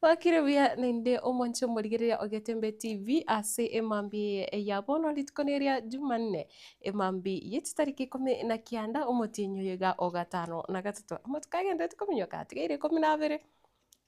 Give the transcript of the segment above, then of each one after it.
Bwakire buya naende omwanche omorigereria o Getembe TV ase emambia eye ya bono rituko neria Jumanne emambia ye chitariki ikomi na kianda omotienyi oyo iga o gatano na gatato. Amatuko agenderete kominyoka atigaire ikomi na abere.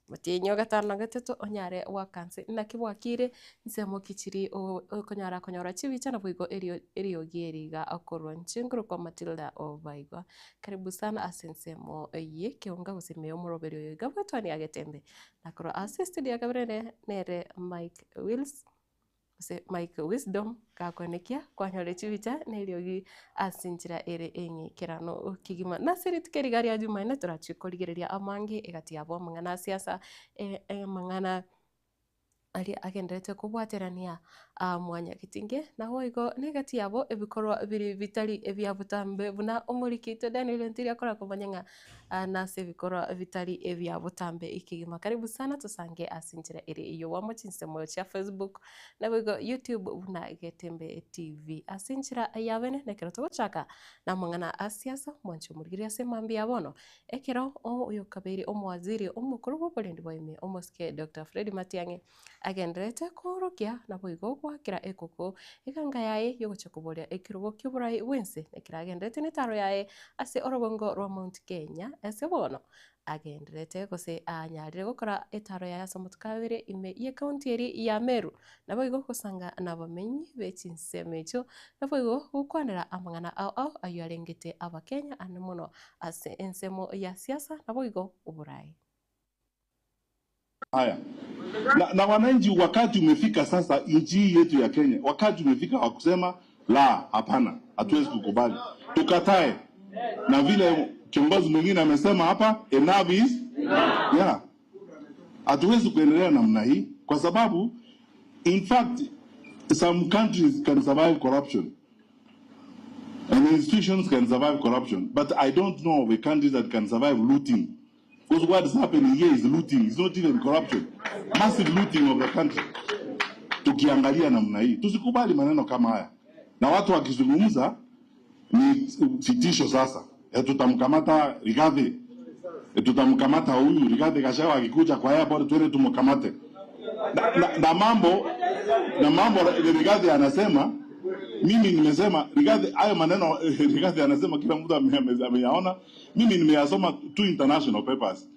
Omotienyi o gatano na gatato onyare goaka nse naki bwakire nsemo ki chiri okonyara konyora chibicha naboigo erio eriogi eri iga okorwa inche nkorokwa Matilda Obaigwa. Karibu sana ase ensemo ye ekeonga gose ime y'omoroberi oyo iga bwetwania Getembe. Na korwa ase estudio ya kabere ere nere Mike Wills. Gose Mike Wisdom gakoenekia kwanyora chibicha na eriogi ase enchera ere eng'ikeranu kegima. Nase rituko eri iga ria Jumanne torachie korigereria amange egati yabo amang'ana a siasa, amang'ana aria agenderete kobwaterania mwanyagetinge, naboigo na egati yabo ebikorwa bire bitari ebia botambe buna omoriki oito Daniel Ontiri akora komanya ng'a nase ebikorwa bitari ebia botambe kegima. Karibu sana tosange ase enchera ere ey'obwamo chinsemo chia Facebook naboigo YouTube buna Getembe TV. Ase enchera ya bene nekero togochaka namang'ana a siasa mwanche omorigereria ase mambia ya bono ekero oyokabeire omowaziri omokoro bw'oborendi bwa ime omosike Doctor Fred Matiang'i Agendererete koorokia, naboigo goakera ekoko eganga yaye y'ogochia koboria ekerogo ki'oborai bw'ense, ekero agendererete netaro yaye ase orogongo rwa Mount Kenya, ase bono agendererete gose anyarire gokora etaro yaye ase amatuko abere ime y'ecounty eria ya Meru, naboigo gosanga nabamenyi be chinsemo echio, naboigo gokwanera amang'ana ao ao ayio arengete abakenya ande mono ase ensemo ya siasa naboigo oborai. Haya. Na, na wananchi, wakati umefika sasa, nchi hii yetu ya Kenya, wakati umefika wa kusema la, hapana, hatuwezi kukubali, tukatae. Na vile kiongozi mwingine amesema hapa, enough is yeah. Hatuwezi kuendelea namna hii kwa sababu in fact some countries can survive corruption and institutions can survive corruption but I don't know of a country that can survive looting because what is happening here is looting, it's not even corruption, massive looting of the country. Tukiangalia namna hii, tusikubali maneno kama haya, na watu wakizungumza ni vitisho sasa. E, tutamkamata Rigathi, e, tutamkamata huyu Rigathi Gachagua akikuja kwa airport, twende tumkamate. Na, na, na mambo na mambo Rigathi anasema mimi nimesema Rigathi, hayo maneno Rigathi anasema kila mtu ameyaona. Mimi nimeyasoma two international papers.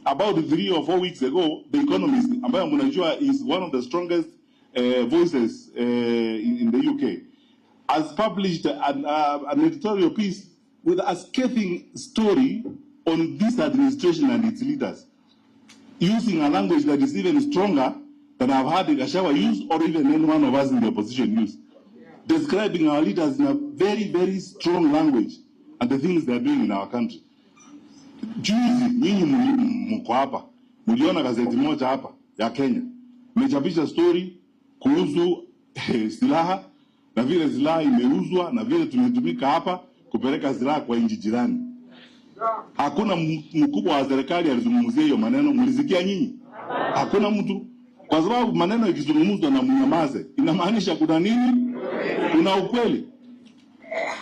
About three or four weeks ago, The Economist ambayo mnajua is one of the strongest uh, voices uh, in, in the UK has published an, uh, an editorial piece with a scathing story on this administration and its leaders using a language that is even stronger than I've heard Gachagua use or even any one of us in the opposition use. Describing our leaders in a very, very strong language and the things they are doing in our country. Juzi nyinyi mko hapa, mliona gazeti moja hapa ya Kenya imechapisha story kuhusu eh, silaha na vile silaha imeuzwa na vile tumetumika hapa kupeleka silaha kwa nchi jirani. Hakuna mkubwa wa serikali alizungumzia hiyo maneno, mlisikia nyinyi? Hakuna mtu, kwa sababu maneno ikizungumzwa na mnyamaze, inamaanisha kuna nini? Kuna ukweli.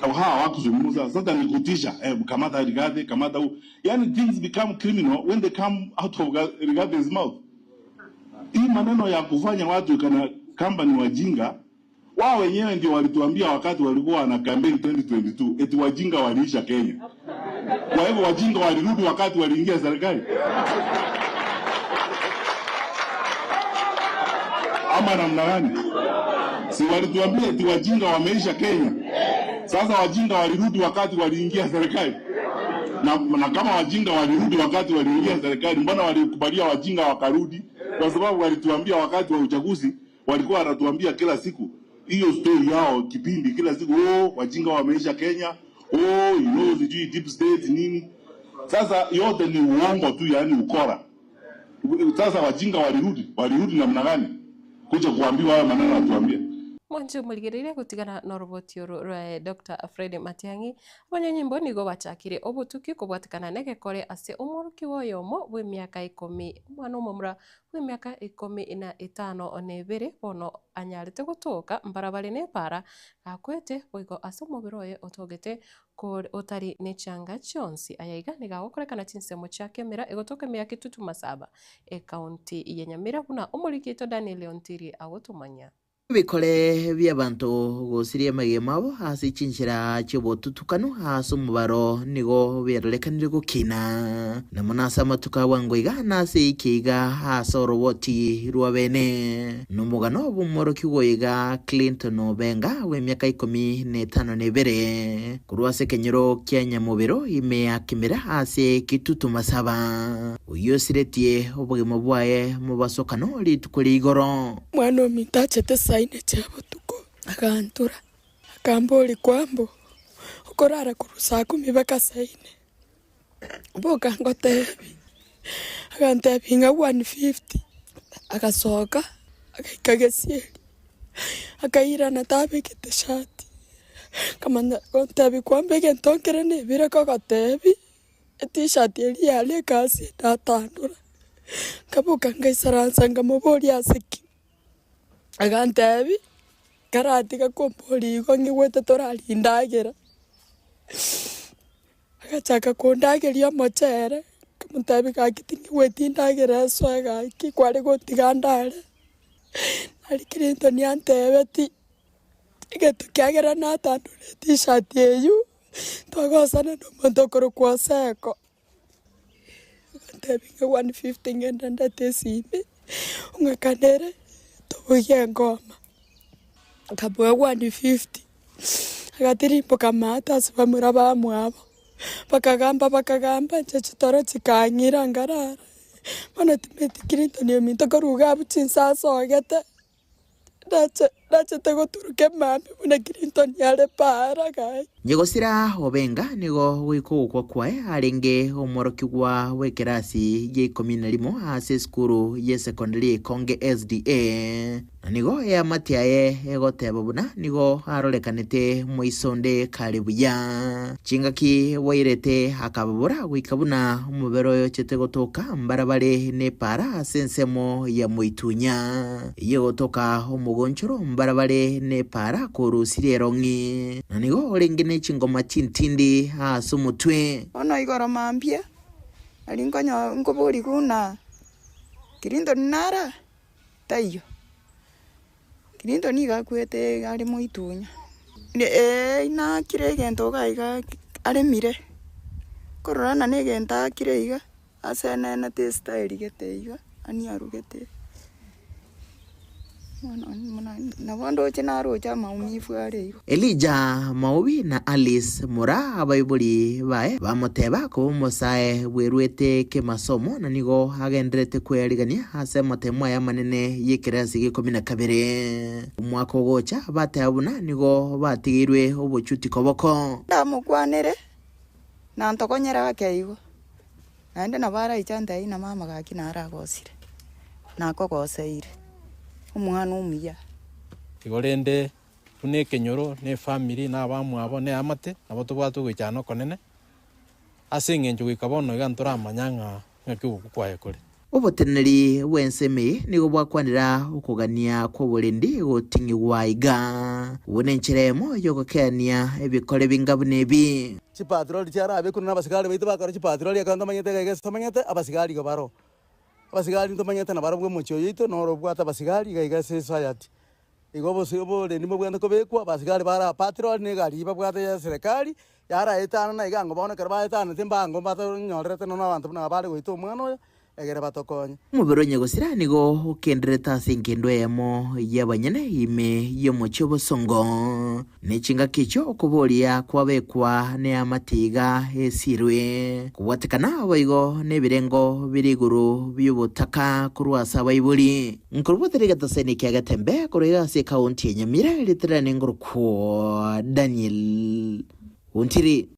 Hawa hawakuzungumza. Sasa ni kutisha, eh, kamata Rigathi, kamata huu. Yani things become criminal when they come out of Rigathi's mouth. Hii maneno ya kufanya watu kana kamba ni wajinga, wao wenyewe ndio walituambia wakati walikuwa na campaign 2022 eti wajinga waliisha Kenya. Kwa hivyo wajinga walirudi wakati waliingia serikali ama namna gani? Si walituambia eti wajinga wameisha Kenya? Sasa wajinga walirudi wakati waliingia serikali. Na, na kama wajinga walirudi wakati waliingia serikali, mbona walikubalia wajinga wakarudi? Kwa sababu walituambia wakati wa uchaguzi, walikuwa wanatuambia kila siku hiyo story yao kipindi kila siku, oh, wajinga wameisha Kenya, oh, you know, sijui deep state nini. Sasa yote ni uongo tu, yaani ukora. Sasa wajinga walirudi, walirudi namna gani? Kuja kuambiwa hayo maneno watuambie. Mwanche omorigereria gotigana noroboti oro rwaye Doctor Fred Matiang'i. Abanyanyimbo nigo bachakire obotuki kobwatekana negekore ase omworokigwa oyomo bw'emiaka ikomi, omwana omomura bw'emiaka ikomi na etano na ebere bono anyarete gotoka mbarabare nepaara gakwete boigo ase omobere oye otogete kore otari nechianga chionsi. Aya iga nigo agokorekana chinsemo chia Kemera egotoka emiaka Kitutu Masaba, Ekaunti ya Nyamira buna omoriki oito Daniel Ontiri agotomanyia. Ebikore bi'abanto gosiria amagima abo ase chinchera chi'obotutukanu ase omobaro nigo biarorekanire gokina, na mono ase amatuko a bwango iga na ase eiki iga ase oroboti rwa bene. Nomogano bw'omworokigwa oyo iga Clinton Obenga bw'emiaka ikomi na etano na ebere, korwa ase ekenyoro kia Nyamobero ime ya Kimera ase Kitutu Masaba, oyio osiretie obogima bwaye mobasokano rituko ria igoro. Omwana ominto achete saa ine chia botuko, agantura, akamboria, Kwambo, okorara korwa saa kumi mpaka saa ine? Boka ngotebi, agantebia ng'a 1:50, agasoka, agaika gesieri, akairana tabegete shati, akamanya gontebia kwambo egento nkere nebire kogotebia. Etishati eria yare egasi ndatandora, nkaboka ngaisaransa nkamoboria ase ki, agantebia, karatiga komboria igo ng'igwete toraria endagera, agachaka kondageria omochere, nkamotebia gaki ting'igweti endagera esoe gaki kware gotiga ndare, nari Clinton antebetie, egento kiagera natandora etishati eywo. Twagosana nomonto okorokwa Oseko, agantebia ng'a 1:50 ngende ndete esimi, ong'akanere tobugie engoma. Nkamoa 1:50, agatirimboka amato ase bamura bamwabo, bakagamba bakagamba inche chitoro chikang'ira nkarara, bono timanyeti Clinton ominto korwa iga abwo chinsa asogete. Nachete goturuka emambia buna Clinton are paara gaki. Nyegosira Obenga nigo goika ogokwa kwaye arenge omworokigwa bw'ekerasi gia ikomi na rimo ase esukuru y'esekondari ya Ikonge SDA, na nigo eamate yaye egoteba buna nigo arorekanete moiso onde kare buya. Chingaki bwairete akababora goika buna omobere oyo ochete gotoka mbarabare nepaara ase ensemo ya moitunya. Eyio egotoka omogonchoro mbarabare nepaara korusirie erong'i, na nigo orenge ne chingoma chintindi ase omotwe. Bono igoro mambia, nari nkonyo nkoborigwa ng'a Clinton nara? Taiyo. Clinton nigo akwete iga are moitunya. Ee inakire egento iga iga aremire, korora na egento akire iga. Ase enenete esitayeri gete iga, ani arugete, nabo ndoche naroche amaumivu are igo. Elija Maubi na Alice Mura abaibori baye bamoteba koba omosae bweruete kemasomo na nigo agendererete kwearigania ase amatemo aye amanene y'ekerasi gia ikomi na kabere. Omwaka ogocha bateba buna nigo batigeirwe obochuti koboko. Ndamokwanere, na ntokonyere ake igo. Naende nabo araiche antebie ng'a mama gaki naragosire, nakogoseire, omwana omuya. Igo rende buna ekenyoro, na efamiri, na abamwabo, na eamate, nabo tobwate ogoichana okonene, ase eng'encho goika bono iga ntoramanya ng'a ng'aki ogokwa kwaye kore. Oboteneneri bw'ensemo eye nigo bwakwanera okogania kw'oborendi goting'igwa iga. Obwo nenchera eyemo y'ogokeania ebikore binga buna ebi. Chipatroli chiarabekwe na abasigari baito bakora chipatroli ekero ntomanyete iga iga ase tomanyete, abasigari igo baroo. Abasigari ntomanyete nabarobwo omochie oyo oito noro obwate abasigari iga iga ase esociety. Igo obos oborendi mbobwenerete kobekwa, abasigari bara patrol na egari eywo babwate ya eserekari, yaraetanana iga ango bono ekero baetanete mbango mbatonyorerete nonya abanto buna aba bare goita omwana oyo, egere batokonye. Omobere o nyagosira nigo okendererete ase engendu eyemo y'abanyene ime y'omochie obosongo, ne chingaki echio okoboria kwabekwa neamate iga esirwe, kobwatekana boigo nebirengo bire igoro bi'obotaka korwa ase abaibori. Nkorobotera egetaseni kia Getembe korwa iga ase ekaunti ya Nyamira, erieta riane ngorokwa Daniel Ontiri.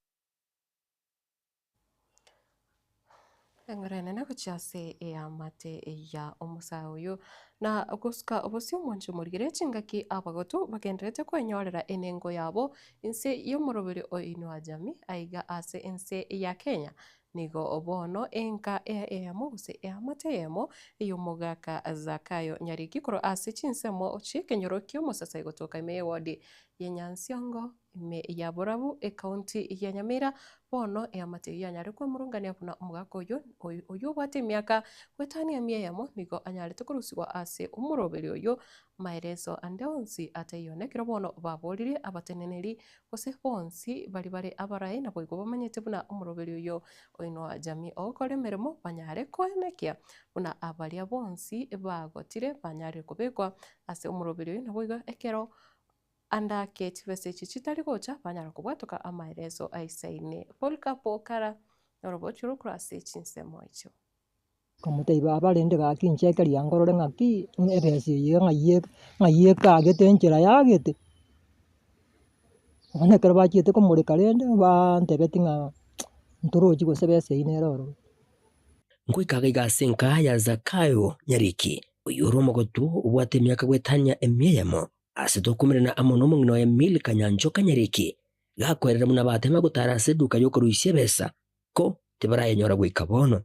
Eng'ora enene gochia ase eamate ya omosae oyo, na gosuka obosio omonche omorigere chingaki abagotu bagendererete kwenyorera enengo yabo inse y'omoroberi o Inua Jamii aiga ase ense ya Kenya. Nigo bono enka eyemo gose eamate eyemo y'omogaka Zakayo Nyariki korwa ase chinsemo chi'ekenyoro ki'omosasai gotoka ime y'ewodi ya Nyansiongo Ime ya borabu ekaunti ya Nyamira, bono eamate eyio yanyare kwemurungania buna omogaka oyio oyio obwate emiaka goetania emia eyemo nigo anyarete korusigwa ase omoroberi oyio maelezo ande onsi ataiyo. Nekero bono baboririe abateneneri gose bonsi baria bare abarai naboigo bamanyete buna omoroberi oyio oinwa jamii ogokora emeremo banyare koenekia buna abaria bonsi bagotire banyarire kobekwa ase omoroberi oyio naboigo ekero Ande ake chibesa echi chitari gocha, banyara kobwatoka amaereso aisaine. Polycarp Okara norobochie rokoro ase chinsemo echio. Nkamotebia, Baba, rende gaki incheke riango orore ng'aki ebesa eye ng'ai ng'ai ekagete enchera yagete. Bono ekero bachiete komoreka rende, bantebetie ng'a ntorochi gose besa eyio nere ororo. Ngoika iga ase enka ya Zakayo nyariki, oyio ore omogotu obwate emiaka goetania emia eyemo, Ase tokomerana amo nomong'ina oye Milka nyanchoka nyariki, gakoerera buna batema gotara ase eduka y'okoruisia ebesa, ko tibarayenyora goika bono.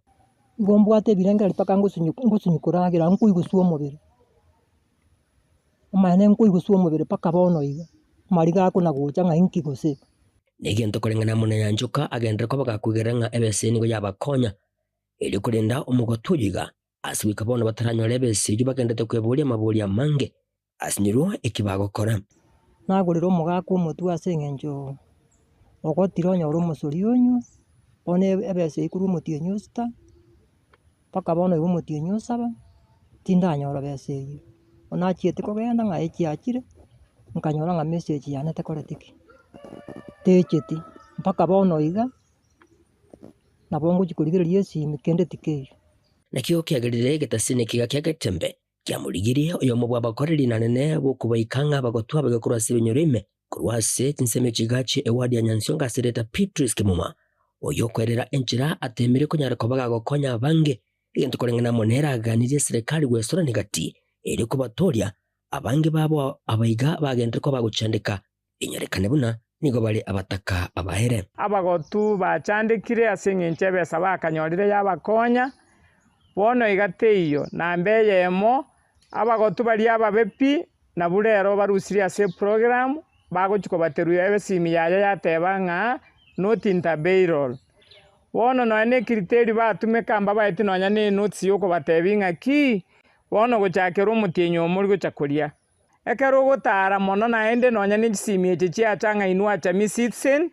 Igo mbwate ebirengererio mpaka ngosunyu ngosunyu koragera nkoiguswa omobere, omanyene nkoiguswa omobere mpaka bono iga, amariga akona gocha ng'a inki gose. Negento koreng'ana amo na nyanchoka agenderere koba gakoigerera ng'a ebesa eye nigo yabakonya, erio korenda omogotu oyo iga, Ase goika bono bataranyora ebesa eyio bagenderete kweboria amaborio amange, asinyirwe eki bagokora. Nagorire omogaka omotwe ase eng'encho ogotire onyore omosori onywe, bono ebesa eyio korwa omotienyi o sita, mpaka bono iga omotienyi o saba, tindanyora besa eyio. Bono nachiete kogenda ng'a echiachire, nkanyora ng'a message yane tekoreti ki? Techeti, mpaka bono iga. Nabo ngochia korigereria esimi kende tikeiyo. Nakio kiagerire egetasini ekiga kia Getembe kiamorigirie oyomo bw'abakoreri nanene b'okobaika ng'a abagotwa abage korwa ase ebinyoro ime korwa ase chinsemo echiga chie ewadi ya Nyansiongo ase erieta Beatrice Kimuma, oyio okoerera enchera ateemire konyara koba gagokonya abange egento koreng'ana amo nere aganirie eserekari gwesorania gati erio kobatooria abange babo abaiga bagenderere koba bagochandeka Inyorekane buna nigo bare abataka abaere. Abagotu bachandekire ase engencho ebesa bakanyorire yabakonya, bono iga teiyo namba eyemo, abagotu baria ababe pi, nabwo rero barusirie ase eprogram, bagochia kobaterwa esimi yaye yateba ng'a not in the bail. Bono nonya ne ecriteria batumeka mbabaeti nonya ne enotice yokobatebia ng'aki, bono gochakera omotienyi omo ori gocha koria. Ekero ogotaara mono naende nonya ne chisimi echi chiacha ng'a inwe achami citizen,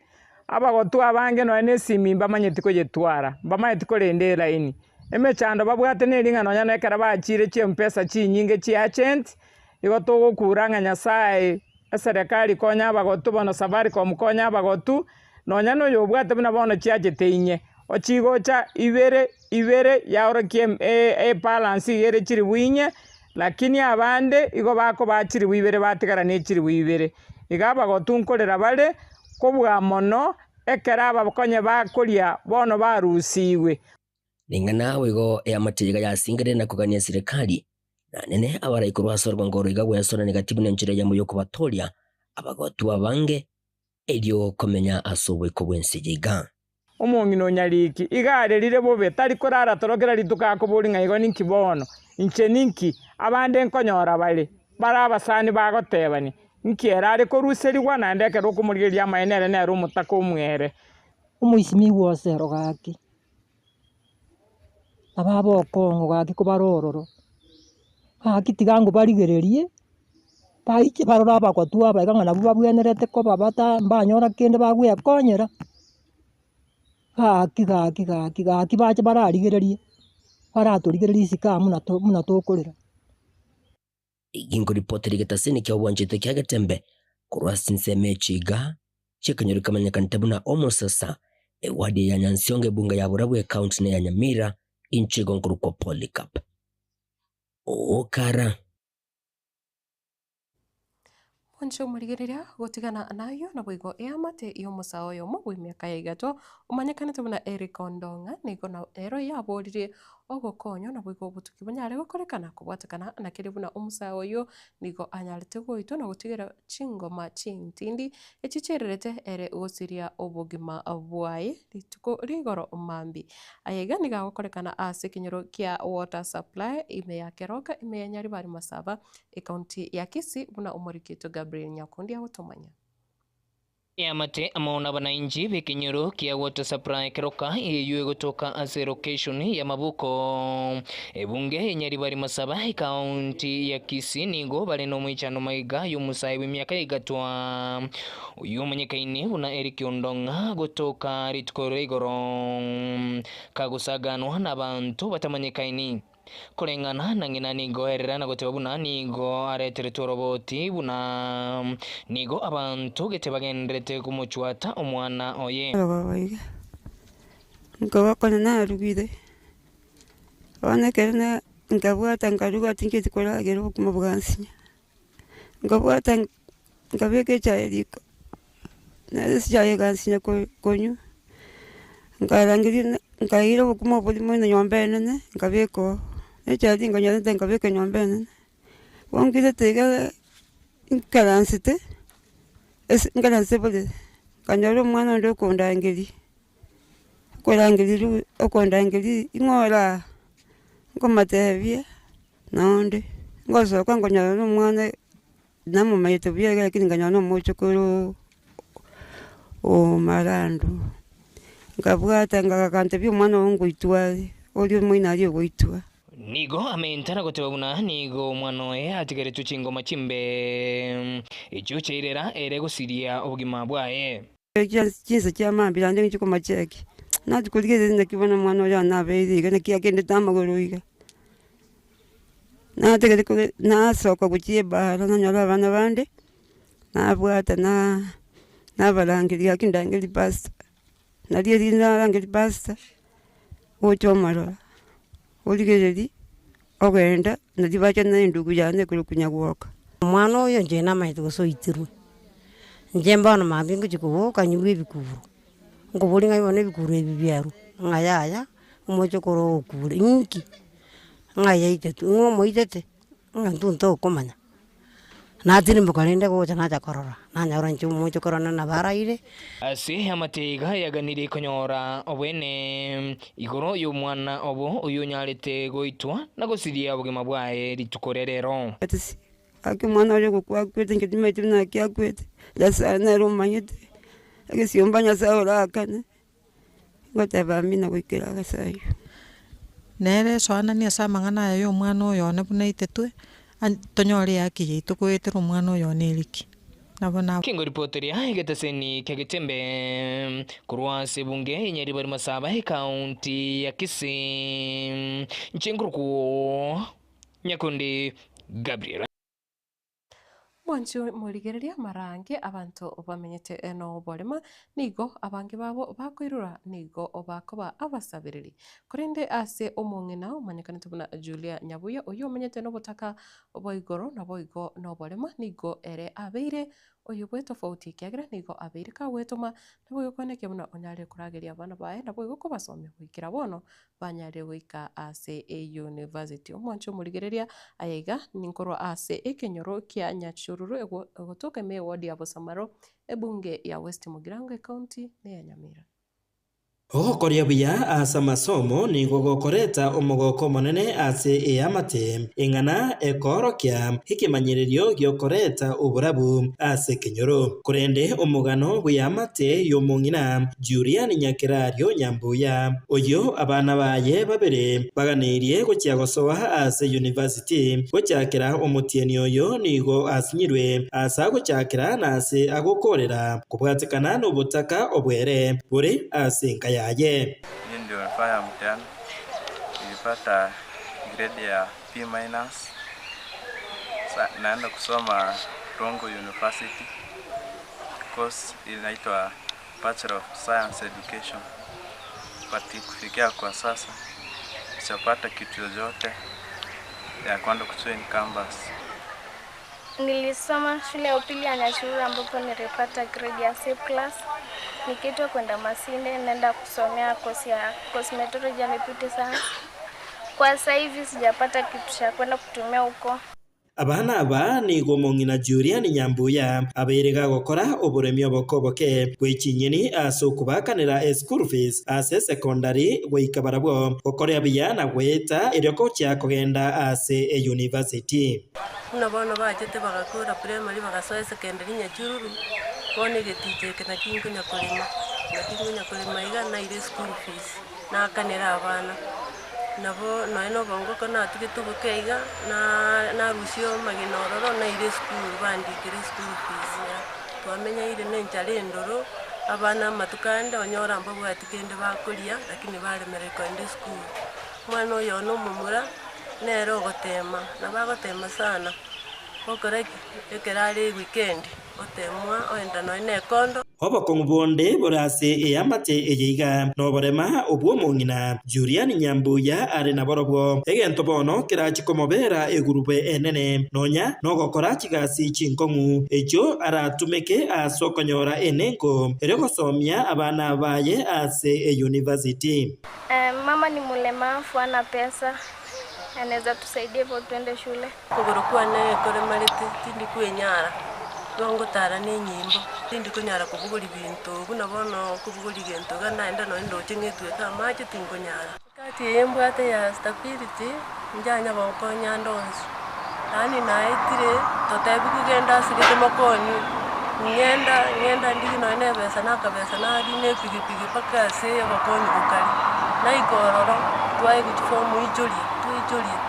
abagotu abange nonya ne esimi mbamanyeti koyetwara, mbamanyeti korenda elaini. Emechando babwate neri ng'a nonya nekero bachiire chimpesa chinyinge chia agent, igo togokura ng'a Nyasaye, eserekari konya abagotu bono Safaricom konya abagotu, nonya na oyobwate buna bono chiachete inye, ochigocha ibere ibere yaorokia ebalance iga ere chilifu inye, Lakini abande igo bakobaa chilifu ibere batigara ne chilifu ibere. Iga abagotu nkorera bare kobua mono ekero abakonye bakoria bono barusigwe. Ring'ana boigo eamate iga yasingerire na kogania eserekari, na nene abarai korwa ase orogongo oro iga gwesonania gati buna enchera eyemo y'okobatooria abagotu abange erio komenya ase oboiko bw'ense eye iga. Omong'ina o Nyariki iga arerire bobe, tari korara toro kera rituko akoboria ng'a igo ninki bono, inche ninki, abande nkonyora bare, bare abasani bagotebania, Inki ere are koruserigwa, naende ekero okomorigereria amaene ere nere omotaka omwere. Omoisimigwa osero gaki, ababe okong'u gaki kobare ororo, gaki tiga ngobarigererie, baiche barore abagotu aba iga ng'a nabwo babwenerete koba bata mbanyora kende bagwekonyera. Gaki gaki gaki gaki bache bararigererie, baratorigereria isiko aa buna to buna tokorera. Ginkoripotera egetasini kia obwanchete kia Getembe korwa ase chinsemo echi iga, chi'ekenyoro kemanyekanete buna Omosasa, ewadi ya Nyansiongo ebunge ya Borabu ecounty na eya Nyamira, inche igo nkorokwa Polycarp Okara. Inche omorigereria gotigana nayio, naboigo eamate y'omosae oyomo bw'emiaka ya igato, omanyekanete buna Eric Ondong'a, nigo nero yaboririe ogokonywa naboigo obotuki bonyare gokorekana kobwatekana na keria buna omosae oyio nigo anyarete goitwa na gotigera chingoma chintindi echi chiairerete ere gosiria obogima bwaye rituko rigoro mambia. Aya iga nigo agokorekana ase ekenyoro kia Water Supply ime ya Keroka ime ya Nyaribari Masaba Ekaunti ya Kisii buna omoriki oito Gabriel Nyakundi agotomanya. Eamate amo nabanainchi b'ekenyoro kia Water Supply Keroka eyio egotoka ase location ya Mabuko, ebunge ya Nyaribari Masaba, ekaunti ya Kisii nigo bare nomoichano magega y'omosae bw'emiaka egatwa oyio omanyekaine buna Eric Ondong'a gotoka rituko ria igoro kagosaganwa nabanto batamanyekaini. Koreng'ana na ng'ina nigo erera na goteba buna nigo areteretwe oroboti, buna nigo abanto gete bagendererete komochwata omwana oye. Rogogo iga, nkoba konya narugire, bono ekero na nkabwata nkaruga tinchieti koragera obokima bwansinya, nkabwata nkabeka echae riko, nere echae egansinya konywa, nkarangeria nkaira obokima oborimo buna enyomba enene, nkabeka oo, echae tinkanyarete nkabeka enyomba enene, bo nkirete iga nkaransete, ase nkaransete borere, nkanyora omwana onde okondangeria, okorangeria ru okondangeria ing'o ore aa, nkomotebia naende, ngosoka nkonyora na omwana. Namomaete buya iga lakini nkanyora na omochokoro o Marandu, nkabwata ngagantebia omwana oo ngoitwa are, oria omoino aria ogoitwa. Nigo amentana na goteba buna nigo omwana oye atigeretwe chingoma chimbe, echio chiairera ere gosiria obogima bwaye. Chinsa chia mambia naende nchia komacheki, nachia korigereria naki bono omwana oyo nabeire iga naki agendete amagoro iga. Nategerete kore nasoka gochia ebara nanyora abana bande, nabwata na nabarangeria gaki ndangerie pastor, nario riria narangeria pastor, gocha omorora, origereria, ogenda nario bacha na endugu yane ekorokwa Nyagwoka. Omwana oyo inche namanyete gose oitirwe, inche bono mambia ngochia koboka nyigwe ebikuro, nkoboria ng'a bono ebikuro ebi biarwa, ng'a yaya, omochokoro oo okure, inki? Ng'a yaitetwe, ng'a omoitete, ng'a intwe ntokomanya. Natirimboka rende gocha nacha korora, nanyora inche omochokoro one nabo araire. Ase amateiga yaganirie konyora obwene igoro y'omwana obo oyonyarete goitwa na gosiria obogima bwaye rituko ria rero. Gaki omwana oria ogokwa akwete inche timanyeti buna naki akwete, Nyasaye nere omanyete, egesiomba Nyasaye orakane. Ngoteba amina goikera ase ayio. Nere esoananie ase amang'ana aya y'omwana oyo one buna aitetwe, tonyore ehaki yaito goetera omwana oyo one eriki. Nabo na. Kengoripoteria egeteseni kia Getembe korwa ase ebunge ya Nyaribari Masaba ekaunti ya Kisii, inche nkorokwo Nyakundi Gabriel. Mwanche morigererie amarange abanto bamenyete noborema, nigo abange babo bakoirora nigo bakoba abasabereri. Korende ase omong'ina omanyekanete buna Julia Nyabuya oyio omenyete nobotaka bwa igoro naboigo noborema nigo ere abeire oyo bw'etofauti ekiagera nigo abeire kagwetoma naboigo koenekia buna onyarire korageria abana baye naboigo kobasomia goikera bono banyare goika ase eyunivasiti. Omwanche omorigereria aya iga ninkorwa ase ekenyoro kia Nyachururu egotoka ime eward ya Bosamaro, ebunge ya West Mugirango ecounty neya Nyamira. Ogokoria buya ase amasomo nigo gokoreta omogoko omonene ase eamate, eng'ana ekoorokia ekemanyererio gi'okoreta oborabu ase ekenyoro. Korende omogano bw'eamate y'omong'ina Julian Nyakerario Nyambuya, oyio abana baye babere baganeirie gochia gosoa ase university gochakera omotienyi oyo nigo asinyirwe ase agochakera na ase agokoorera kobwatekana nobotaka obwere bore ase enka yaye. Mimi ndio nilifanya mtihani, nilipata grade ya B minus. Sa naenda kusoma Rongo University, course inaitwa Bachelor of Science Education but kufikia kwa sasa sijapata kitu yoyote ya kwenda kujoin campus. Nilisoma shule ya upili ya Nyachururu ambapo nilipata grade ya C+. Nikiitwa kwenda Masinde naenda kusomea kosi ya cosmetology and beauty science. Kwa sasa hivi sijapata kitu cha kwenda kutumia huko. Abana aba nigo omong'ina Julian Nyambuya abeire gagokora oboremi oboke oboke bwe chinyeni ase okobaakanera eschool fees ase esekondari goika barabwo gokorea buya na goeta erio gochia kogenda ase eyunivasiti. Buna bono bachete bagakora primary bagasoa esecondary Nyachururu, bono egeticha eke naki nkonya korema, naki nkonya korema iga naire eschool fees, naakanera abana. Nabo nonya na obongo ekero natugete oboke iga, na narusia amagena ororo naire esukuru bandikere eschool fees. Twamenyaire na enchara endoro, abana amatuko ande onyora mbabwati kende bakoria, lakini baremereri kogenda esukuru. Omwana oyo one omomura, nere ogoteema, nabo agoteema sana, gokora ki? Ekero are ewikendi, oteemwa oenda nonya na ekondo. Obokong'u bonde bore ase eamate eye iga noborema obw'omong'ina Julian Nyambuya are naborobwo, egento bono kerache komobera egurube enene, nonya nogokora chigasi chinkong'u echio aratumeke ase okonyora enengo erio gosomia abana baye ase eyunivasiti. Mama ni mulemavu hana pesa anaweza tusaidia hivyo tuende shule. Okogoro kwane koremarete, tindi kwenyara, igo ngotara nenyimbo, tindi konyara kobogoria binto buna bono kobogoria gento iga naende nonye ndoche ng'etwete amache tinkonyara. Ekati eye mbwate ya stability, inchanya gonkonya ande onsi, yaani naetire totebiwu genda ase gete mokonyi, ng'enda ng'enda ndigie nonye na ebesa na akabesa narina epigipigi mpaka ase obokonyi bokare, naika ororo, twaegwa chifomu ichoria, twaichoria.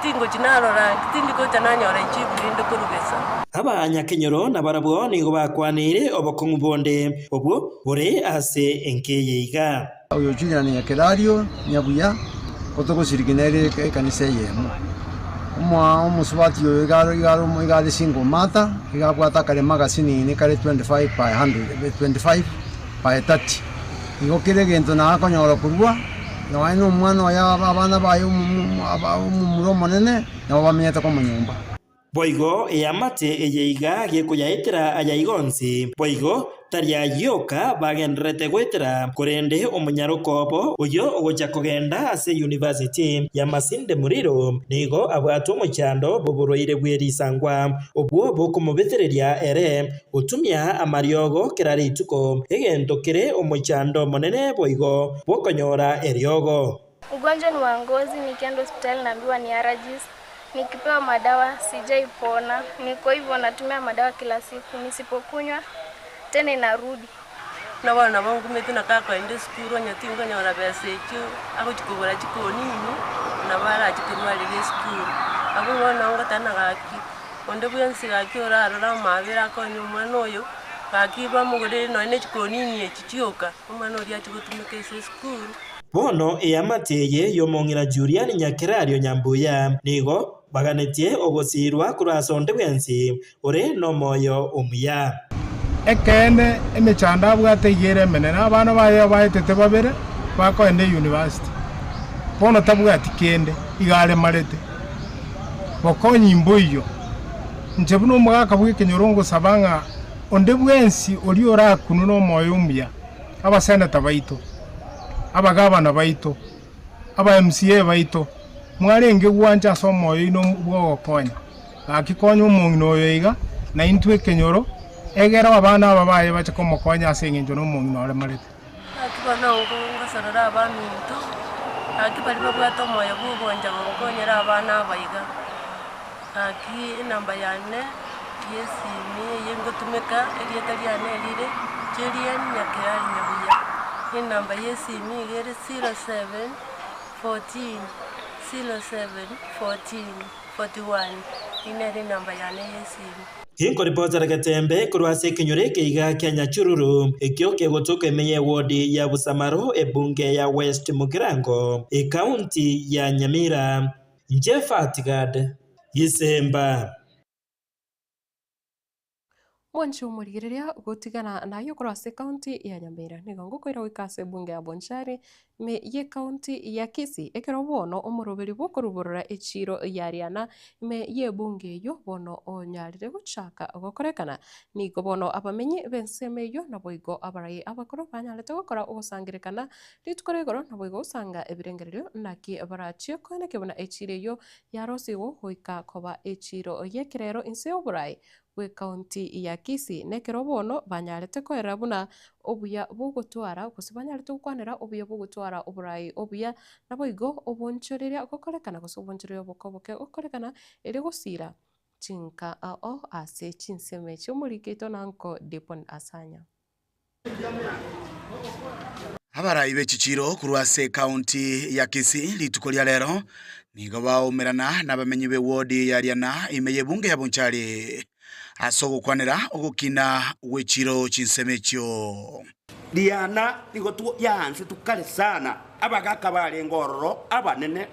Tingochi narora, tindi gocha nanyora echibu rinde korwa gesa. Abanyakenyoro nabarabwo nigo bakwaneire obokong'u bonde obwo bore ase enka eye iga. Oyo Julian Nyakerario nyabuya, otogosiriki nere ekanisa eyemo. Omoa omosubati oyo iga are iga are iga are single mother, iga abwate akaremo agasinini kare 25 by 100 25 by 30. Igo kera egento nakonyora korwa, nonya na omwana oye abana baye omomura omonene, nabo bamenyete komonyomba. Boigo eamate eye iga gekoyaetera aya iga onsi, boigo tari ayio oka bagendererete goetera, korende omonyaroka obo oyio ogocha kogenda ase University ya Masinde Muliro nigo abwate omochando bw'oborwaire bwe risangwa, obwo bokomobetereria ere Gotumia amariogo kera rituko, egento kere omochando omonene boigo bw'okonyora eriogo. Ugonjwa ni wa ngozi, nikienda hospitali naambiwa ni allergies, nikipewa madawa sijai pona, niko hivyo natumia madawa kila siku, nisipokunywa tena inarudi. Buna bono nabo nkumete na gakoenda esukuru onye tinkonyora besa echio agochia kogora chikonini, nabo arache korwarera esukuru. Abwo bono ngoteba gaki. Onde bwensi gaki orarore amaabera akonye omwana oyo, gaki bamogorere nonya ne chikonini echi chioka, omwana oria achie gotumeka ase esukuru. Bono eamate eye y'omong'ina Julian Nyakerario Nyambuya nigo baganetie ogosiirwa korwa ase onde bwensi ore nomoyo omuya. Ekeene, emechando abwate iga ere emenene, abana baye abaetete babere bakoenda eyunivasiti, bono tabwati kende, iga aremarete. Bokonyi mboiyo. Inche buna omogaka bw'ekenyoro ngosaba ng'a onde bwensi oria orakunwe nomoyo omuya, abaseneta baito, abagabana baito, aba MCA baito, mwarenge gwancha ase omoyo oino bw'ogokonya. Gaki konya omong'ina oyo iga, na intwe ekenyoro, egere abana aba baye bache komokonya ase engencho nomong'ina oremarete. Gaki bono ngosorora abaminto, gaki baria babwate omoyo bw'ogoancha gokonyera abana aba iga. Gaki enamba yane y'esimi eye ngotumeka, erieta riane rire Julian Nyakeari Nyabuya, enamba y'esimi iga ere 07 14 07 14. 41, Eyio nere enamba yane y'esimi. Inkoripotera Getembe korwa ase ekenyoro eke iga kia Nyachururu, ekio kegotoka ime y'ewodi ya Busamaro, ebunge ya West Mugirango, ekaunti ya Nyamira. Inche Fatgad Gisemba. Mwanche omorigereria gotigana naye okorwa ase ekaunti ya Nyamira. Nigo ngokoira goika ase ebunge ya Bonchari ime y'ekaunti ya Kisii ekero bono omoroberi bw'okoruborora echiiro ya Riana ime y'ebunge eyio bono onyarire gochaka gokorekana. Nigo bono abamenyi b'ensemo eyio naboigo abarai abakoro banyarete gokora ogosangerekana rituko ria igoro naboigo gosanga ebirengererio naki barachie koenekia buna echiiro eyio yarosigwe goika koba echiiro y'ekerero inse y'oborai bw'ekaunti ya Kisii, na ekero bono banyarete koerera buna obuya bw'ogotwara, gose banyarete gokwanera obuya bw'ogotwara oborai obuya, naboigo obonchoreria gokorekana gose obonchoreria oboke oboke gokorekana erio gosiira chinka ao ase chinsemo echi. Omoriki oito Nanko Dipon Asanya. Abarai be chichiiro korwa ase ekaunti ya Kisii rituko ria rero nigo baoumerana nabamenyi be ward ya Riana ime y'ebunge ya Bonchari ase ogokwanera ogokina gw'echiiro chinsemo echio. Riana nigo yaansetwe kare sana, abagaka barenge ororo abanene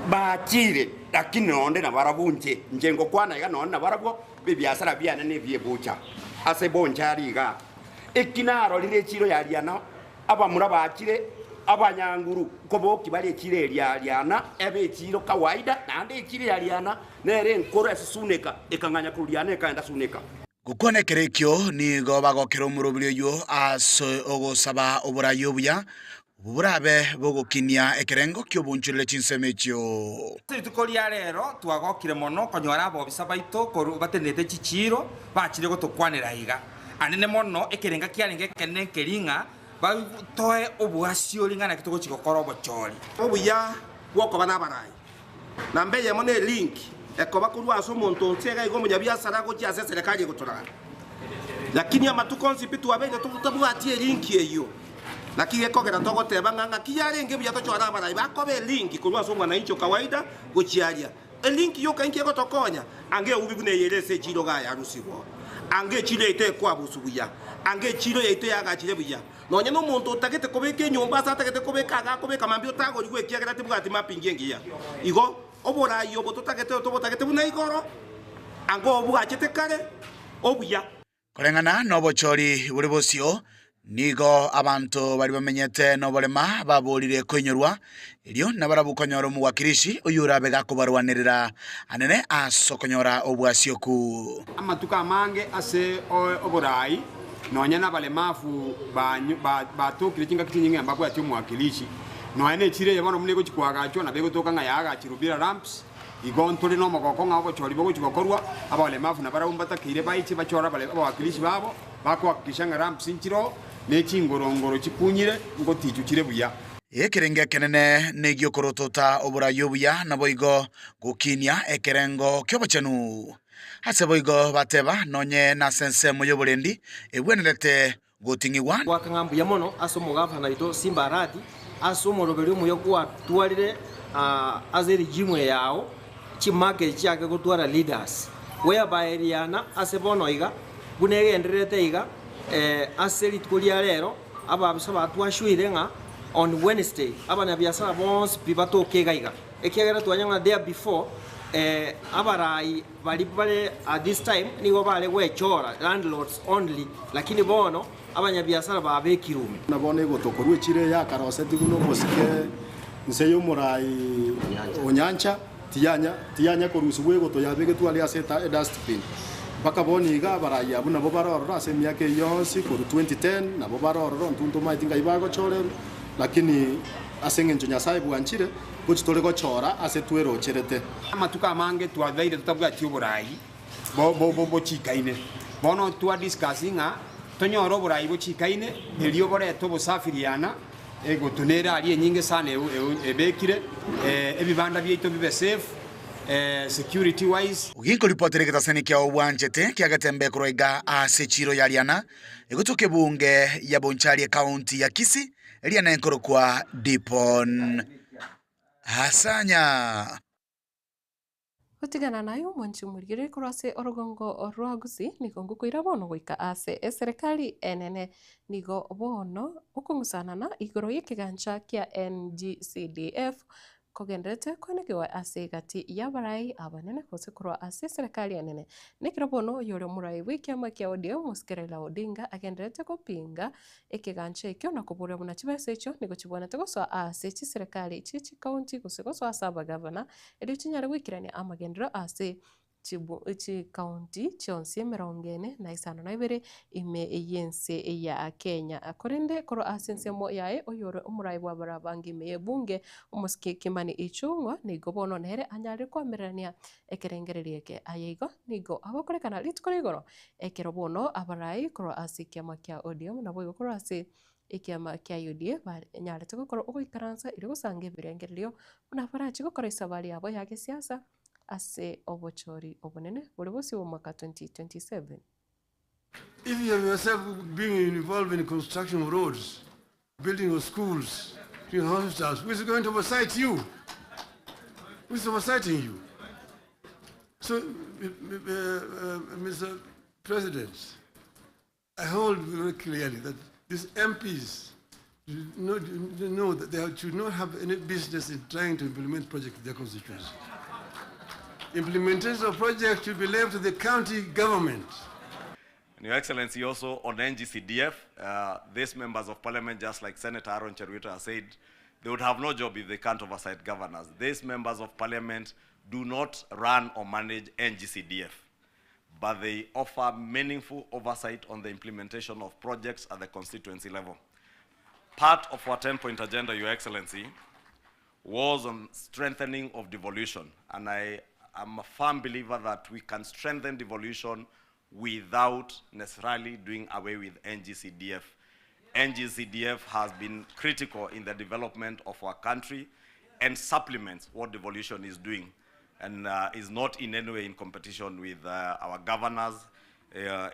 bachire, lakini nonde nabarabwo inche, inche ngokwana iga nonde nabarabwo ebiasara biane nebi'ebucha ase bonchari igaa. Eki narorire echiro ya Riana, abamura bachire abanyanguru nkoboki bare echiro eria ya Riana ebe echiro kawaida, naende echiro ya Riana nere enkoro ase Suneka, ekang'anya korwa Riana ekaenda Suneka. Gokwana ekero ekio nigo bagokera omorobiri oyio ase ogosaba oborai obuya, obwo borabe bogokinia ekerengo ki'obonchorere chinsemo echio. Ase rituko ria rero twagokire mono konyora abobisa baito korwa batenenete chichiiro bachire gotokwanera iga. Anene mono ekerenga kiarenge ekenene nkeri ng'a batoe obwasiori ng'a naki togochia gokora obochori. Obuya bw'okoba nabarai. Namba eyemo ne link ekoba korwa ase omonto onsi iga iga omonyabiasara gochia ase eserekari egotoragana. Lakini amatuko onsi pi twabeire totabwati elink eyio. Naki gekogera togoteba ng'a ng'aki yarenge buya tochore abarai bakoba elink korwa ase omwananchi o kawaida gochia aria. Elink yoka inki egotokonya? Anga eubi buna eye ere ase echiiro iga yarusigwa. Anga echiiro yaito ekwabusu buya. Anga echiiro yaito yagachire buya. Nonya nomonto otagete kobeka enyomba ase atagete kobeka iga akobeka mambia otagorigwe ekiagera tibwati mapping engiya. Igo oborai obo totagete tobotagete buna igoro, anga obwachete kare, obuya. Koreng'ana nobochori bore bosio, nigo abanto baria bamenyete noborema baborire koinyorwa, erio nabarabwo konyora omowakilishi oyio orabe gakobarwanerera anene ase okonyora obwasioku. Amatuko amange ase oboraai, nonya nabalemafu batokire chingaki chinyinge mbabwati omwakilishi. Nonya nechira eye bono buna egochia koagachwa, nabo egotoka ng'a yaagachirwe bila ramps. Igo ntore nomogoko ng'a obochori bogochia gokorwa, abalemafu nabarabwo mbatakeire baiche bachore abawakilishi babo, bakohakikisha ng'a ramps nchiroo, ne chingorongoro chikunyire ngotichwa chire buya. Ekerengo ekenene negi'okorotota oborai obuya, naboigo gokinia ekerengo ki'obochenu. Ase boigo bateba, Nonye nase ensemo y'oborendi egwenerete goting'igwa. Goaka ng'a mbuya mono ase omogavana oito Simba Arati ase omoroberi omuya gwatwarire ase regime eye yao, chimarket chiake gotwara leaders whereby riana ase bono iga buna egendererete iga ase rituko ria rero ababisa batwashuire ng'a on Wednesday abanyabiasara bonsi pi batoke iga iga ekiagera twanyora ng'a there before abarai Baria bare at this time nigo bare gwechora, landlords only, lakini bono abanyabiasara babekirwe ime. Buna bono egotokorwa echiro eye akarosetigwe nomosike inse y'omorai o nyancha, tiyanya tiyanya korusigwa egoto yabegetwe aria ase edustbin. Mpaka bono iga abarai abwo nabo bare ororo ase emiaka eyio yonsi korwa 2010 nabo bare ororo intwe ntomaeti ngai bagochorerwa, lakini ase eng'encho Nyasaye bwanchire, Gochi tore gochora ase twerocherete. Amatuko amange twabeire totabwati oborai bochikaine. Bono twa discuss ng'a tonyore oborai bochikaine erio borete obosafi riana egotu nere aria enyinge sana ebekire ebibanda biaito bibe safe security wise. Oginkoripotera egetasani kiao bwanchete kiagetembe korwa iga ase echiiro ya Riana, egotoka ebunge ya Bonchari ekaunti ya Kisii, Eria nenkorokwa Dipon. Asanya. Gotigana naye omwanchi omorigereria korwa ase orogongo rwa Gusii, nigo ngokoira bono goika ase eserekari enene. Nigo bono okong'usanana igoro y'ekegancha kia NGCDF. Kogendererete koenekiwa ase egati y'abarai abanene gose korwa ase eserekari enene. Nekero bono oyore omorai bw'ekiama kia ODM Omosike Raila Odinga agendererete gopinga ekegancha ekio na koboria buna chibesa echio nigo chibwenerete gosoa ase chiserekari chie chikaunti gose gosoa ase abagavana erio chinyare goikerania amagenderero ase chikaunti chionsi emerongo ene na isano na ibere ime y'ense ya Kenya. Korende korwa ase ensemo yaye oyore omorai bw'abaraa ime y'ebunge omosike Kimani Ichung'wa nigo bono nere anyarire koamererania ekerengererio eke. Aye igo nigo agokorekana rituko ria igoro ekero bono abarai korwa ase ekiama kia ODM naboigo korwa ase ekiama kia UDA banyarete gokora ogoikaransa erio gosanga ebirengererio buna barache gokora esabari yabo ya gesiasa ase obochori obonene bore bosio bw'omwaka 2027. If you have yourself being involved in construction of roads, building of schools, building hospitals, who is going to oversight you? Who is oversighting you? So, Mr. President, I hold very clearly that these MPs do know that they should not have any business in trying to implement projects in their constituency. Implementation of projects should be left to the county government. And Your Excellency, also on NGCDF, these members of parliament, just like Senator Aaron Cheruiyot has said, they would have no job if they can't oversight governors. These members of parliament do not run or manage NGCDF, but they offer meaningful oversight on the implementation of projects at the constituency level. Part of our 10-point agenda, Your Excellency, was on strengthening of devolution. And I am a firm believer that we can strengthen devolution without necessarily doing away with NGCDF. NGCDF has been critical in the development of our country and supplements what devolution is doing, and is not in any way in competition with our governors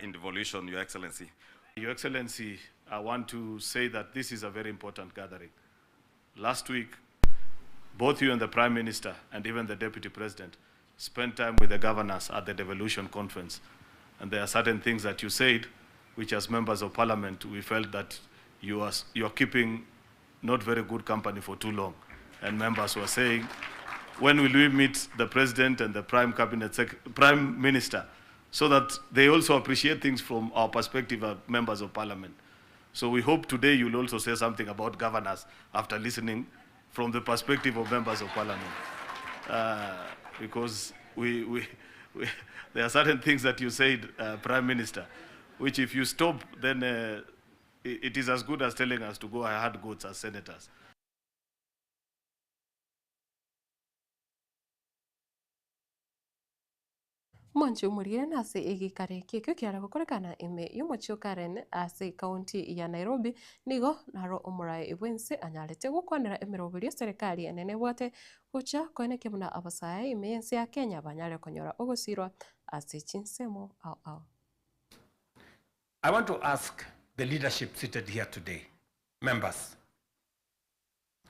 in devolution, Your Excellency. Your Excellency, I want to say that this is a very important gathering. Last week, both you and the Prime Minister and even the Deputy President spent time with the governors at the Devolution Conference. And there are certain things that you said, which as members of parliament, we felt that you are keeping not very good company for too long. And members were saying, when will we meet the President and the Prime Cabinet Prime Minister, so that they also appreciate things from our perspective as members of parliament. So we hope today you'll also say something about governors after listening from the perspective of members of parliament. Because there are certain things that you said, Prime Minister, which if you stop, then it is as good as telling us to go herd goats as senators. Omonche omorire nase egekare eke ekio kiare gokorekana ime y'omochie o Karen ase ekaunti ya Nairobi nigo naro omorai bw'ense anyarete gokwanera emeroberio y'eserekari enene ebwate gocha koenekia buna abasae ime y'ense ya Kenya banyare konyora ogosirwa ase chinsemo ao ao. I want to ask the leadership seated here today, members,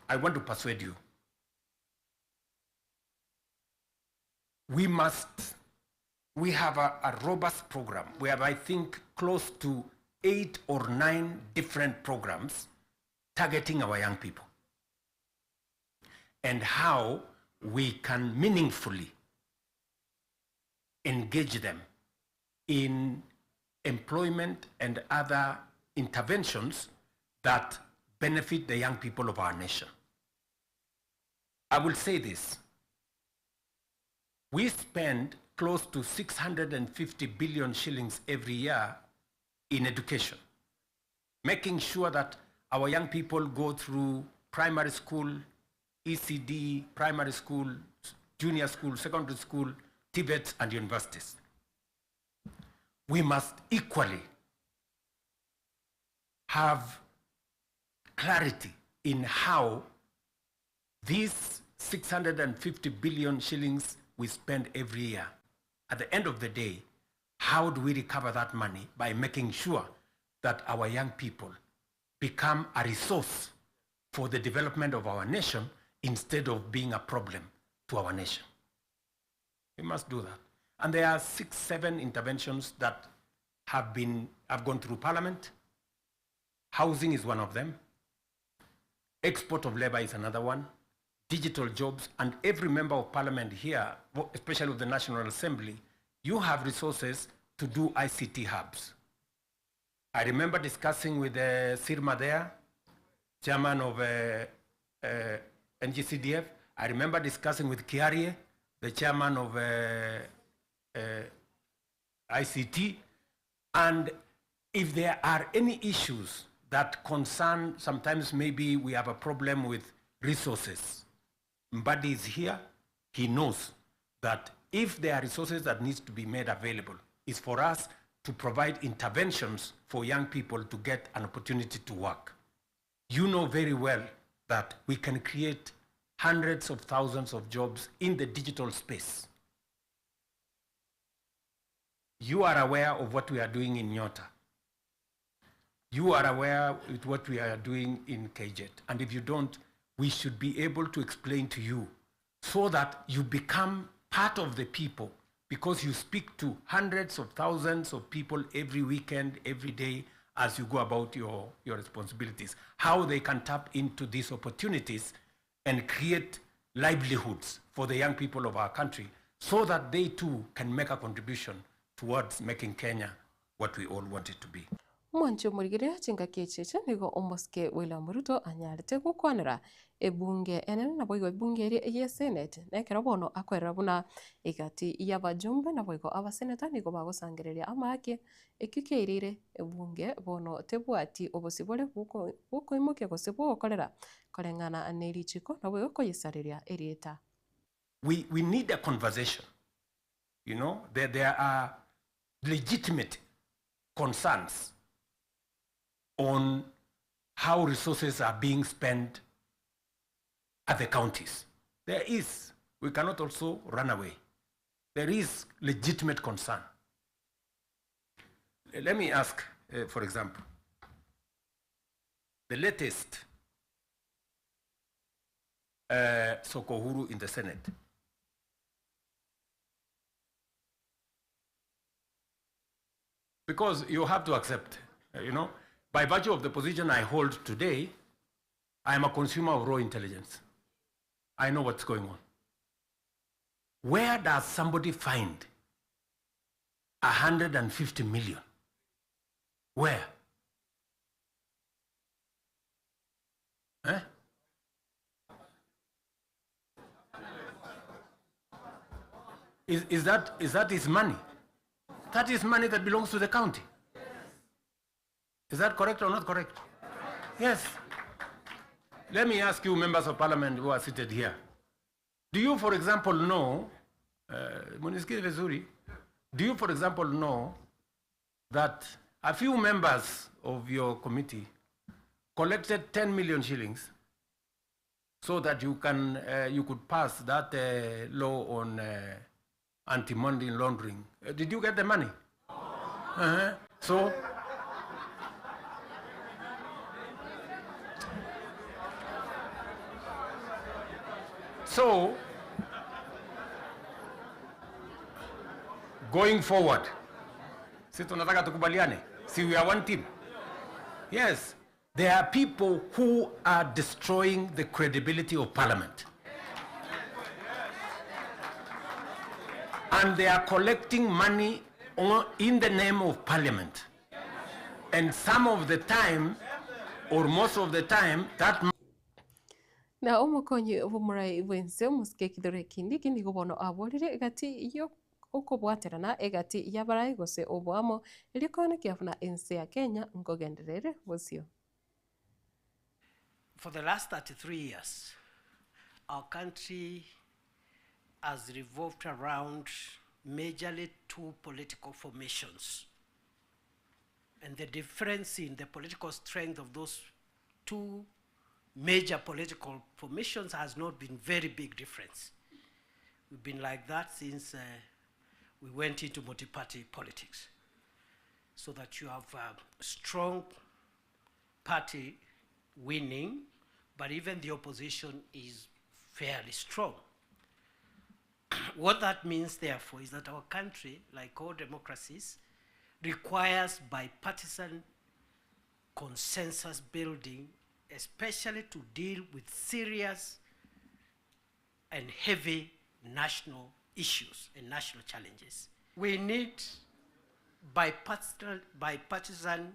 I want to persuade you. We have a robust program. We have, I think, close to 8 or 9 different programs targeting our young people and how we can meaningfully engage them in employment and other interventions that benefit the young people of our nation. I will say this. We spend close to 650 billion shillings every year in education, making sure that our young people go through primary school, ECD, primary school, junior school, secondary school, TVET, and universities. We must equally have clarity in how these 650 billion shillings we spend every year, at the end of the day, how do we recover that money by making sure that our young people become a resource for the development of our nation instead of being a problem to our nation? We must do that. And there are 6-7 interventions that have gone through Parliament. Housing is one of them. Export of labor is another one. digital jobs and every member of parliament here, especially of the National Assembly, you have resources to do ICT hubs. I remember discussing with Sirma there, chairman of NGCDF. I remember discussing with Kiarie, the chairman of ICT. And if there are any issues that concern, sometimes maybe we have a problem with resources. Mbadi is here. He knows that if there are resources that needs to be made available, it's for us to provide interventions for young people to get an opportunity to work. You know very well that we can create hundreds of thousands of jobs in the digital space. You are aware of what we are doing in Nyota. You are aware with what we are doing in KJET. And if you don't, we should be able to explain to you so that you become part of the people, because you speak to hundreds of thousands of people every weekend, every day, as you go about your responsibilities, how they can tap into these opportunities and create livelihoods for the young people of our country so that they too can make a contribution towards making Kenya what we all want it to be. Omwanchi omorigereria chingaki echi eche nigo omosike William Ruto anyarete gokwanera ebunge enene naboigo ebunge eria eye senate na ekero bono akoerera buna egati y'abajumbe naboigo abaseneta nigo bagosangereria amaake ekio kiairire ebunge bono tebwati obosibore bwoko bwokoimokia gose bwogokorera koreng'ana na erichiko naboigo koyesareria erieta. We need a conversation. There are legitimate concerns on how resources are being spent at the counties. There is, we cannot also run away. There is legitimate concern. Let me ask, for example, the latest Soko Huru in the Senate. Because you have to accept, by virtue of the position I hold today, I am a consumer of raw intelligence. I know what's going on. Where does somebody find 150 million? Where? Eh? Is that his money? That is money that belongs to the county. Is that correct or not correct? Yes. Let me ask you, members of parliament who are seated here. Do you, for example, know, munisikie vizuri, do you, for example, know that a few members of your committee collected 10 million shillings so that you could pass that law on anti-money laundering? Did you get the money? Uh-huh. So, going forward, si tunataka tukubaliane, si we are one team. Yes, there are people who are destroying the credibility of parliament. And they are collecting money in the name of parliament. And some of the time, or most of the time, that Na omokonyi bw'omorai bwense omosike Kithure Kindiki nigo bono aborire egati yo okobwaterana egati y'abarai gose oboamo erio koenekia buna ense ya Kenya nkogenderere bosio. For the last 33 years, our country has revolved around majorly two political formations. And the difference in the political strength of those two major political formations has not been very big difference. We've been like that since we went into multi-party politics. So that you have a strong party winning, but even the opposition is fairly strong. What that means, therefore, is that our country, like all democracies, requires bipartisan consensus building, especially to deal with serious and heavy national issues and national challenges. We need bipartisan, bipartisan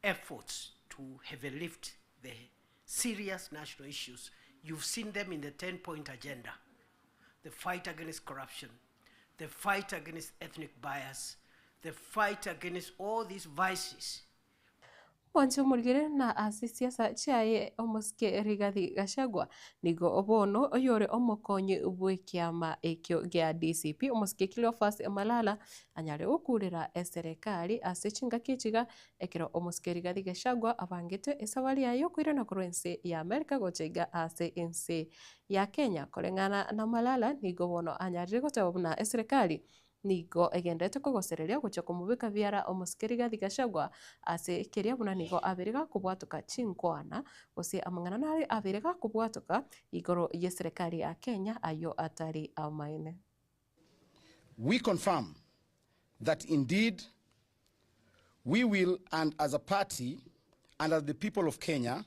efforts to heavy lift the serious national issues. You've seen them in the 10 point agenda the fight against corruption, the fight against ethnic bias, the fight against all these vices. Mwanche omorigere na ase siasa chiaye omosike Rigathi Gachagua nigo bono oyore omokonyi bw'ekiama ekio gia DCP omosike Cleophas Malala anyare gokurera eserekari ase chingaki echiga ekero omosike Rigathi Gachagua abangete esabari yaye yokoirana korwa ense ya America gocha iga ase ense ya Kenya. Koreng'ana na Malala nigo bono anyarire goteba buna eserekari nigo egenderete kogosereria gochia komobeka biara omosike Rigathi Gachagua ase keria buna nigo abere gakobwatoka chinkwana gose amang'ana nare abere gakobwatoka igoro y'eserekari ya Kenya ayio atari amaene. We confirm that indeed we will, and as a party and as the people of Kenya,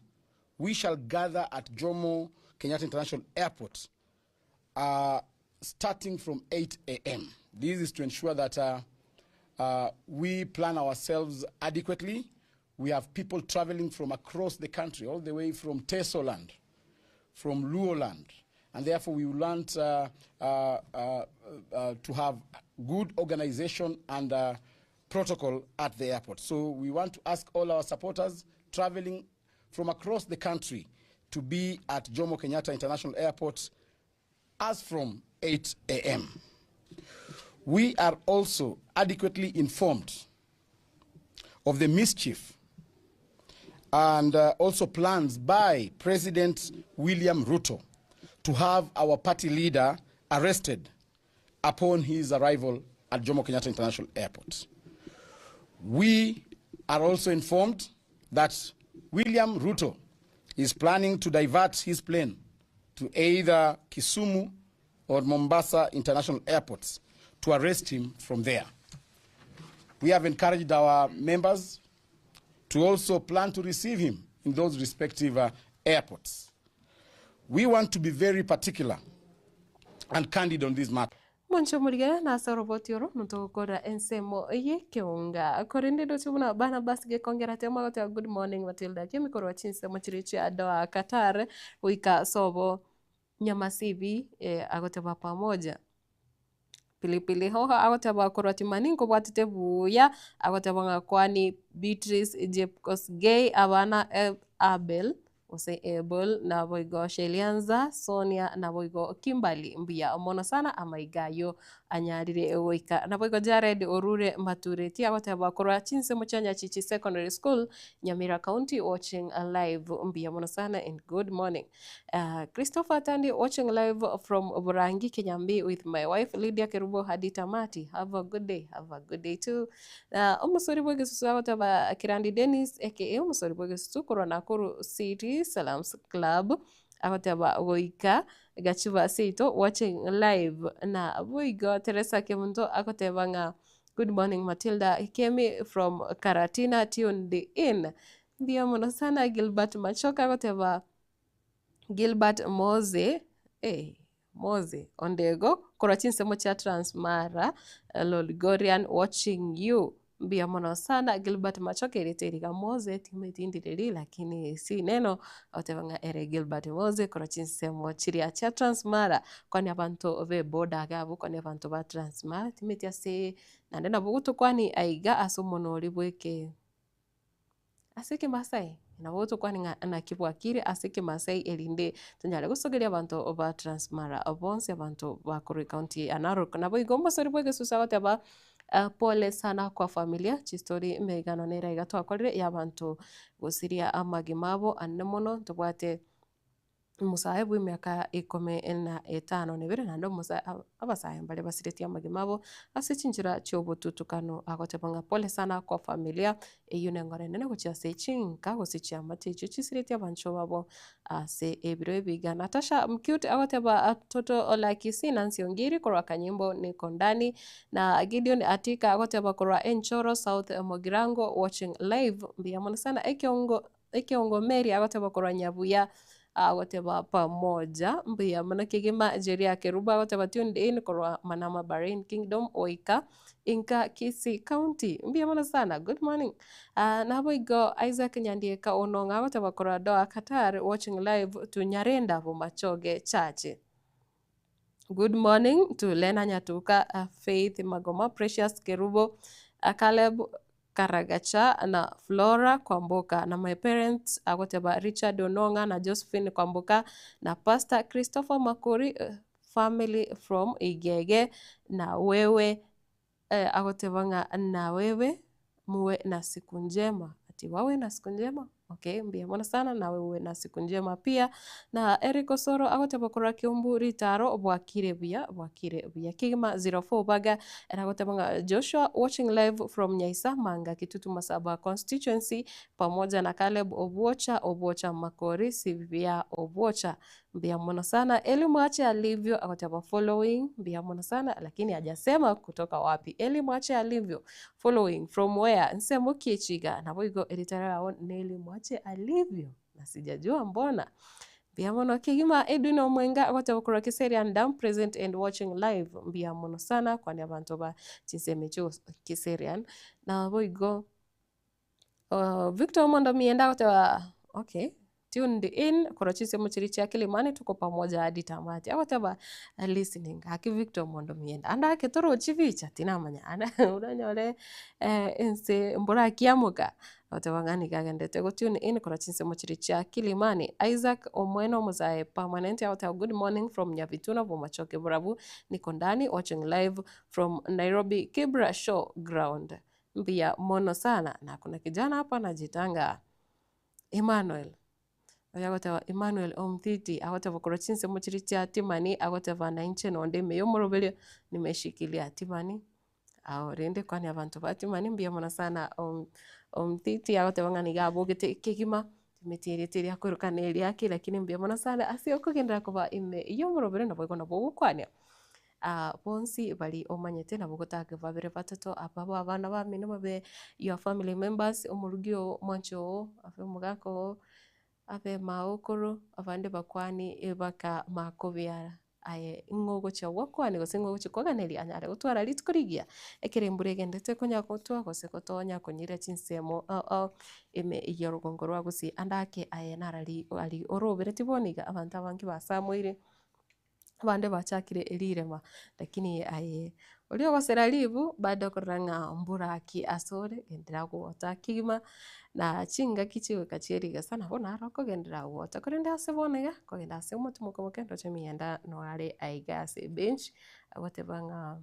we shall gather at Jomo Kenyatta International Airport starting from 8 a.m. This is to ensure that we plan ourselves adequately. We have people traveling from across the country, all the way from Tesoland, from Luoland, and therefore we want to have good organization and protocol at the airport. So we want to ask all our supporters traveling from across the country to be at Jomo Kenyatta International Airport as from 8 a.m. We are also adequately informed of the mischief and also plans by President William Ruto to have our party leader arrested upon his arrival at Jomo Kenyatta International Airport. We are also informed that William Ruto is planning to divert his plane to either Kisumu or Mombasa International Airports to arrest him from there. We have encouraged our members to also plan to receive him in those respective airports. We want to be very particular and candid on this matter. Mwanche omorigere nase oroboti oro notogokora ensemo y'ekeunga korende ndoche buna Barnabas gekongera tema goteba good morning Matilda kemikorwa chinsemo chiria chia Doha Qatar goika sobo Nyamasibi eh, agoteba pamoja. Pilipili hoho agoteba korwa Timani nkobwatete buya agoteba ng'a kwani Beatrice Jepkosgei abana eh, Abel gose Abel naboigo Shelianza Sonia naboigo Kimberly mbuya mono sana amaiga ayio anyarire goika. Naboigo Jared Orure Matureti agoteba korwa chinsemo chia Nyachichi Secondary School Nyamira County watching live mbuya mono sana and good morning. Christopher Tandi watching live from Burangi Kinyambi with my wife Lydia Kerubo hadi tamati. Have a good day. Have a good day too. Omosori bw'egesusu agoteba Kirandi Dennis aka omosori bw'egesusu korwa Nakuru City Salams Club agoteba goika Gachuba seito watching live na boigo Teresa Kemunto agoteba ng'a good morning Matilda Kemi from Karatina tuned in. Mbuya mono sana Gilbert Machoka agoteba Gilbert Mose eh, Mose Ondego korwa chinsemo chia Transmara Lolgorian watching you mbuya mono sana Gilbert Machoka erete eriga Mose timanyeti ndireri lakini si neno agoteba ng'a ere Gilbert Mose korwa chinsemo chiria chia Transmara kwani abanto be boda iga abwo kwani abanto ba Transmara timanyeti ase naende nabo ogotokwani aiga ase omonwa bwa eke ase ekemasai nabo tokwane ng'a naki bwakire ase ekemasai erinde tonyare gosogeria abanto ba Transmara bonsi abanto bakorwa ekaunti ya Narok. Nabo igo omosori bwa egesusu agoteba pole sana kwa familia chistori emegano nere iga twakorire ya abanto gosiria amagima abo anene mono ntobwate omosae bwa emiaka ikomi na etano na ebere naende omosae abasae mbare basiretie amagima abo ase chinchera chia obotutukano agoteba ng'a pole sana kwa familia eywo na engoro enene gochia ase chinka gose chiamate echio chisiretie abanchwa babo ase ebiro ebiga. Natasha Mcute agoteba toto la Kisii Nancy Ongiri korwa Kanyimbo niko ndani na Gideon Atika agoteba korwa Enchoro South Mugirango watching live mbuya mono sana Ekiongo Ekiongo Mary agoteba korwa Nyabuya. Agoteba pamoja mbuya mono kegima Jeria Kerubo agoteba tuned in korwa Manama Bahrain Kingdom oika inka Kisii County mbuya mono sana good morning. Naboigo Isaac Nyandieka Onong'a agoteba korwa Doha Qatar watching live to Nyarenda Bomachoge Church. Good morning to Lena Nyatuka, Faith Magoma, Precious Kerubo, Caleb Karagacha na Flora Kwamboka na my parents agoteba Richard Onong'a na Josephine Kwamboka na Pastor Christopher Makori family from Igege na wewe agoteba ng'a na wewe muwe na siku njema ati wawe na siku njema okay mbuya mono sana nawe uwe na siku njema pia na Eric Osoro agoteba korwa Kiumbu ritaro bwakire buya bwakire buya kegima 04 baga ere agoteba ng'a Joshua watching live from Nyaisa Manga Kitutu Masaba constituency pamoja na Caleb Obwocha Obwocha Makori Sibia Obwocha mbuya mono sana Eli mwache alivyo agoteba following mbuya mono sana lakini hajasema kutoka wapi Eli mwache alivyo following from where nsemo ki echiga naboigo eritara yao neli mwache alivyo na sijajua mbona mbuya mono kegima Edwin Omwenga agoteba korwa Kiserian Dam present and watching live mbuya mono sana kwani abanto ba chinsemo echio Kiserian naboigo Victor Omondo Mienda agoteba okay tuned in korwa chinsemo chiria chia Kilimani tuko pamoja hadi tamati agoteba listening gaki Victor Omondo Mienda ande ake torochi bicha tinamanya ande oranyore ense mborakiamoka agoteba ng'a nigo agendete go tune in korwa chinsemo chiria chia Kilimani. Isaac Omweno Omosae permanent agoteba good morning from Nyabituna Bomachoge Borabu niko ndani watching live from Nairobi Kibra show ground mbuya mono sana na kuna kijana hapa anajitanga Emmanuel oyo agoteba Emmanuel Omtiti agoteba korwa chinsemo chiria chia Timani agoteba na inche nonde ime ya omoroberio nimeshikilia Timani awo rende kwani abanto ba Timani mbuya mono sana Omtiti agoteba ng'a niga abogete kegima timeti erieta eria akoiroka na eriake lakini mbuya mono sana ase okogenderera koba ime ya omoroberio naboigo nabo ogokwania. Bonsi baria omanyete nabo ogotake babere batato ababo abana bamino babe your family members, omorugi oo, omwanchi oo, abe omogaka oo, abe maokoro, abande bakwani baka makobiara. Aye ng'o ogochia gokwania gose ng'o ogochia koganeria anyare gotwara rituko rigiya, ekero embura egendete konya gotwa gose gotonya konyira chinsemo ao ao ime ya orogongo rwa gusii. Ande ake aye narari aria orobereti bono iga abanto abange basamoire. Abande bachakire rirema, lakini aye oria ogosera ribu bado okorora ng'a mbura ki asore, genderera gogota kegima, na chingaki chigoika chie rigesa nabo naro okogenderera gogota. Korende ase bono iga, kogenda ase omotimoko moke ndoche emiyanda noare aiga ase ebench, agoteba ng'a.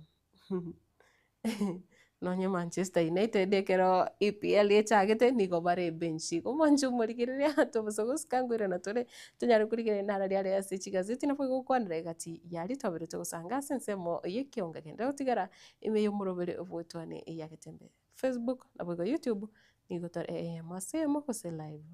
Nonye Manchester United ekero EPL echagete nigo bare ebench. Igo mwanche omorigereria tobosa gosika nkoirana tore tonyare korigereria naro riare ase chigazeti nabo egokwanera egati yaria twabere togosanga ase ensemo ya ekionga kende gotigara ime y'omorobere bw'etwane ya Getembe. Facebook naboigo YouTube nigo tore eyemo ase eyemo gose live.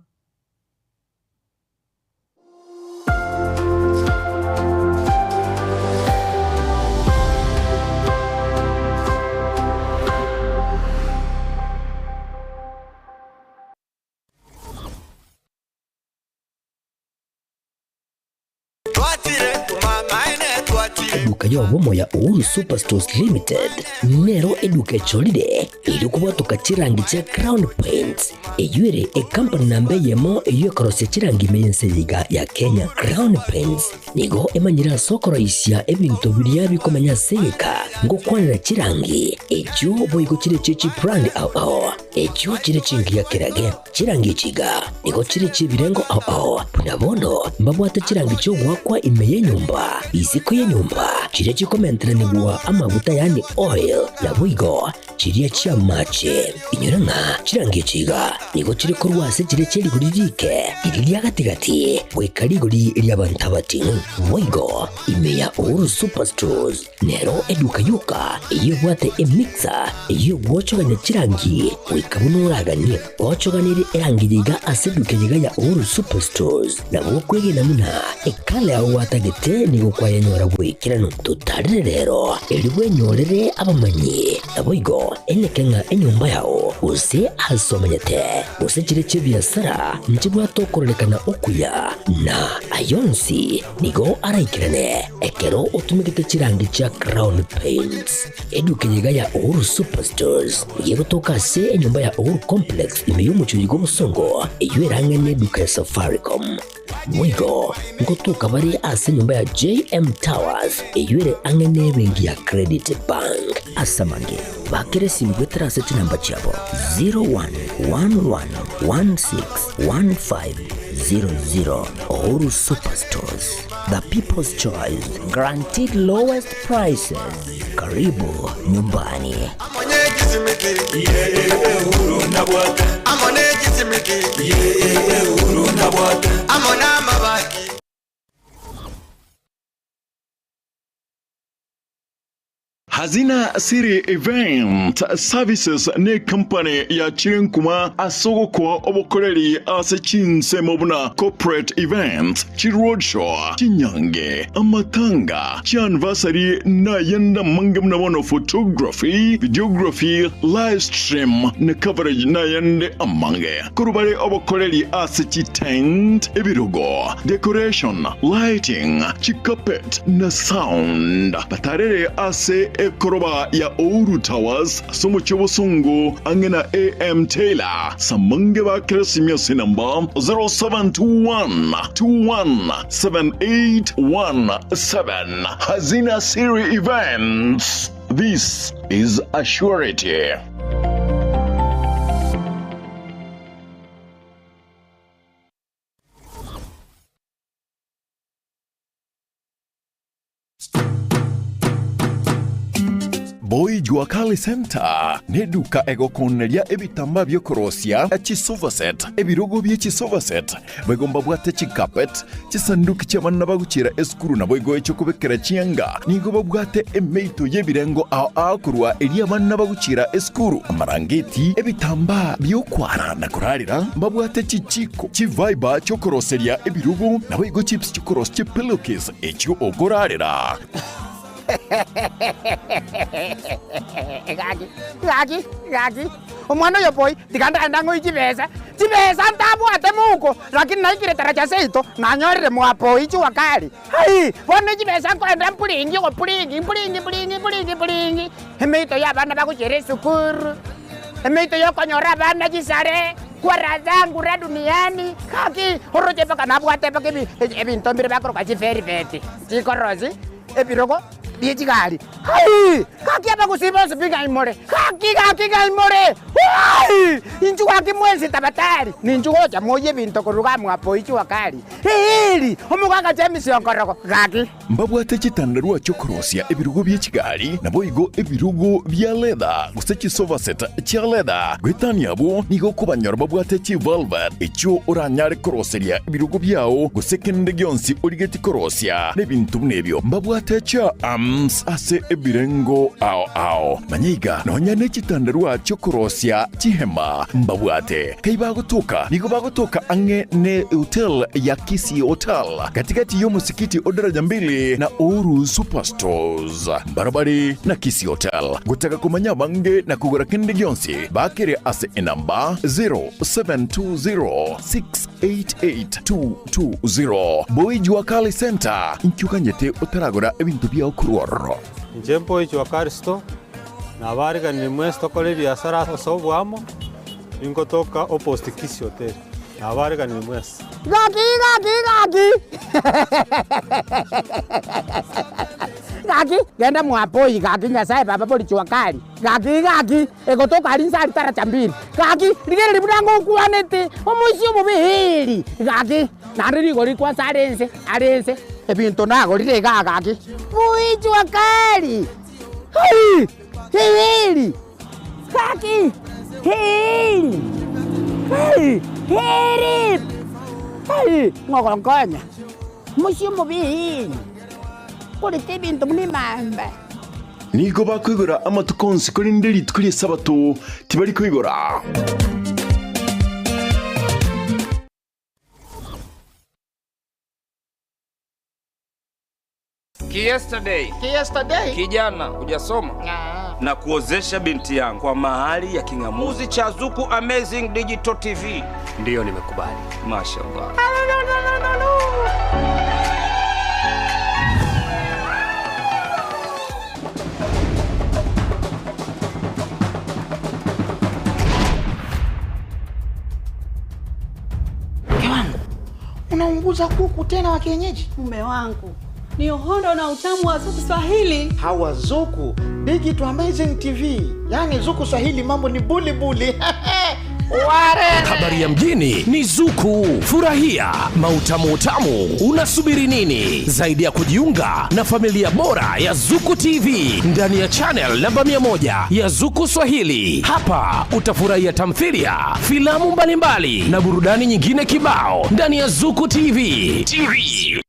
Eduka y'obomo ya Uhuru Superstores Limited nero eduka echorire erio kobwatoka chirangi chia Crown Paints Eyio ere ekampani namba eyemo eyio ekorosia chirangi ime y'ense eye iga ya Kenya. Crown Paints nigo emanyire ase okoroisia ebinto biria bikomenya ase egeka ngokwanera chirangi echio boigo chire chie chibrand ao ao echio chire chingiya kerage. Chirangi echi iga nigo chire chi'ebirengo ao ao buna bono mbabwate chirangi chi'ogoakwa ime y'enyomba, isiko y'enyomba, chiria chikomenteranigwa amaguta yaani oil, naboigo Chiria chi'amache. Inyora ng'a chirangi echi iga nigo chire korwa ase chiria chie rigori riike, riria ria gati-gati, goika rigori ri'abanto abating'u. Boigo, ime ya Uhuru Superstores nero eduka yoka eyio ebwate emixer eyio egwochogania chirangi goika buna oraganie. Gochoganirie erangi eye iga ase eduka eye iga ya Uhuru Superstores, nabo okwegena buna ekala yao gwatagete nigo kwayenyora bw'ekeranu. Totarire rero, erio bwenyorere abamanyi, naboigo eneke ng'a enyomba yao, gose aase omenyete, gose chire chi'ebiasara nchibwate okororekana okuya, na ay'onsi nigo araikerane ekero otumegete chirangi chia Crown Paints. Eduka eye iga ya Uhuru Superstores nigo egotoka ase enyomba ya Uhuru Complex ime y'omochie oyo bw'Obosongo, eyio erang'e neduka ya Safaricom. Boigo ngotoka bare ase enyomba ya JM Towers eyio ere ang'e nebenki ya Credit Bank. Ase amange, bakera esimi goetera ase chinamba chiabo 0111161500. Uhuru Superstores, the people's choice, guaranteed lowest prices. Karibu nyumbani. Hazina City Event Services necompany yachire nkuma ase ogokoa obokoreri ase chinsemo buna corporate events, chiroadshow, chinyange, amatanga, chianniversary na ayande amange buna bono photography, videography, live stream na coverage na ayande amange. Korwa bare obokoreri ase chitent, ebirogo, decoration, lighting, chicarpet na sound. Batarere ase ekoroba ya Ouru Towers ase omochie obosongo ang'e na AM Taylor. Samange bakere esimi ase enamba 0721 21 7817. Hazina Siri Events. This is a surety. Boy Jua Kali Center neduka egokoneria ebitambaa biokorosia chisofa set, ebirogo bie chisofa set, Boigo mbabwate chicarpet, chisanduki chi'abana bagochiera esukuru naboigo echi'okobekera chianga. Nigo babwate emeito y'ebirengo ao ao korwa eria abana bagochiera esukuru, amarangeti, ebitambaa bi'okwara na korarera. Mbabwate chichiko, chivaiba chi'okoroseria ebirogo, naboigo chips chi'okorosia chipillowcase echio okorarera. Gaki, gaki, gaki, omwana oyo boy, tiga ndagende ang'oe chibesa, chibesa ntabwate mouko, lakini naikire taracha seito, nanyorire mwa boy jua kali, hai, bono chibesa nkoenda mpuringi ogopuringi, mpuringi mpuringi mpuringi mpuringi, emeito ya abana bagochiera esukuru, emeito ya okonyora abana chisare, kwara zangu ra duniani, gaki, oroche mpaka nabwate mpaka ebi ebinto mbire bakoroka chivelvet, chikorosi. Ebirogo bie chigari. Hai! Gaki abagusii bonsi pi ng'ai more? Gaki, gaki ng'ai more? Hai! Inchuo gaki mwensi tabatari, ninchu gocha moyie ebinto korwa iga mwapo ichua kari. Eeri! Omogaka James Onkorogo, gaki. Mbabwate chitandarua chi'okorosia ebirogo bie chigari, naboigo ebirogo bia leather, gose chisofa set chia leather. Goetania abwo, nigo okobanyora babwate chivelvet, echio oranyare koroseria ebirogo biao, gose kende gionsi origetie korosia, na ebinto buna ebio. Mbabwate chiarms ase ebirengo ao ao. Manya iga, nonya ne chitandarua chi'okorosia chihema mbabwate. Kai bagotoka, nigo bagotoka ang'e ne hotel ya Kisii Hotel, gati-gati y'omosikiti o Daraja Mbili na Uhuru Superstores. Mbarabare na Kisii Hotel. Gotaka komanya abange na kogora kende gionsi, bakere ase enamba 0720 688 220. Boy Jua Kali Center, inki oganyete otaragora ebinto biao korwa ororo? Inche Boy Jua Kali Store, nabariganirie mwensi tokore ebiasara ase oboamo, ningotoka opposite Kisii Hotel. Nabariganirie mwensi. Gaki gaki gaki gaki genda mwapoi gaki Nyasaye baba bori jua kali gaki gaki egotoka aria inse aria taracha mbili gaki rigereria buna ngokwanete omoisia omobe eeri gaki naende rigori kwansa are inse are inse ebinto nagorire igaa gaki bui jua kali hai eeri. Gaki! Heri! Heri! Heri! Heri! Ng'ogonkonya, mochie omobe, korete ebinto buna emamba. Nigo bakoigora amatuko onsi, korende rituko ri'Esabato tibari koigora. Ki yesterday. Ki yesterday. Kijana hujasoma na kuozesha binti yangu kwa mahali ya king'amuzi cha Zuku Amazing Digital TV. Ndiyo, nimekubali. Mashallah. Mke wangu, unaunguza kuku tena wa kienyeji? Mume wangu ni uhondo na utamu wa Zuku Swahili. Hawa Zuku Digital Amazing TV, yaani Zuku Swahili mambo ni buli buli. Ware. Habari ya mjini ni Zuku. Furahia mautamu utamu. Unasubiri nini zaidi ya kujiunga na familia bora ya Zuku TV ndani ya channel namba 100 ya Zuku Swahili? Hapa utafurahia tamthilia, filamu mbalimbali na burudani nyingine kibao ndani ya Zuku TV. TV.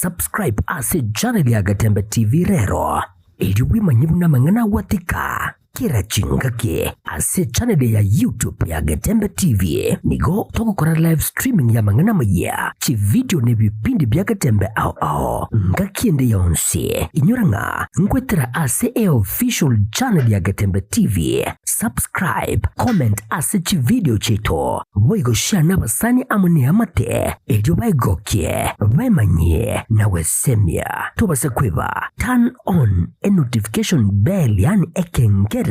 Subscribe ase channel ya Gatembe TV rero erio bwimanye buna amang'ana agwatika kera chingaki ase channel ya YouTube ya Gatembe TV nigo togokora live streaming ya amang'ana amaya chivideo na ebipindi bia Gatembe ao ao ngaki ende yonsi inyora ng'a nkwetera ase eofficial channel ya Gatembe TV subscribe comment ase chivideo chiaito boigo share na abasani amo neamate erio baegokie baemanyie na gwesemia tobase kweba turn on e notification bell yaani ekengere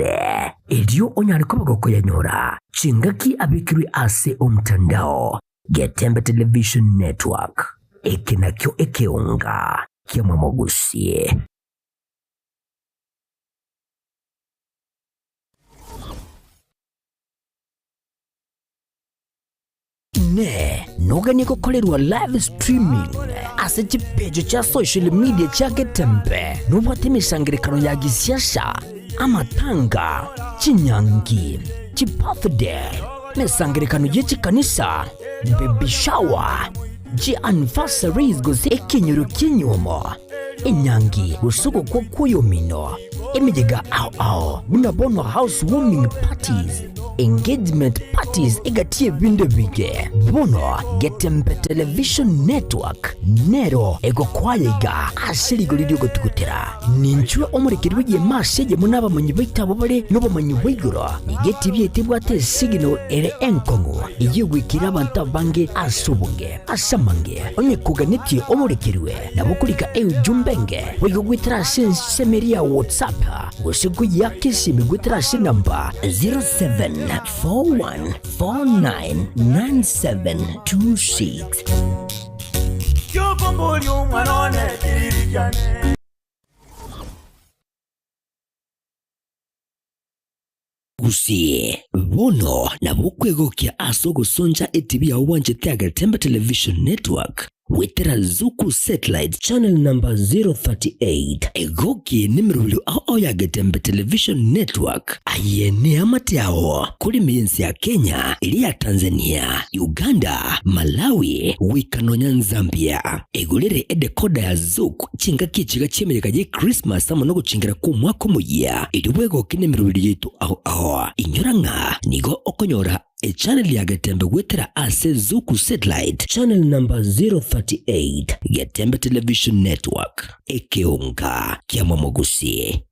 erio onyare koba gokoyanyora chingaki abekirwe ase omtandao Getembe Television Network eke nakio ekeonga kia mwamogusie. Inee! Noganie gokorerwa live streaming ase chipeji chia social media chia Getembe? Nobwate emesangerekano ya gisiasa, amatanga, chinyangi, chibirthday, emesangerekano ye chikanisa, baby shower, chi anniversaries gose ekenyoro ki'enyuomo, enyangi gose ogokwa kw'oyomino, emeyega ao ao buna bono house warming parties, engagement parties egati y'ebinto ebinge. Bono Getembe Television Network nero egokwaya iga ase rigori ri'ogotugutera. Ninchwe omorekeri bw'egeema ase eyemo nabamanyi baito abwo bare nobomanyi bwa igoro. Nigo etibi yaito ebwate esignal ere enkong'u eyio egoikera abanto abange ase obonge. Ase amange, onye koganetie omorekerwe, nabo okorika eujumbe enge boigo goetera ase ensemo eria ya WhatsApp gose koyiaka esimi goetera ase enamba 0741499726. Gusii, bono nabo okwegokia ase ogosoncha etibi yao bwanchete ya Getembe Television Network goetera Zuku Satellite Channel number 038. Egoki nemerobio ao ao ya Getembe Television Network. Aye neamate ao kore ime y'ense ya Kenya, eria ya Tanzania, Uganda, Malawi, goika nonya Nzambia. Egorere edecoder ya Zuku chingaki echiga chi'emeyega ye Christmas amo nogochengera kw'omwaka omoyia, erio bwegoke nemeroberi yaito ao ao. Inyora ng'a nigo okonyora echannel ya Getembe goetera ase Zuku Satellite channel number 038, Getembe Television Network, ekeonga kia Momogusi.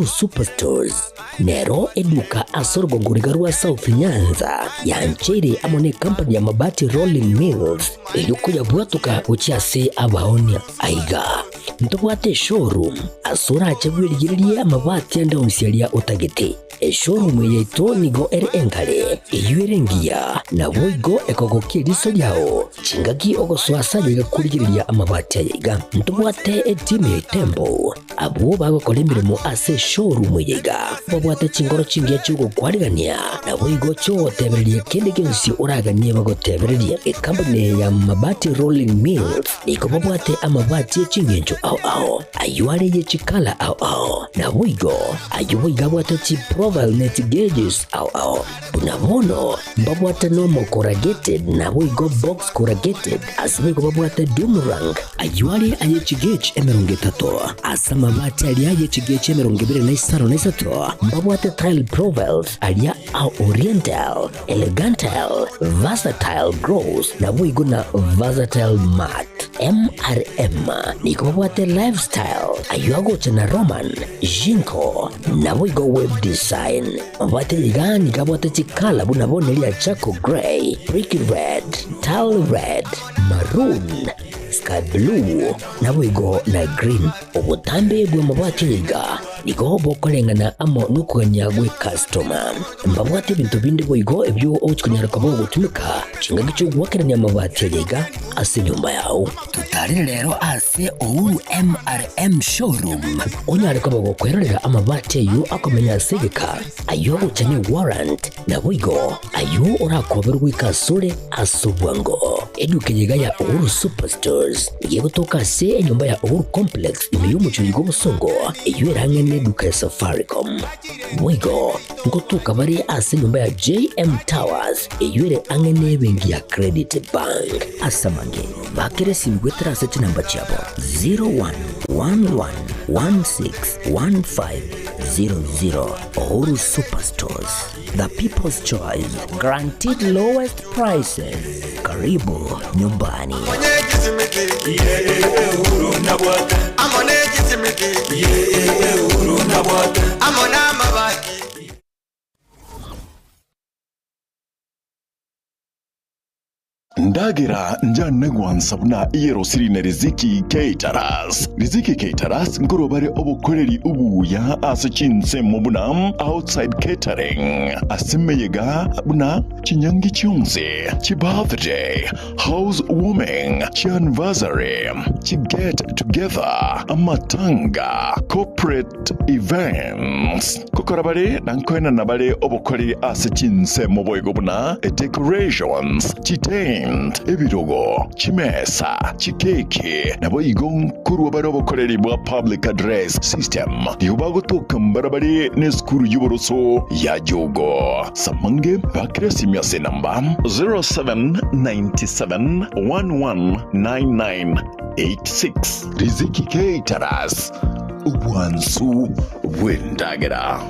Superstores nero eduka ase orogongo riga rwa South Nyanza yancheire amo ne company ya Mabati Rolling Mills erio koyabwatoka gochia ase abaonia. Aiga ntobwate eshowroom ase orache bwerigererie amabati ande onsi aria otagete. Eshowroom eye yaito nigo ere engare, eyio ere engiya, naboigo ekogokia eriso riao chingaki ogosoa ase aye iga korigereria amabati aya iga. Ntobwate etimu ya Itembo, abwo bagokora emeremo ase eshowroom eye iga, babwate chinkoro chingiya chi'ogokwarigania, naboigo chi'ogotebereria kende gionsi oraganie bagotebererie. Ekampuni eye ya Mabati Rolling Mills nigo babwate amabati e chingencho ao ao, ayio are ye chikala ao ao, naboigo ayio boigo abwate chiprof. profile ne chigeges ao ao. Buna bono mbabwate normal corrugated naboigo box corrugated ase boigo babwate doomerang ayio are aye chigauge 30 ase amabati aria aye chigauge 23 mbabwate tile profiles aria a oriental, elegantal, versatile gloss naboigo na versatile matte. MRM nigo babwate lifestyle ayio agocha na Roman, Jinko naboigo web design. Mabwate iga nigo abwate chikala buna bono eria charcoal grey, brick red, tile red, maroon, sky blue naboigo na green. Obotambe bw'amabati aya iga nigo bokoreng'ana amo nokogania gw'ekastoma. Mbabwate ebinto binde boigo ebio ogochia konyara koba ogotumeka chingaki chi'ogoakerania amabati aya iga ase enyomba yao. Totarere rero ase Uhuru MRM Showroom onyare koba gokwerorera amabati ayio akomenya ase egeka, ayio agocha ne warrant, naboigo ayio orakoberwe goika asore ase obwango. Eduka eye iga ya Uhuru Superstores nigo egotoka ase enyomba ya Uhuru Complex ime y'omochie oyo bw'obosongo, eyio ere ang'e neduka ya Safaricom. Boigo ngotoka bare ase enyomba ya JM Towers eyio ere ang'e nebenki ya Credit Bank. Ase amange, bakera esimi goetera ase chinamba chiabo 0111161500. Uhuru Superstores, the people's choice, guaranteed lowest prices. Karibu nyumbani. Ndagera njane gwansa buna eyerosiri ne Riziki Caterers. Riziki Caterers nkorwa bare obokoreri obuya ase chinsemo buna outside catering, ase emeyega buna chinyangi chionsi, chibirthday, house warming, chianniversary, chiget together, amatanga, corporate events. Gokora bare na nkoenana bare obokoreri ase chinsemo boigo buna decorations, chitent, ebirogo, chimesa, chikeki, naboigo nkorwa bare obokoreri bwa public address system. Nigo bagotoka mbarabare nesukuru y'oboroso ya Jogo. Samange bakire esimi ase enamba 0797 119986. Riziki Caterers, obwansu bw'endagera.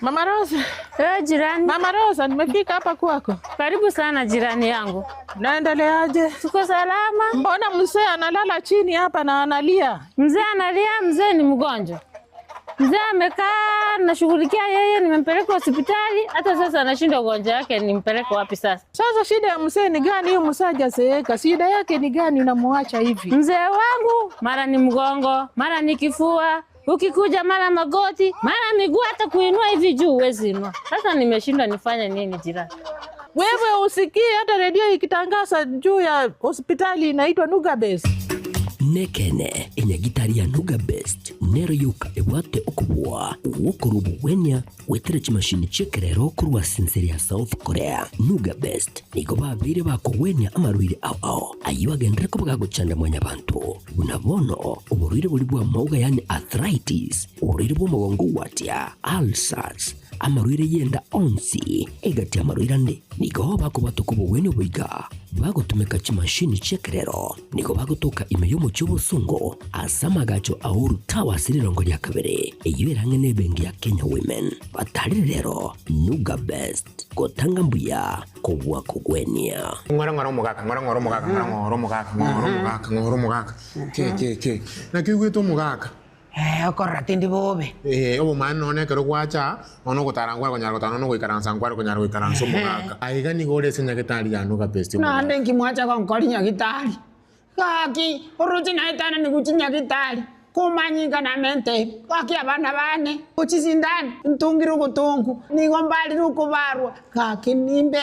Mama Rosa. Eh, jirani. Mama Rosa, nimefika hapa kwako. Karibu sana jirani yangu. Naendeleaje? Tuko salama. Mbona mzee analala chini hapa na analia? Mzee analia, mzee ni mgonjwa. Mzee amekaa nashughulikia yeye, nimempeleka hospitali, hata sasa anashindwa ugonjwa wake, nimpeleke wapi sasa? Sasa shida ya mzee ni gani? Huyu mzee hajazeeka, shida yake ni gani unamuacha hivi? Mzee wangu mara ni mgongo, mara ni kifua, ukikuja mara magoti, mara miguu, hata kuinua hivi juu huwezi inua. Sasa nimeshindwa nifanye nini jirani? Wewe usikii hata redio ikitangaza juu ya hospitali inaitwa Nugabes. Nekene enyagitari ya Nuga Best nero yoka ebwate okobua gwokorwa obogwenia gwetera chimashini chi'ekerero korwa ase ensere ya South Korea. Nuga Best nigo babeire bakogwenia amarwaire ao ao ayio agenderere koba gagochanda mwanyabanto buna bono oborwaire boria bw'amauga yaani arthritis, oborwaire bw'omogongo gwatia, ulcers, Amarwaire y'enda onsi egati y'amarwaire ande nigo bakobwatoka obogwenia oboiga bagotumeka chimashini chi'ekerero. Nigo bagotoka ime y'omochie obosongo ase amagacho a Uhuru Towers rirongo ria kabere, eyio ere ang'e n'ebenki ya Kenya Women. Batarire rero Nuga Best, gotanga mbuya kobua kogwenia. Ng'ora ng'ora omogaka, ng'ora ng'ora omogaka, ng'ora ng'ora omogaka, ng'ora omogaka, ng'ora omogaka. Ke ke ke. Naki oigwete omogaka? Ee, okorora tindi bobe. Ee, obomaene nonya ekero gwacha aa, nonya ogotara nkware konyara gotara, nonya ogoikaransa nkware konyara goikaransa omogaka. Aiga nigo ore ase nyagetari ya Nugapesti omogaka. Naende inki mwacha gonkori nyagitari? Gaki, oroche naetanani gochia nyagitari, komanyinga namente, gaki abana bane, gochia sindani, ntungire ogotongu, nigo mbarire okobarwa, gaki nimbe.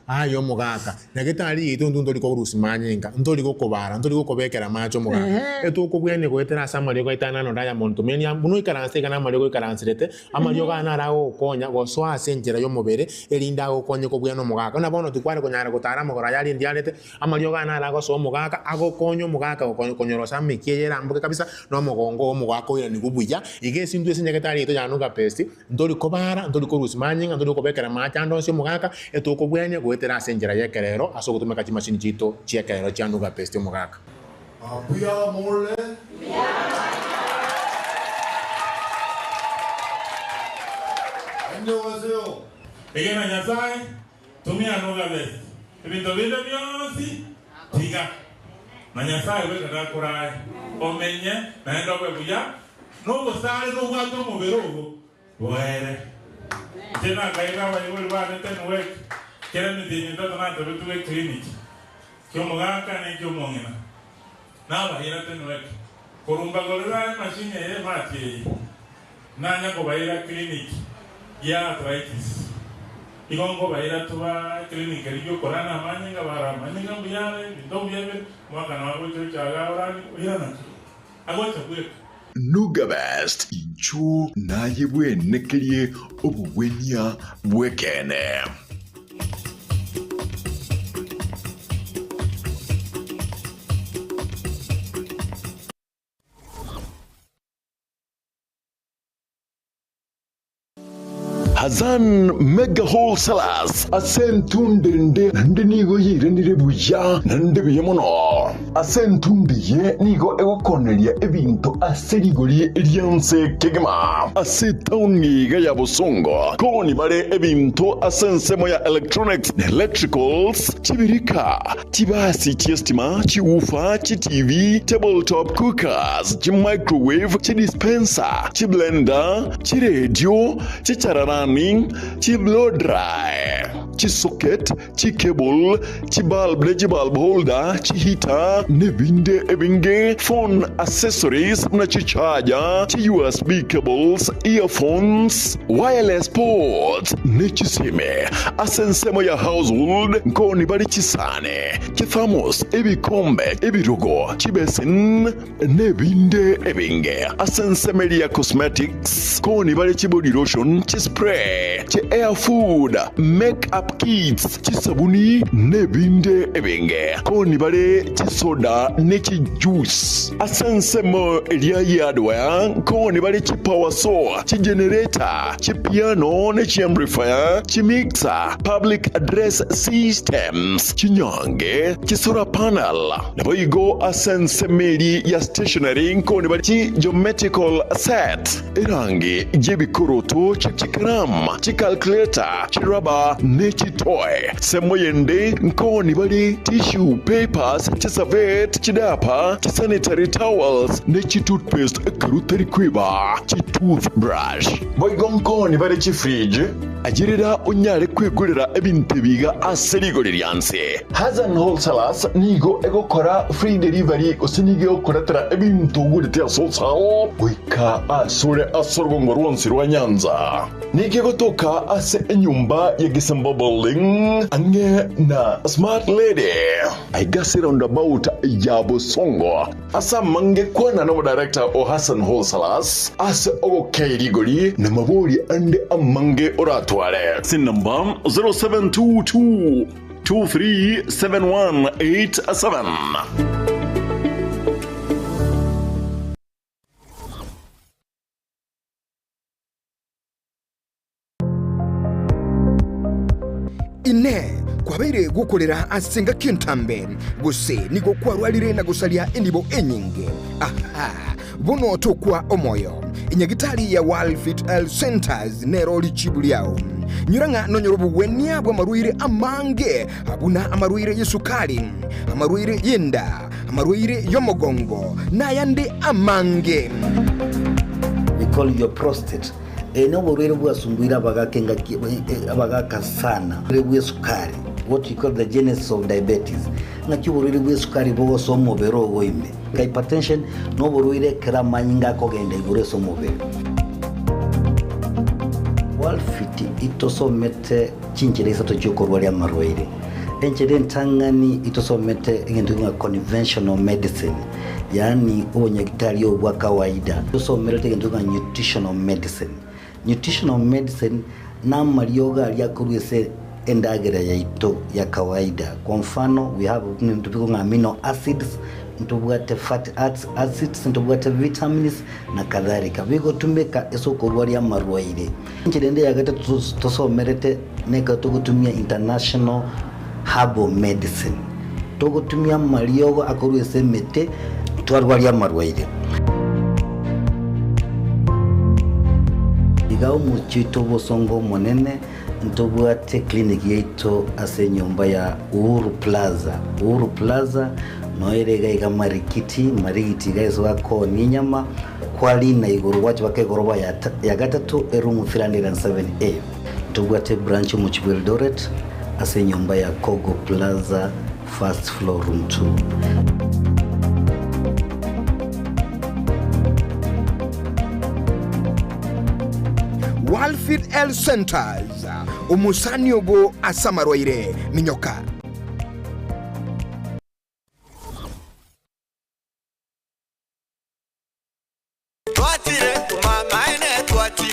Aye omogaka, nyagetari yaito intwe ntori korusia manyinga, ntori gokobara, ntori gokobekera amache omogaka. Ehe. Etokobwenia goetera ase amariogo aito aya nano Diamond Tumeni amo, buna oikaranse iga namariogo oikaranserete, amariogo aya naro agogokonya gosoa ase enchera y'omobere, erinde agokonye kobwena omogaka. Buna bono tikware konyara gotara amagoro aya aria ndiarete, amariogo aya naro agosoa omogaka, agokonya omogaka gokonya konyorosa amekia eye eramboke kabisa, na omogongo oo omogaka oiranigwe buya. Iga ase intwe ase nyagetari yaito ya Nuga Best, Ntori kobara, ntori korusia manyinga, ntori kobekera amache ande onsi omogaka, etokobwenia goetera ase enchera y'ekerero ase ogotumeka chimashini chiaito chi'ekerero chia Nuga Best omogaka. Mbuya more? Annyeonghaseyo. Egena Nyasae, tumia Nuga Best, ebinto binde bionsi tiga, na Nyasae bweka nakorae omenye naende obe buya. Nobosare nobwate omobere obo boere. Inche nakaira abaibori bane Tenwek, kera emetienyi etato natebetwe eclinic ki'omogaka na eki'omong'ina. Nabaira Tenwek, korwa mbagorera emachine eye emati eye, nanya kobaira clinic ya arthritis. Igo nkobaira toba eclinic eria y'okorana amanyinga, bara amanyinga mbuya are, ebinto mbuya bire, omwaka nabo agocha ocha iga orani, oirana ki? Agocha bweka. Nuga Best, inchuo naye bwenekerie obogwenia bw'ekeene. Hazan Mega Wholesalers ase entundo ende naende nigo yairanire buya naende buya mono. Ase entundo eye nigo egokoneria ebinto ase rigori ri'ense kegima. Ase etaoni iga ya Bosongo koni bare ebinto ase ensemo ya electronics na electricals, chibirika, Chibasi chi'estima, chiwoofer, chiTV, table top cookers, chimicrowave, chidispenser, chiblender, chiredio, chichararani, chiblow dry, chisocket, chicable, chibulb ne chibulb holder, chiheater, nebinde ebinge, phone accessories buna chicharger, chi-USB cables, earphones, wireless ports, ne chisime. Ase ensemo ya household nkoni bare chisani, chithermos, ebikombe, ebirogo, chibesin, nebinde ebinge. Ase ensemo eria ya cosmetics nkoni bare chibody lotion, chispray, chi hair food, make up kits, chisabuni, nebinde ebinge. Nkoni bare chisoda ne chijuice. Ase ensemo eria ya hardware nkoni bare chipower saw, chigenerator, Chipiano ne chiamplifier, chimixer, public address systems, chinyange, chisolar panel, naboigo ase ensemo eria ya stationery nkoni bare chi geometrical set, erangi y'ebikoroto, chikaramu, chicalculator, chirubber ne chitoy. Ensemo yende nkoni bare tissue papers, chiservette, chidiaper, chisanitary towels ne chitoothpaste ekero otari kweba chitoothbrush. Boigo nkoni bare chifridge, ayerera onyare kwegorera ebinto ebi iga ase rigori rianse. Hassan Wholesalers nigo egokora free delivery gose nigo egokoretera ebinto ogorete ase wholesale goika asore ase orogongo rwonsi rwa Nyanza. Nigo egotoka ase enyomba ya Gisemba Building ang'e na Smart Lady aiga ase roundabout ya Bosongo. Ase amange kwana nomodirector o Hassan Wholesalers ase ogokei rigori na mabori ande amange oratware. Ase enamba 0722 237187. Inee! Kwabeire gokorera ase engaki entambe, gose nigo kwarwarire na gosaria enibo enyinge? Aha! Bono tokwa omoyo. Enyagitari ya World Fit Health Centers nero richibu riao. Nyora ng'a nonyore obogwenia bw'amarwaire amange buna amarwaire y'esukari, amarwaire y'enda, amarwaire y'omogongo, na ayande amange. We call your prostate. Eye noborwaire bwasumbuire abagaka engaki abagaka sana. Oborwaire bw'esukari, what we call the genesis of diabetes. Ng'aki oborwaire bw'esukari bogosoa omobere ogo ime. Hypertension noborwaire ekero amanyinga akogenda igoro ase omobere. Walfit itosomete chinchera isato chiokorwaria amarwaire. Enchera entang'ani itosomete egento ng'a conventional medicine, yaani obonyagitari obo bwa kawaida. Tosomerete egento ng'a nutritional medicine. Nutritional medicine namariogo aria akorwa ase endagera yaito ya kawaida. Kwa mfano, we have ebinto bikong'a amino acids, ntobwate fatty acids, ntobwate vitamins na kadhalika. Bigotumeka ase okorwaria amarwaire. Enchera ende ya gatato tosomerete nekero togotumia international herbal medicine. Togotumia amariogo akorwa ase emete twarwaria amarwaire. Iga omochie oito obosongo omonene ntobwate clinic yaito ase enyomba ya Uhuru Plaza. Uhuru Plaza noyo ere iga iga Marikiti, Marigiti iga ase bakoonia enyama, kwarina igoro gwacha baka egoroba ya gatato eroom 307A. Ntobwate branch omochie bwa Eldoret ase enyomba ya Kogo Plaza first floor room 2. Walfit Health Centers, omosani obo ase amarwaire, minyoka.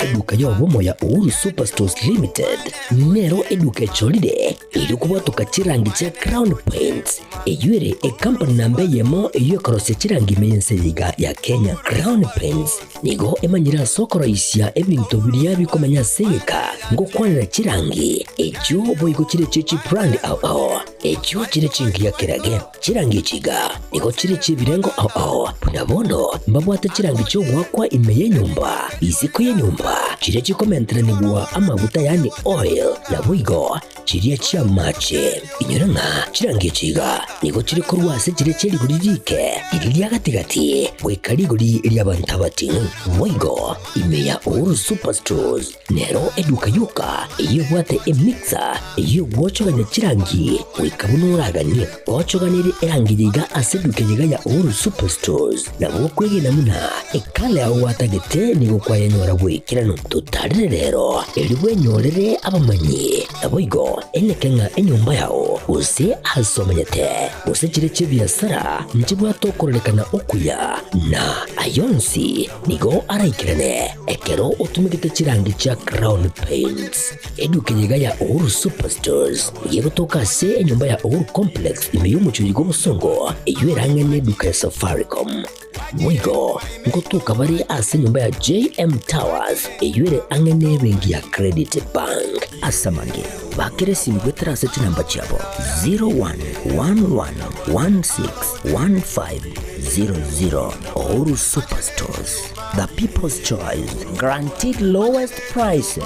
Eduka y'obomo ya Uhuru Superstores Limited nero eduka echorire erio kobwatoka chirangi chia Crown Paints eyio ere ekampani namba eyemo eyio ekorosia chirangi ime y'ense eye iga ya Kenya. Crown Paints nigo emanyire ase okoroisia ebinto biria bikomenya ase egeka ngokwanera chirangi echio boigo chire chie chibrand ao ao echio chire chingiya kerage. Chirangi echi iga nigo chire chi'ebirengo ao ao, buna bono mbabwate chirangi chi'ogoakwa ime y'enyomba, isiko y'enyomba, chiria chikomenteranigwa amaguta yaani oil, naboigo chiria chi'amache. Inyora ng'a chirangi echi iga nigo chire korwa ase chiria chie rigori riike, riria ria gati-gati, goika rigori ri'abanto abating'u. Boigo ime ya Uhuru Superstores Nero eduka yoka eyio ebwate emixer eyio egwochogania chirangi goika buna oraganie. Gochoganerie erangi eye iga ase eduka eye iga ya Uhuru Superstores nabo okwegena buna ekala yao gwatagete nigo kwayenyora bw'ekeranu. Totarere rero erio bwenyorere abamanyi naboigo eneke ng'a enyomba yao gose ase omenyete gose chire chi'ebiasara nchibwate okororekana okuya na ayonsi Nigo araikerane ekero otumegete chirangi chia Crown Paints. Eduka eye iga ya Uhuru Superstores nigo egotoka ase enyomba ya Uhuru Complex ime y'omochie oyo bw'obosongo eyio erang'e neduka ya Safaricom. Boigo ngotoka bare ase enyomba ya JM Towers eyio ere ang'e nebenki ya Credit Bank. Ase amange, bakera esimi goetera ase chinamba chiabo 0111161500. Uhuru Superstores, the people's choice, guaranteed lowest prices.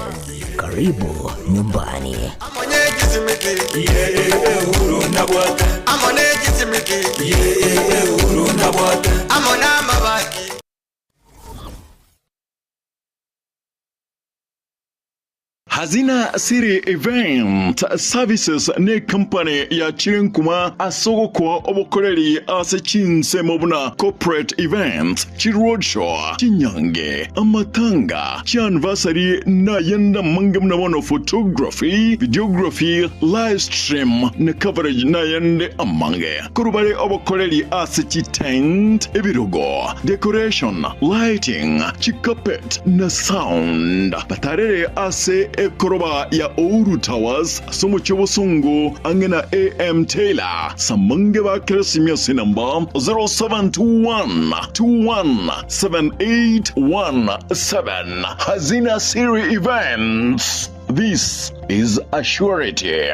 Karibu nyumbani. Hazina City Event Services necompany yachire nkuma ase ogokoa obokoreri ase chinsemo buna corporate events, chiroadshow, chinyange, amatanga, chianniversary nayende amange buna bono photography, videography, live stream na coverage nayende amange. Korwa bare obokoreri ase chitent, ebirogo, decoration, lighting, chicarpet, na sound. Batarere ase ekoroba ya Ouru Towers ase omochie obosongo ang'e na AM Taylor. Samange bakere esimi ase enamba 0721 21 7817. Hazina Siri Events. This is a surety.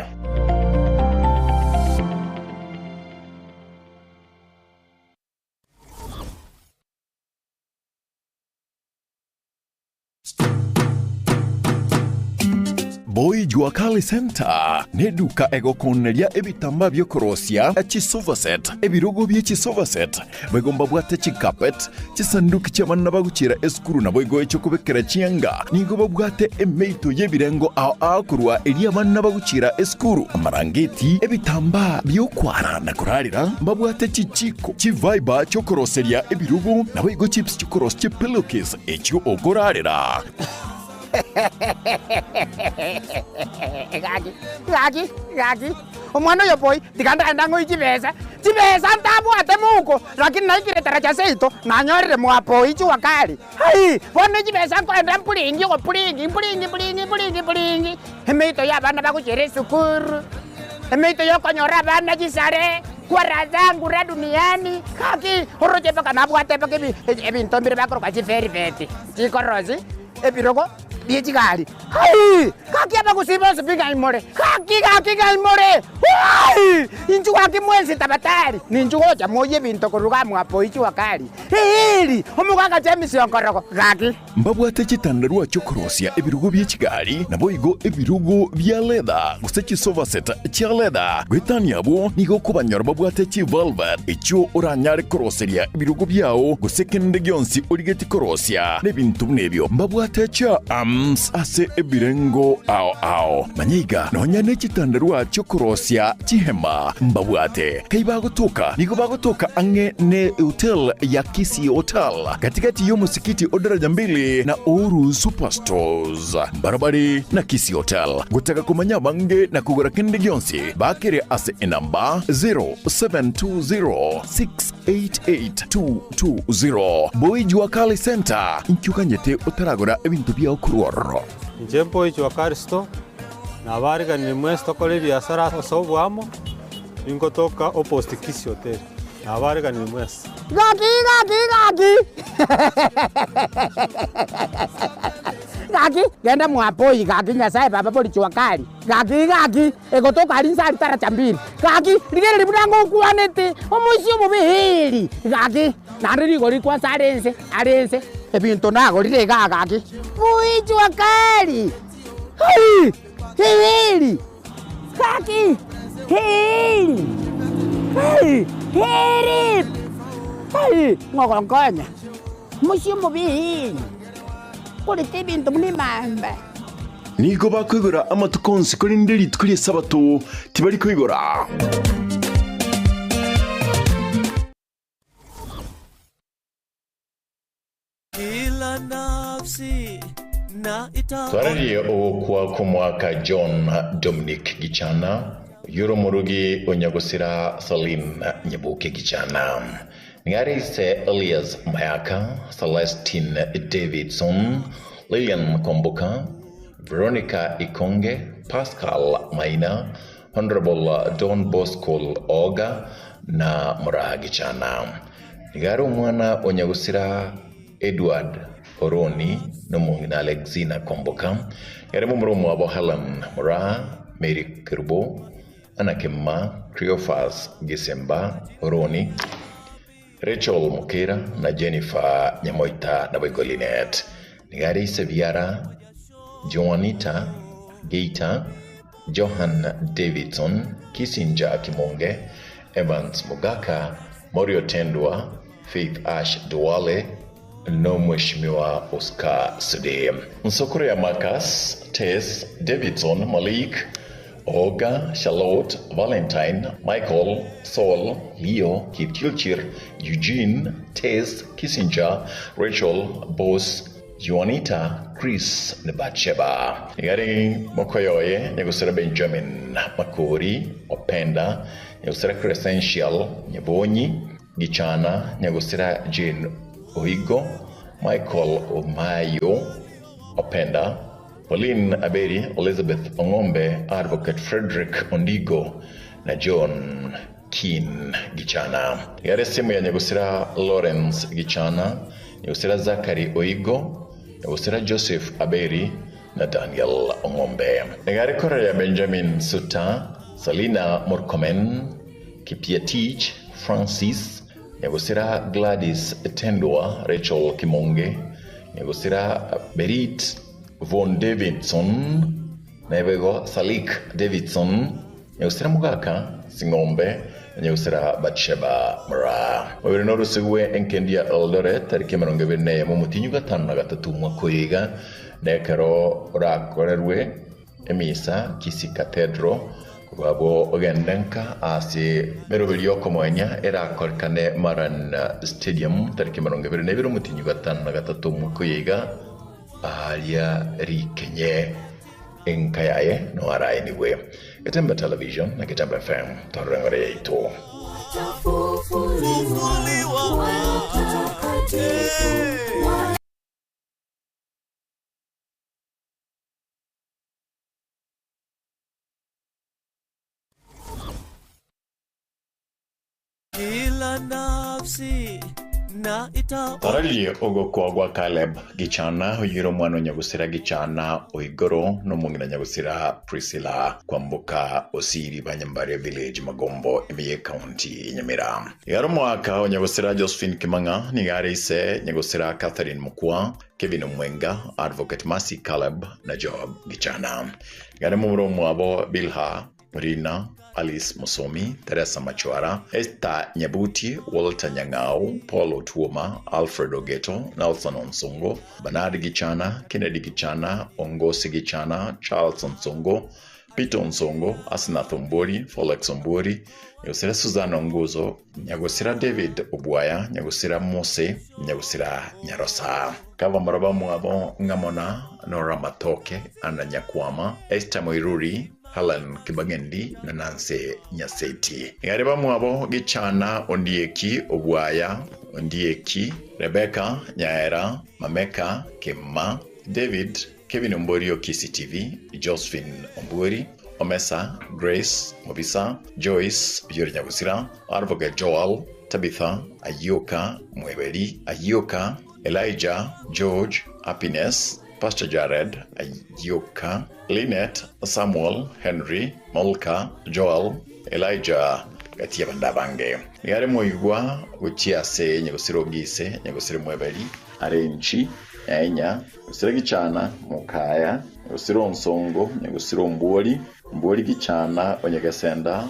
Boy Jua Kali Center neduka egokoneria ebitambaa biokorosia chisofa set, ebirogo bie chisofa set, boigo mbabwate chicarpet, chisanduki chi'abana bagochiera esukuru naboigo echiokobekera chianga. Nigo babwate emeito y'ebirengo ao ao korwa eria abana bagochiera esukuru, amarangeti, ebitambaa bi'okwara na korarera, mbabwate chichiko, chivaiba chiokoroseria ebirogo, naboigo chips chiokorosia chipillowcase echio okorarera. Gaki, gaki, gaki, omwana oyo boy, tiga ndagenda ng'oe chibesa, chibesa ntabwate mouko, lakini naikire taraja seito, nanyorire mwapoi jua kali. Hai! Bono chibesa nkoenda mpuringi ogopuringi, mpuringi mpuringi mpuringi mpuringi, emeito ya abana bagochiera esukuru, emeito ya okonyora abana chisare, kwa raha zangu ra duniani, gaki oroche mpaka nabwate mpaka ebi ebinto mbire bakoroka chivelvet, chikorosi, ebirogo bie chigari. Hai! Gaki abagusii bonsi pi ng'ai more? Gaki gaki ng'ai more? Hai! Inchuo gaki mwensi tabatari, ninchu gocha moyie ebinto korwa iga mwapoichwa kari. Eeri! Omogaka James Onkorogo, gaki. Mbabwate chitandarua chi'okorosia ebirogo bie chigari, naboigo ebirogo bia leather, gose chisofa set chia leather. Goetania abwo nigo okobanyora babwate chivelvet echio oranyare koroseria ebirogo biao, gose kende gionsi origetie korosia nebinto buna ebio. Mbabwate chia arms ase ebirengo ao ao. Manya iga, nonya ne chitandarua chi'okorosia chihema mbabwate. Kai bagotoka? Nigo bagotoka ang'e ne hotel ya Kisii Hotel, gati-gati y'omosikiti o Daraja Mbili na Uhuru Superstores. Mbarabare na Kisii Hotel. Gotaka komanya abange na kogora kende gionsi, bakere ase enamba 0720688220. Boy Jua Kali Centre, inki oganyete otaragora ebinto biao korwa ororo? Inche Boy Jua Kali Store, nabariganirie mwensi tokore ebiasara ase oboamo. Ningotoka opposite Kisii Hotel. Nabareganire mwensi. Gaki gaki gaki gaki genda mwapoi gaki Nyasaye baba bori jua kali gaki gaki egotoka aria inse aria taracha mbili gaki rigereria buna ngokwanete omoisia omobe heri gaki naende rigori kwansa are inse are inse ebinto nagorire igaa gaki bui jua kali hai heri. Gaki! Heri! Heri! Heri! Heri! Ng'ogonkonya, mochie omobe, korete ebinto buna emamba. Nigo bakoigora amatuko onsi, korende rituko ri'Esabato tibari koigora. Twararie ogokwa kw'omwaka John Dominic Gichana, oyio ore omorugi o nyagosira Celine Nyaboke Gichana. Nigo are ise Elias Mayaka, Celestine Davidson, Lilian Komboka, Veronica Ikonge, Pascal Maina, Honourable Don Bosco Oga na Moraa Gichana. Nigo are omwana o nyagosira Edward Oroni na omong'ina Alexina Kwamboka, nigo are momura omwabo Helen Moraa, Mary Kerubo, Anna Kemuma, Cleophas Gisemba Oroni, Rachel Mokera na Jennifer Nyamoita naboigo Linet. Nigo are ise biara Joanita Geita, Johan Davidson, Kissinger Kimonge, Evans Mogaka, Morio Tendwa, Faith Ash Duale, n'Omweshimiwa Oscar Sudi. Nsokoro ya Marcus, Tess, Davidson, Malik, Oga, Charlotte, Valentine, Michael, Saul, Leo, Kipchirchir, Eugene, Tess, Kissinger, Rachel, Boss, Juanita, Chris na Batsheba. Nigo are mokoyo oye nyagosira Benjamin Makori, Openda, nyagosira Crescential, Nyabonyi, Gichana, nyagosira Jane Oigo, Michael Omayo, Openda, Pauline Aberi, Elizabeth Ong'ombe, Advocate Frederick Ondigo na John Keane Gichana. Iga are simu ya nyagosira Lawrence Gichana, nyagosira Zachary Oigo, nyagosira Joseph Aberi na Daniel Ong'ombe. Nigo are korora ya Benjamin Suta, Selina Murkomen, Kipietich Francis, nyagosira Gladys Tendwa, Rachel Kimonge, nyagosira Berit Von Davidson, naboigo Salik Davidson, nyagosira Mogaka Sing'ombe, na nyagosira Batsheba Moraa. Mobere norosegwe enkendi ya Eldoret tariki 21 omotinyu gatano na gatato omwaka oyo iga, na ekero orakorerwe emisa Kisii Cathedral, Korwa abwo ogende nka ase emeroberi y'okomoenia erakorekane Marani Stadium tariki 22 omotienyi gatano na gatato omwaka oyo iga. aaria rikenye enka yaye no araenigwe. Getembe Television na Getembe FM torore engoro yaito. Kila nafsi na ita Torarie ogokwa gwa Caleb Gichana, oyio omwana o nyagusira Gichana o igoro, na omong'ina nyagusira Priscilla Kwamboka Osiri ba Nyambaria Village, Magombo, ime y'Ecounty ya Nyamira. Iga are omoaka o nyagusira Josephine Kimang'a, nigo are ise nyagusira Catherine Mokua, Kevin Omwenga, Advocate Mercy Caleb na Job Gichana. Iga are momura omwabo Bilha Rina, Alice Mosomi, Teresa Machwara, Esther Nyabuti, Walter Nyang'au, Paul Otuoma, Alfred Ogeto, Nelson Onsongo, Bernard Gichana, Kennedy Gichana, Ongosi Gichana, Charles Onsongo, Peter Onsongo, Asnath Ombori, Folex Ombori, Nyagosira Susan Onguzo, Nyagosira David Obwaya, Nyagosira Mose, Nyagosira Nyarosa. Kavamura bamwabo ng'amona Nora Matoke, Anna Nyakwama, Esther Moiruri, Helen Kibagendi na Nancy Nyaseti. Nigo bamwabo Gichana Ondieki Obwaya, Ondieki, Rebecca Nyaera, Mameka Kemma, David, Kevin Ombori o Kisii TV, Josephine Ombori, Omesa, Grace, Mobisa, Joyce, Oyori Nyagosira, Advocate Joel, Tabitha, Ayioka, Mweberi, Ayioka, Elijah, George, Happiness, Pastor Jared, Ayioka, Lynette, Samuel, Henry, Molka, Joel, Elijah, gati y'abande abange. Nigo are moigwa gochia ase nyagosira Ogise, nyagosira Mweberi, Arenchi, Nyaenya, nyagosira Gichana, Mokaya, nyagosira Onsongo, nyagosira Ombuori, Ombuori Gichana, Onyegesenda,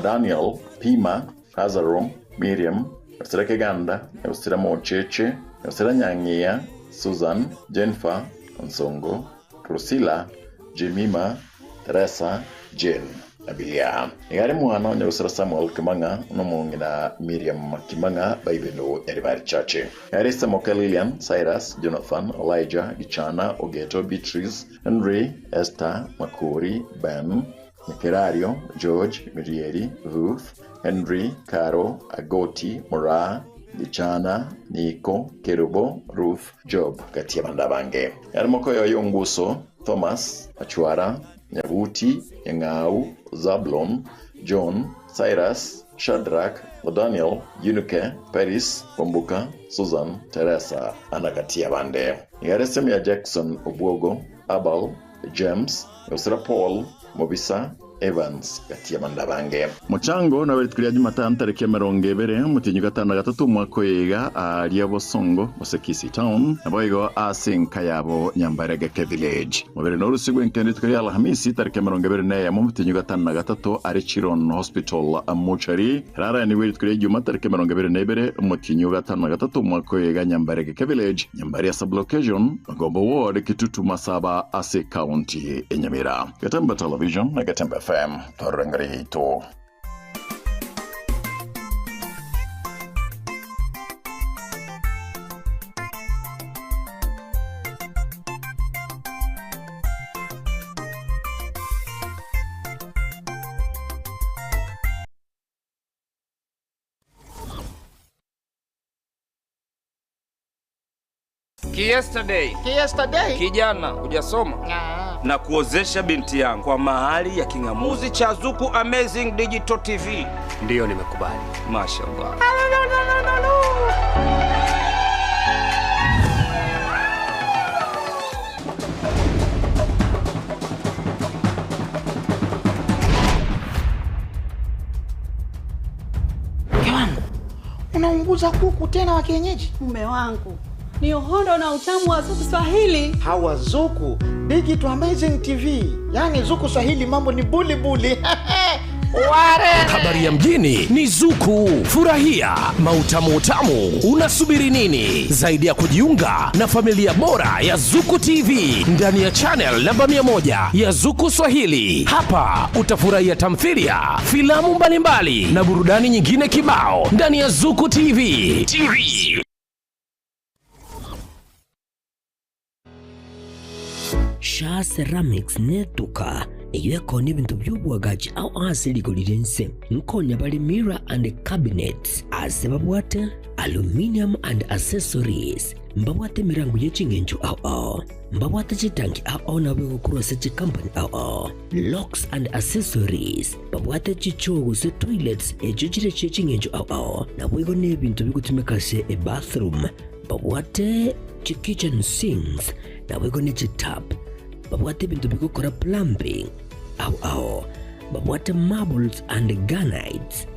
Daniel, Pima, Lazaro, Miriam, nyagosira Keganda, nyagosira Mocheche, nyagosira Nyang'ia, Susan, Jennifer, Onsongo, Priscilla, Jemima, Teresa, Jane na Bilia. Nigo are mwana o nyagosira Samuel Kimang'a na omong'ina Miriam Kimang'a baibeno Nyaribari Church. Nigo are Samoke Lilian, Cyrus, Jonathan, Elijah, Gichana, Ogeto, Beatrice, Henry, Esther, Makori, Ben, Nyakerario, George, Mirieri, Ruth, Henry, Caro, Agoti, Moraa, Gichana, Niko, Kerubo, Ruth, Job, gati y'abande abange. Are mokoyoyo Onguso, Thomas, Achwara, Nyabuti, Nyang'au, Zablon, John, Cyrus, Shadrack, Daniel, Eunike, Peris, Kwamboka, Susan, Teresa, ana gati y'abande. Nigo are Semia Jackson Obwogo, Abel, James, Gosira Paul, Mobisa, Evans, gati y'abande abange. Mochango nabo rituko ria Jumatano tariki emerongo ebere omotienyi gatano na gatato omwaka oyo iga aaria Bosongo gose Kisii Town naboigo ase enka yabo Nyambaregeke Village. Mobere norusigwe enkende rituko ria Alhamisi tariki emerongo ebere na eyemo omotienyi gatano na gatato are Chiron Hospital Mortuary. Raraenigwe rituko ria Ijuma tariki emerongo ebere na ebere omotienyi o gatano na gatato omwaka oyo iga Nyambaregeke Village, Nyambaria Sub-location, Magombo Ward, Kitutu Masaba ase County ya Nyamira. Getembe Television na Getembe FM, torore engoro yaito. Ki-yesterday. Ki-yesterday. Kijana hujasoma na kuozesha binti yangu kwa mahali ya king'amuzi cha Zuku Amazing Digital TV. Ndiyo, nimekubali. Mashallah. Mke wangu, unaunguza kuku tena wa kienyeji? Mume wangu, ni uhondo na utamu wa Zuku Swahili. Hawa Zuku Digital Amazing TV, yaani Zuku Swahili mambo ni buli buli. Ware. Habari ya mjini ni Zuku. Furahia mautamu utamu. Unasubiri nini zaidi ya kujiunga na familia bora ya Zuku TV ndani ya channel namba 100 ya Zuku Swahili? Hapa utafurahia tamthilia, filamu mbalimbali na burudani nyingine kibao ndani ya Zuku TV. TV. Shaa Ceramics netuka eyio ekonia ebinto bi'oboagachi ao ase rigori ri'ense. Nkonya bare mirror and cabinets ase babwate aluminium and accessories. Mbabwate emerango ye ching'encho ao ao. Mbabwate chitanki ao ao nabo egokorwa ase chikampani ao ao. Locks and accessories. Babwate chichoo gose toilets echio chire chie ching'encho ao ao. Naboigo nebinto bigotumeka ase ebathroom. Babwate chikitchen sinks naboigo ne chitap. Babwate ebinto bigokora plumbing ao ao. Babwate marbles and granites.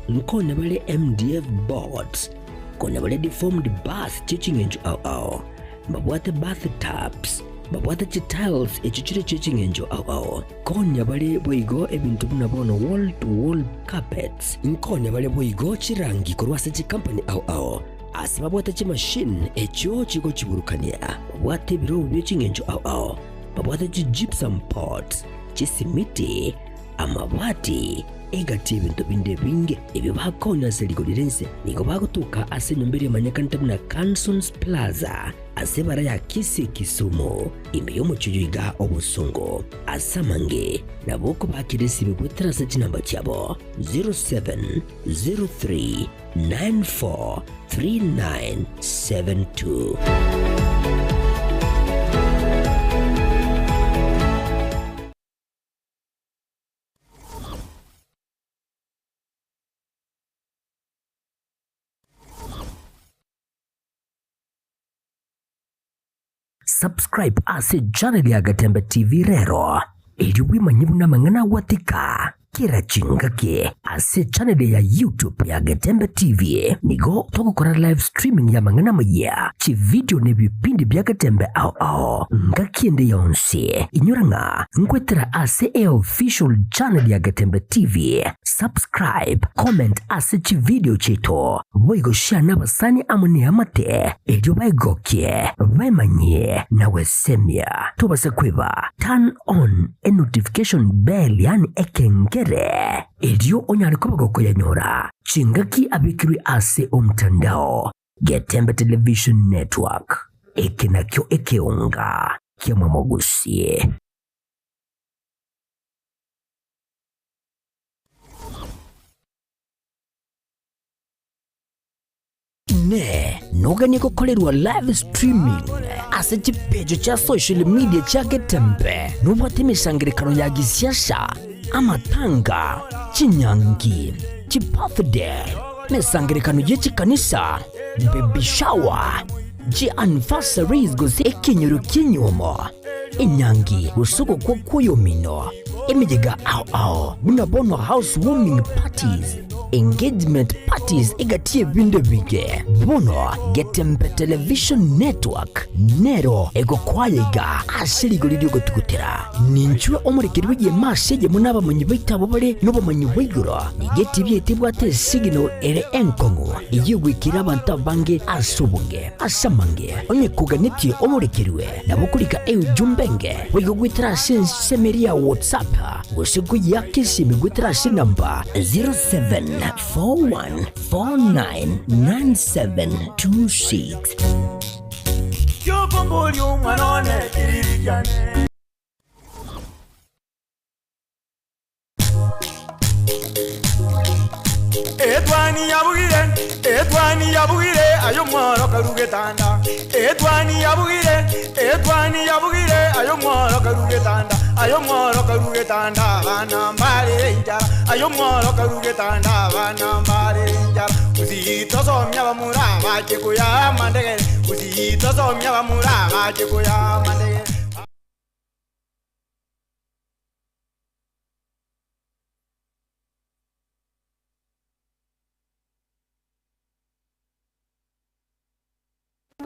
Nkonya bare MDF boards. Konya bare deformed bath chie ching'encho ao ao. Mbabwate bath tubs. Babwate chitiles echio chire chie ching'encho ao ao. Konya bare boigo ebinto buna bono wall to wall carpets. Nkonya bare boigo chirangi korwa ase chikampani ao ao. Ase babwate chimashini echio chigochiburukania, babwate ebirobu bie ching'encho ao ao, babwate chi-gypsum pots, chisimiti, amabati, egati y'ebinto binde ebinge. Ebio bakonya ase rigori ri'ense nigo bagotoka ase enyomba eria emanyekanete buna Cansons Plaza ase ebara ya Kisii Kisumu, ime y'omochie oyo iga obosongo. Ase amange nabo okobakera esibe goetera ase chinamba chiabo 0703 943972. Subscribe ase channel ya Gatembe TV rero erio bwemanye buna amang'ana agwatika kera chingaki ase channel ya YouTube ya Getembe TV. Nigo togokora live streaming ya amang'ana amayia, chividio na ebipindi bia Getembe ao ao ngaki ende yonsi. Inyora ng'a nkwetera ase eofficial channel ya Getembe TV. Subscribe, comment ase chividio chiaito, boigo share nabasani amo neamate erio baegokie, baemanyie na gwesemia. Tobasa kweba turn on enotification bell yaani ekengere erio onyare koba gokoyanyora chingaki abekirwe ase omtandao. Getembe Television Network, eke nakio ekeonga kiamwamogusie. Inee! Noganie gokorerwa live streaming ase chipecho chia social media chia Getembe? Nobwate emesangererekano ya gisiasa, amatanga, chinyangi, chibirthday, emesangererekano ye chikanisa, baby shower, chianniversaries gose ekenyoro ki'enyuomo, enyangi gose ogokwa kw'oyomino, emeyega ao ao buna bono house warming parties, engagement parties egati y'ebinto ebinge. Bono Getembe Television Network nero egokoaya iga ase rigori ri'ogotugutera. Ninchwe omorekeri bw'egeema ase eyemo n'abamanyi baito abwo bare nobomanyi bwa igoro. Nigo etibi yaito ebwate esignal ere enkong'u eyio egwekera abanto abange ase obonge. Ase amange, onye koganetie omorekerwe, nabo okorika eujumbe enge boigo goetera ase ensemo eria ya WhatsApp gose koyeaka esimi goetera ase enamba 0741499726. Kiokomboria omwana one kiriri kiane. Etwani yabugire, etwani yabugire, aye omworo karu getanda. Etwani yabugire, etwani yabugire, aye omworo karu getanda. Aye omworo karu getanda, abana mbare enchara. Aye omworo karu getanda, abana mbare enchara. Gusii tosomia bamura bache koya amandegere. Gusii tosomia bamura bache koya amandegere.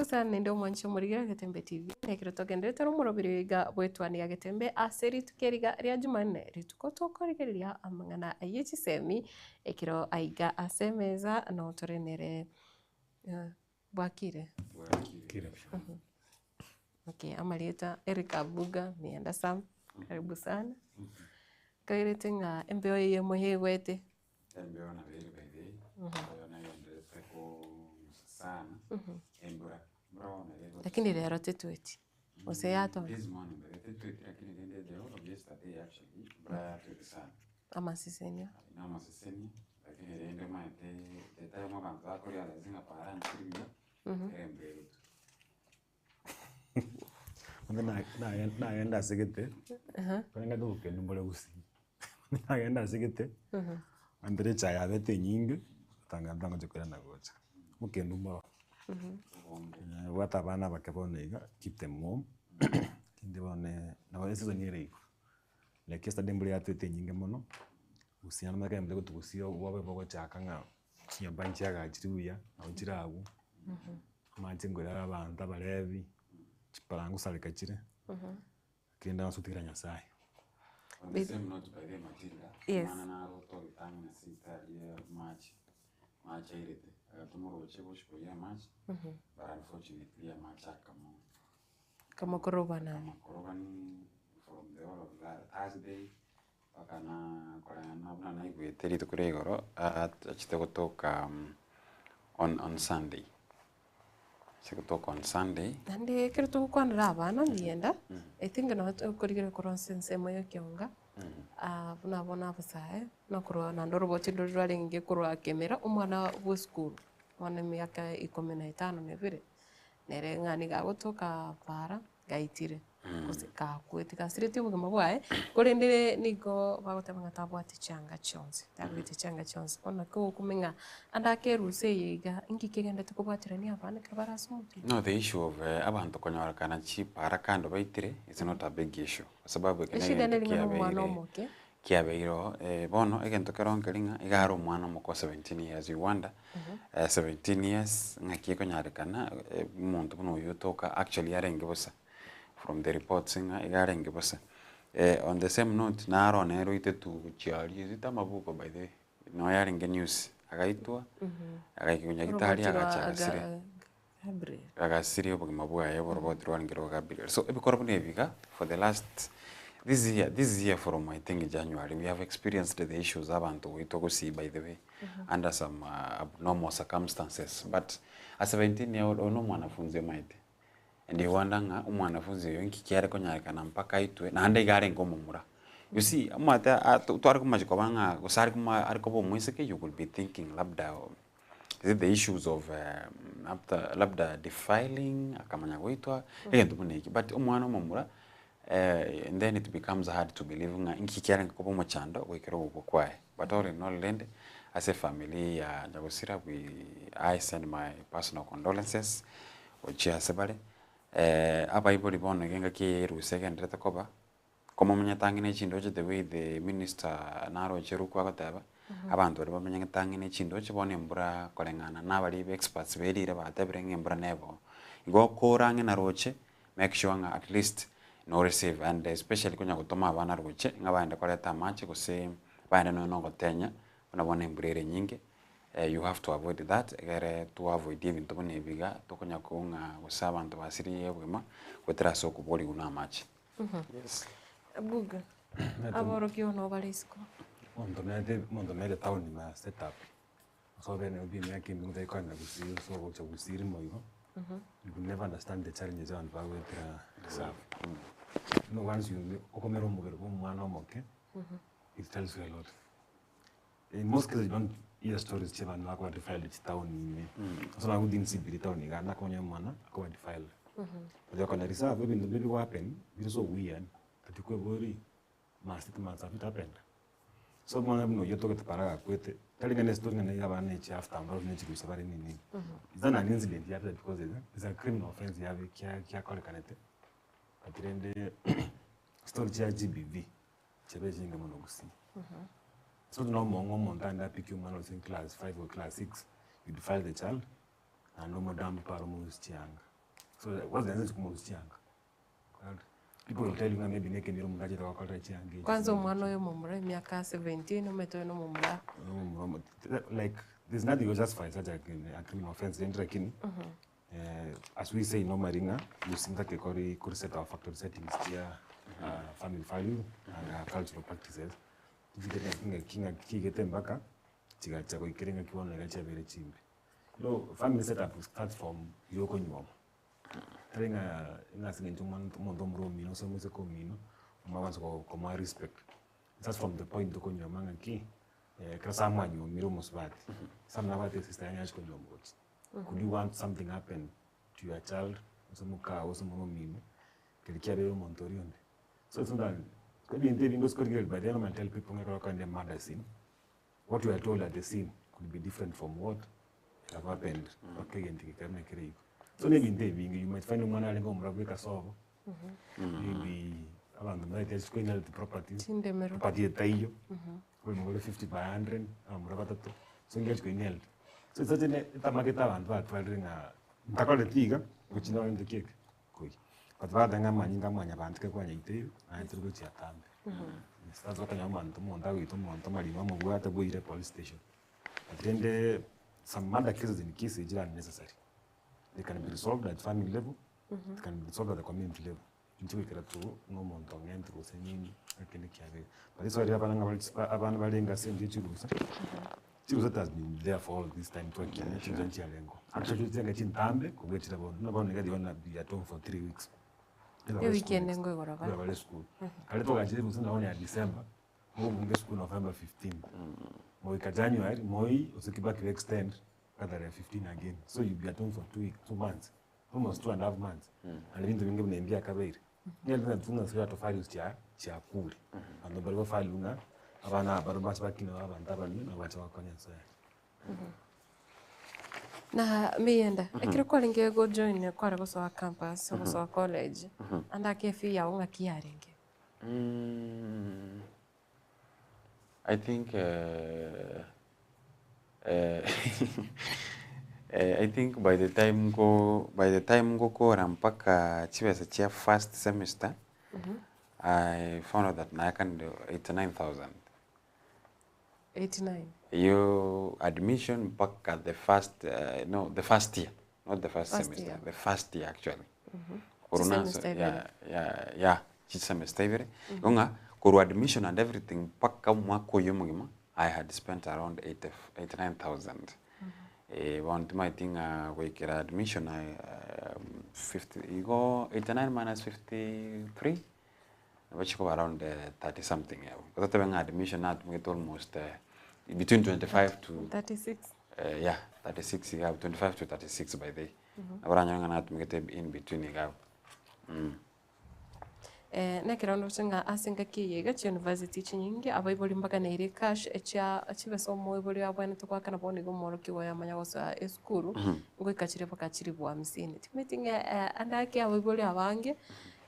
Sana nende omwanchi omorigera Getembe TV nekero togenderete nomoroberi oiga bwetwani ya Getembe ase rituko eriga ria Jumanne rituko tokorigereria amang'ana aye chisemi ekero aiga ase emeza notore nere bwakire. Okay, amarieta Eric Abuga Mienda Sam, karibu sana. Kairete ng'a embeo eye emoyegwete. Embeo nabo ere by the way, embeo nagenderete kong'usa sana, embura, embura bono nabo Lakini rero tetweti, gose yatoka. This morning by the way, tetweti. yatwete lakini rende the whole of yesterday actually mbura yatwete sana. Amasesenia. Na amasesenia lakini rende omanyete the time abanto bakorealize ng'a para nchiri buya, ere mbuya egotwa. Onde nagenda ase gete, korende obokendu mbore gusii, nagenda ase gete, ambere echae yabete enyinge, otanga ntangocha koirana gocha, obokendu mboro. Bwata abana abake bono iga, keep them warm, kende bono nabo eseason ere igo. Like yesterday embura yatwete enyinge mono, gusii naende omanye embura egotwa gusii obobe bogochaka ng'a chinyomba nchiagachire buya, nabo chire abwo, amache nkori are abanto abarebi, chipara ngosareka chire, kende ase otigera Nyasaye. On the same note by the way Matilda, Yes. omwana naro otogete ang'e na sister aria amache, amache airete, agatoma oroche gochia koiyia amache, but unfortunately amache akamo Kamokorobana. Kamokorobani from the whole of that Thursday mpaka na koreng'ana buna naigwete rituko ria igoro, achete gotoka on Sunday, achete gotoka on Sunday. Naende ekero togokwanera abana mbienda, I think nabo tokorigereria korwa ase ensemo ya ekionga, buna bono abasae, buna korwa naende oroboti ndori rwarenge korwa kemera, omwana bwa esukuru, bono emiaka ikomi na etano na ebere, nere ng'a nigo agotoka para, gaitire, gose gakwete, gasiretie obogima bwaye, korende nigo bagoteba ng'a tabwati chianga chionsi, tabwati chianga chionsi. Bono naki ogokumia ng'a ande akerusia eye iga, inki kegenderete kobwaterania abana ekero bare ase omochie? No the issue of abanto konyorekana chipara kando baitire is not a big issue kwa sababu eke Eshida negento neri ng'a nomwana kiabeire omoke. kiabeire oo bono egento kero nkeri ng'a iga are omwana omoke o 17 years you wonder 17 years ng'aki ekonyarekana omonto buna oywo otoka actually arenge bosa from the reports ng'a iga arenge bosa. On the same note naro nere oitetwe gochia aria is it amabuko by the way noyo yarenge news agaitwa agaikigwa nyagetari Oroboti rwa agacha agasira. Gabriel. Agasiria obogima bwaye oboroboti rwarenge rwa Gabriel. So ebikorwa buna ebi iga for the last this year this year from I think January we have experienced the issues abanto goitwa gosii by the way under some abnormal circumstances but a 17 year old oyo na omwanafunzi omanyete and you wonder ng'a omwanafunzi oyo inki kiare konyarekana mpaka aitwe naende iga arenge omomura. You see omanyete tware komachi koba ng'a gose are koma are koba omoiseke you could be thinking labda is it the issues of after labda defiling akamanya goitwa egento buna ekio but omwana omomura and then it becomes hard to believe ng'a inki kiarenge koba omochando goikera ogokwa kwaye but all in all rende ase efamiri ya nyagosira we I send my personal condolences gochia ase bare abaibori bono iga engaki eye erusa egenderete koba. Komomanyete ang'e ne chindoche the way the minister naroche Ruku agoteba, abanto baria bamenyete ang'e ne chindoche bono embura koreng'ana na abaria be experts berire batebire ng'a embura nebo. Igo kore ang'e na roche, make sure ng'a at least nore safe and especially konya gotoma abana roche ng'a baende koreta amache gose baende nonya na ogotenya buna bono embura ere enyinge, you have to avoid that egere to avoid ebinto buna ebi iga tokonya kong'a gose abanto basiririe obogima goetera ase okoborigwa na amache. Buga, aborokigwa nabo bare isiko. Omonto omanyete omonto omanyete town ime ase setup, ase obe Nairobi emiaka ime otari kogenda gusii ase ogocha gusii rimo igo, you will never understand the challenges abanto bagoetera reserve. Buna once you okomera omobere bwa omwana omoke, it tells you a lot. In most cases you don't hear stories chia abanto bakoba defiled chitown ime, ase omanye within CBD town igaa nakonya omwana akoba defiled. But okonyora reserve ebinto bire bigo happen bire so weird that okweboria must it must have it happened? So omwana buna oyio otogete para agakwete, tari ng'a ne story ng'a niga abana echi after mbaro buna echirusa bare nini nini. It's not an incident yabete because it's a criminal offence yabe kia kiakorekanete, but rende story chia GBV chiabeire chinyinge mono gusii. So na omong'u omonto aende apike omwana gose class five or class six, you defile the child, naende omodamp are omorusia chianga. So what's the essence komorusia chianga? People will tell you ng'a maybe na ekemira omonto achete gokorera chianga echi. Kwanza omwana oyo omomura emiaka 17 omanyete oyo na omomura. Like there's nothing will justify such a, a criminal offense rende lakini as we say normally ng'a gose ntake kori kori set our factory settings chia family value and cultural practices ng'aki ng'aki chiigete mpaka chigacha goikera engaki bono iga chiabeire chimbe. You know family setup starts from yokonyuoma. Tari ng'a ng'a ase eng'encho omwana omonto omoro omino gose omoiseke omino, omanye goansa komoa respect. Starts from the point okonyuoma ng'aki, ekero ase amwanyuomire omosubati, ase nabwate esister yaye achi konyuoma gochia. Could you want something happen to your child, gose mokao gose omwana omino, keri kiabeire omonto oria onde. So it's not that, ebinto ebinge ase korigereria by the time I tell people ng'a ekero okogenda emurder scene, what you are told at the scene could be different from what have happened mpaka egento eke kere buna kere igo. So na ebinto ebinge, you might find omwana arenge omura bweka sobo, maybe abanto mbaete ase koinherit properties, Chindemero. property etaiyo, oboremo bore 50 by 100, abamura batato, so ngechi koinherit. So it's such etamagete abanto batwarire ng'a ntakoreti iga, gochia noro gento ki eke, koyia. But bagoteba ng'a amanyinga a mwanyabanto ekero kwanyaiteire, naye tori gochia atambe. That's why okonyora omonto omonto agoita omonto amarimo amobwate boire police station. But rende some murder cases in Kisii chire unnecessary. They can be resolved at family level, it can be resolved at the community level. Inche goikera tu ng'a omonto ong'entire gose nini, ekende kiabeire. But this one abana ng'a bare abana barenge ase enchera chirusa, chirusa it has been there for all this time twakina chirusa nchiarengeo. Actually chiarenge chintambe kobua chire bono. Buna bono iga they wanna be at home for 3 weeks. Ewiki ende nkoigoro bare. Bare esukuru. Kare twagachire erusa nabo ya December, mobunge esukuru November 15. Moika January, moi gose Kibaki be extend mpaka tarehe 15 again. So you'll be at home for 2 weeks, 2 months, almost 2.5 months. And ebinto binge buna ebi biakabeire. Nigo tofali chia chiakure. Abanto mbari bafali ng'a abana aba barabwo bache bakine babe abanto abanene nabo bache bakonye ense eye. Na miyenda, ekero kwarenge gojoin kware gosoa campus, gosoa college, ande ake efee yago ng'aki yarenge? I think I think by the time go by the time ngokora mpaka chibesa chia first semester, I found out that nayakanire 89,000. 89. Iyo admission mpaka the first no the first year, not the first First semester, year. the first year actually. Chi Korwa semester ibere. Yeah, chi semester ibere. Igo ng'a korwa admission and everything mpaka omwaka oyo omogima I had spent around 80, 89,000. Bono timanyeti ng'a goikera admission 50 igo 89 minus 53 nabo chikoba around 30 something ebo. Totebe ng'a admission natumegete almost between 25 to 36. Yeah, 36 iga 25 to 36 by the way. Nabo oranyore ng'a natumegete in between iga abwo. Nekero ndoche ng'a ase engaki eye iga chiuniversity chinyinge abaibori mbaganeire cash echia chibesa omoibori abwenerete goakana bono iga omworokigwa oyo amanya gosoa esukuru, ngoika chire mpaka chiribu hamsini. Timanyeti ng'a ande ake abaibori abange,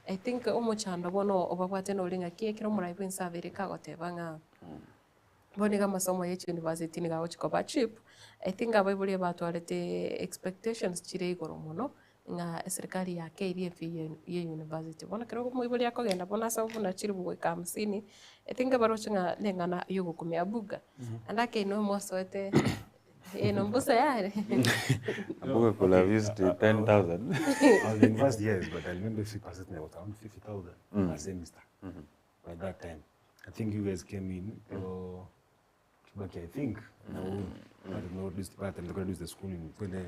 I think omochando bono obabwate nore ng'aki ekero omorai bwa ense abeire kagoteba ng'a bono iga amasomo ya echiuniversity nigo agochi koba cheap, I think abaibori ebatwarete expectations chire igoro mono, ng'a eserikali yakeirie efee ya university. Bono ekero omoibori akogenda bono ase buna chiribu goika hamsini, I think baroche ng'a neng'ana ya ogokumia abuga. Ande ake inwe mwasoete eno mbusa yare. Abuga could have used 10,000. I was in first years, but I remember fee percent was around 50,000 per semester by that time. I think you guys came in, Kibaki, I think. No, I don't know, this part, I'm going to do the school in the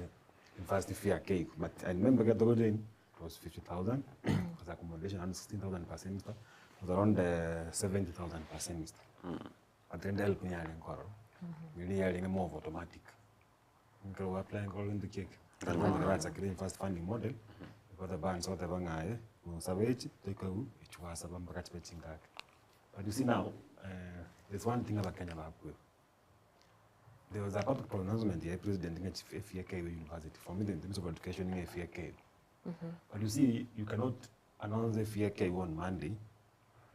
university fee cake. But I remember get the in, it was 50,000 because accommodation and 16,000 per semester. It was around 70,000 per semester. But then help me in Koro. Really yelling more of automatic. Nkero applying all in the cake. Right, first funding model. Because the banks what the bank musabe take a echiwasaba mpaka chibe chingaki. But you see now, there's one thing about Kenya bakwe. There was a public pronouncement here, President in FAK University, for me, in terms of education in FAK. But you see, you cannot announce FAK on Monday.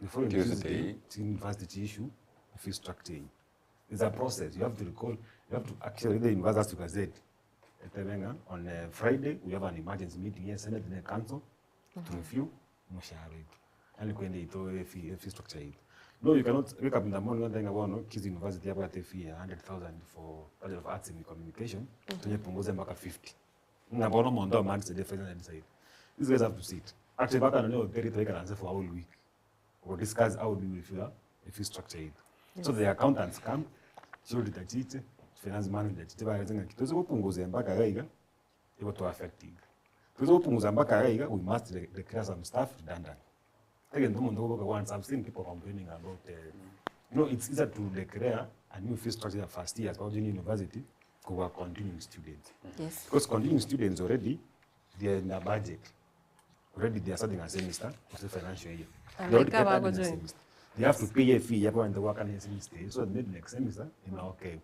The following Tuesday. Tuesday, university issue, fee structure. It's a process. You have to recall, you have to actually, the university has to gazette. Etebenga, on Friday, we have an emergency meeting here, Senate and the Council, to review mshahara yetu. Yani kwenda itoe fee structure yetu. No, you cannot wake up in the morning and think about no, Kisii University hapa ate fee ya 100,000 for Bachelor of Arts in Communication, mm punguze mpaka 50. Na bono mondo man the difference inside. These guys have to sit. Actually, back on the territory can answer for a whole week. Or discuss how do we feel a fee structure yetu. So the accountants come, so litachite, finance manager chite barezenga kitozo kupunguza mpaka gaiga iko to affecting. Tuweze kupunguza mpaka iga iga, we must declare some staff redundant. Egento omonto ogoboka once, I've seen people complaining about you know, it's easier to declare a new fee structure ya first years or junior university kobua continuing students. Yes. Because continuing students already, they are in a budget. Already they are starting a semester, gose financial year. And They already like get abago that in a join. semester. They have to pay a fee yabo goakana esemester eye, so that maybe next semester, ina okay.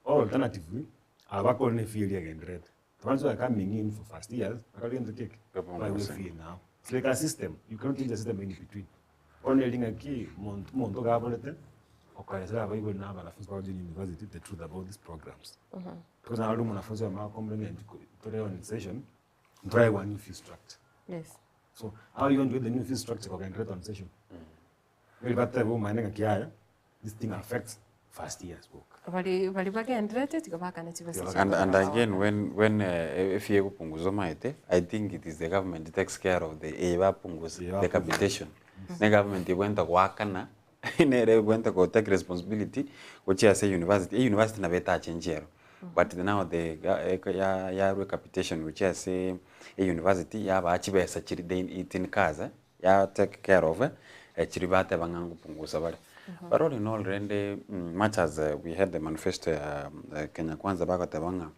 Or alternatively, abakore ne fee eria egenderete. The ones who are coming in for first years, bakore gento keke, Bapunguze. bawe fee now. It's like a system. You cannot change the system in between. Bono eri ng'aki monto omonto iga aborete, okaesera abaibori na abanafunzi ba junior university the truth about these programs. Because naro omwanafunzi oyomo agokomplaina nti tore on session, ntoraegwa new fee structure. Yes. So how you going to get the new fee structure kogenderete on session? Eri batebe omanyete ng'aki yaya, this thing affects first years boka. Bari bari bagenderete tiga bakana chibesa And again, when if you punguza maite, I think it is the government that takes care of the bapunguza, the capitation. Ne government ibwenta gwakana, nere ibwenta go take responsibility, which ase university, e university na beta chenjero. But now the ya ya capitation which ase e university ya ba chibesa chiri they it in kaza ya take care of chiri bate bangangu punguza bale. But all in all, rende much as we had the manifesto ya Kenya Kwanza bagatebanga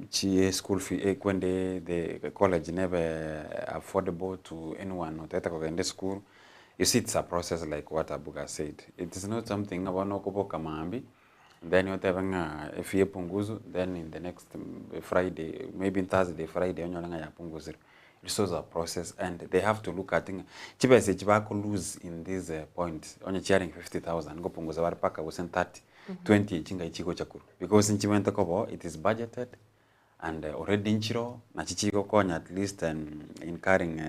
chi school fee kwende the college never affordable to anyone oteta kogende school. You see, it's a process like what Abuga said. It is not something abono kuboka maambi then otebanga if yepunguzu then in the next Friday, maybe Thursday, Friday onyolanga yapunguzire. It's also a process and they have to look at chibese chibako lose in this point onye sharing 50,000 ngopunguza bari paka gose 30 20 chinga ichiko chakuru because nchiwente kobo it is budgeted and already nchiro na chichiko konya at least incurring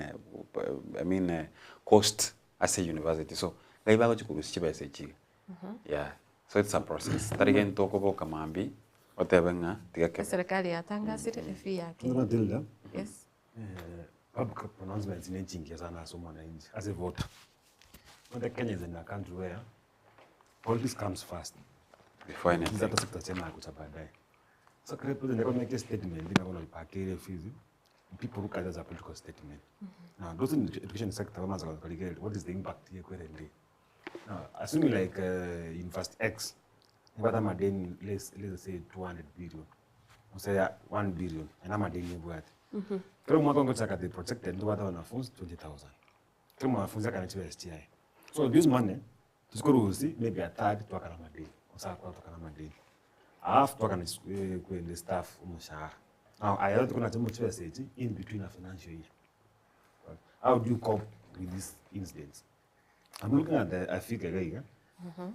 I mean cost as a university so gaibago chikuru chibese chiga. Yeah, so it's a process tari gento koboka mambi otebe nga tiga kebe. Serikali yatangasire fee yake. Unaona Tilda? Yes. Public pronouncements inechingia sana as mwananchi, as a voter. But Kenya is in a country where politics comes first. Before anything. Hizi hata siku kucha baadaye. So kile president alikuwa make statement ina kuna ipakile fees. People look at it as a political statement. Now, those in the education sector wamaza kwa what is the impact here kwere ndi? Now, assuming like University X, nipata madeni let's say 200 billion. Say 1 billion, ena madeni bwate. Kila mwaka ngochaka they projected ndo wanafunzi 20,000. Kila mwanafunzi akana chiwa STI. So this money tusikuruhusi maybe a third twakana madeni. Osaka twakana madeni. Half twakana kwende staff umushahara. Now I have kuna chimbo chiwa sechi in between a financial year. But how do you cope with these incidents? I'm looking at the Africa guy.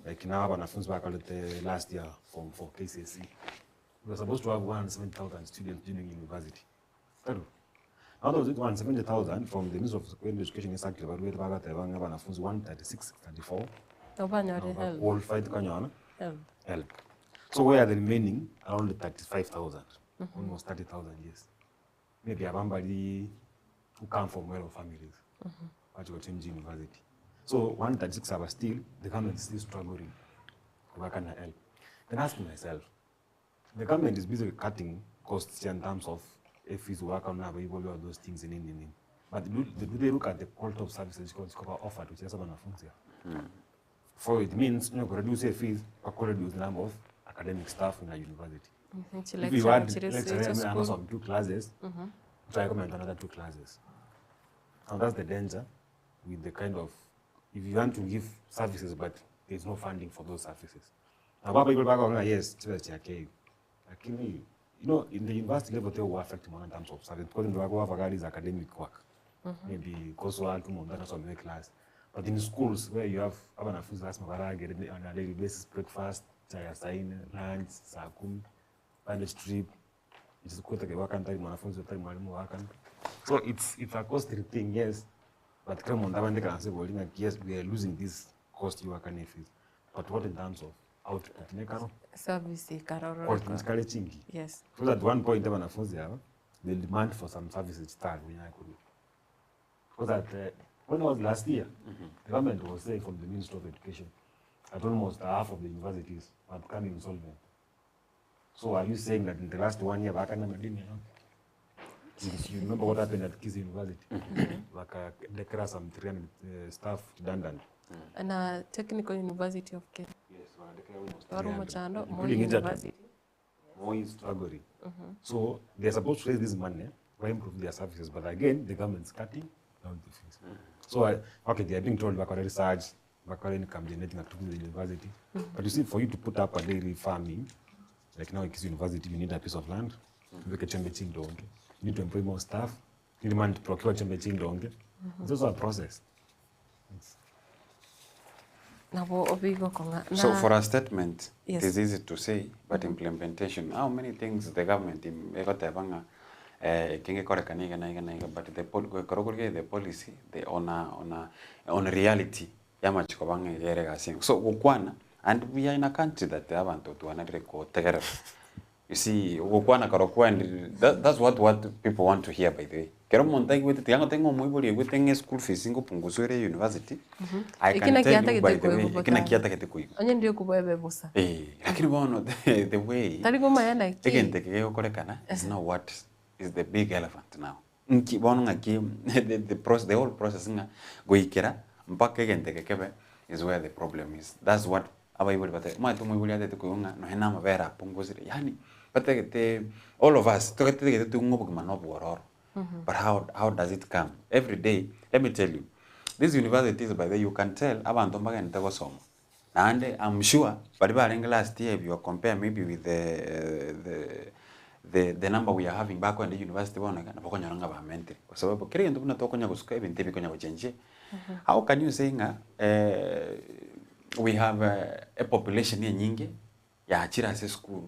Like now wanafunzi bakalete last year form 4 KCSE. We were supposed to have 170,000 students joining university. True. Out of it, 170,000 from the Ministry of Secondary Education is actually about wanafunzi 136,34 Obanyore help. qualified kanyana Help. help. So where are the remaining around 35,000, almost 30,000 years. Maybe abambali who come from well-off families, mm -hmm. to university. So 136 are still, the government is still struggling to work on help. Then ask myself, the government is busy cutting costs in terms of if it's work on all those things in in. But do they look at the quality of services offered, which is wanafunzi? For it means you know, reduce your fees, or reduce the number of academic staff in a university. If you add lecturer some two classes, try comment another two classes. And that's the danger with the kind of, if you want to give services, but there's no funding for those services. Now, people back on, yes, lakini, you know, in the university level, they will affect more in terms of service because in the work is academic work. Maybe coursework, some class. But in schools where you have abanafunzi lazima barage on a daily basis, breakfast, chai ya saa nne, lunch, saa kumi, lunch trip, it's quite like work time, mwanafunzi time mwalimu work. So it's a costly thing, yes. But kama mndabande kana say well, yes, we are losing this cost you work fees. But what in terms of output nekaro? Service ikaroro. Quality nikale chingi. Yes. So at one point wanafunzi hapa they demand for some services start when I could. Because at when was last year, the government was saying from the Ministry of Education that almost half of the universities are becoming insolvent. So are you saying that in the last 1 year, bakana madini, you know? You remember what happened at Kisii University? Like declare some 300 staff redundant. Na Technical University of Kenya. Yes, wanadeclare almost Wari 300, omochando, Moi including Egerton. University. Moi is struggling. Mhm. So they're supposed to raise this money to improve their services, but again, the government's cutting down the fees. So, I, okay, they are being told back research, back income generating activities in the university. But you see, for you to put up a dairy farming, like now in Kisii University, you need a piece of land, mm -hmm. chembe chindonge. You need to employ more staff, you need money to procure chembe chindonge. It's also a process. Nabo obigokonga. So for a statement, Yes. it is easy to say, but implementation, how many things the government egotebanga eh kingekorekana iga na iga na iga, but the korogorige the policy the on a, on a, on reality yamachiko banga igere gasi. So gukwana and we are in a country that abantu twanarire kotegerera. You see, gukwana karokwa and that's what people want to hear by the way. Kero omonto aigwete tiga ngote ng'a omoibori aigwete ng'a school fees ngopunguswa university. I Ekina can tell you kiatagete by the way, koigwa ekina botambe. kiatagete koigwa. Onye ndio kuboebe busa. Eh, lakini bono the way Tari komanya naki. egento eke gegokorekana is now what is the big elephant now. Nki bono ng'aki the process, the whole process ng'a goikera mpaka egento eke kebe is where the problem is. That's what abaibori bate omanyete omoibori atete koigwa ng'a nonya na amabere apungusire. Yani batagete all of us togetete togete obogima na obwororo. But how does it come? Every day, let me tell you, these universities, by the way, you can tell, abantu mbagende gosoma. And I'm sure, but last year, if you compare maybe with the number we are having back when the university, bona na bokonya nga ba mentri. Kwa sababu kile kintu tunatokonya kusuka ebintu bikonya kuchenje. How can you say nga we have a population ye nyingi ya achira ase school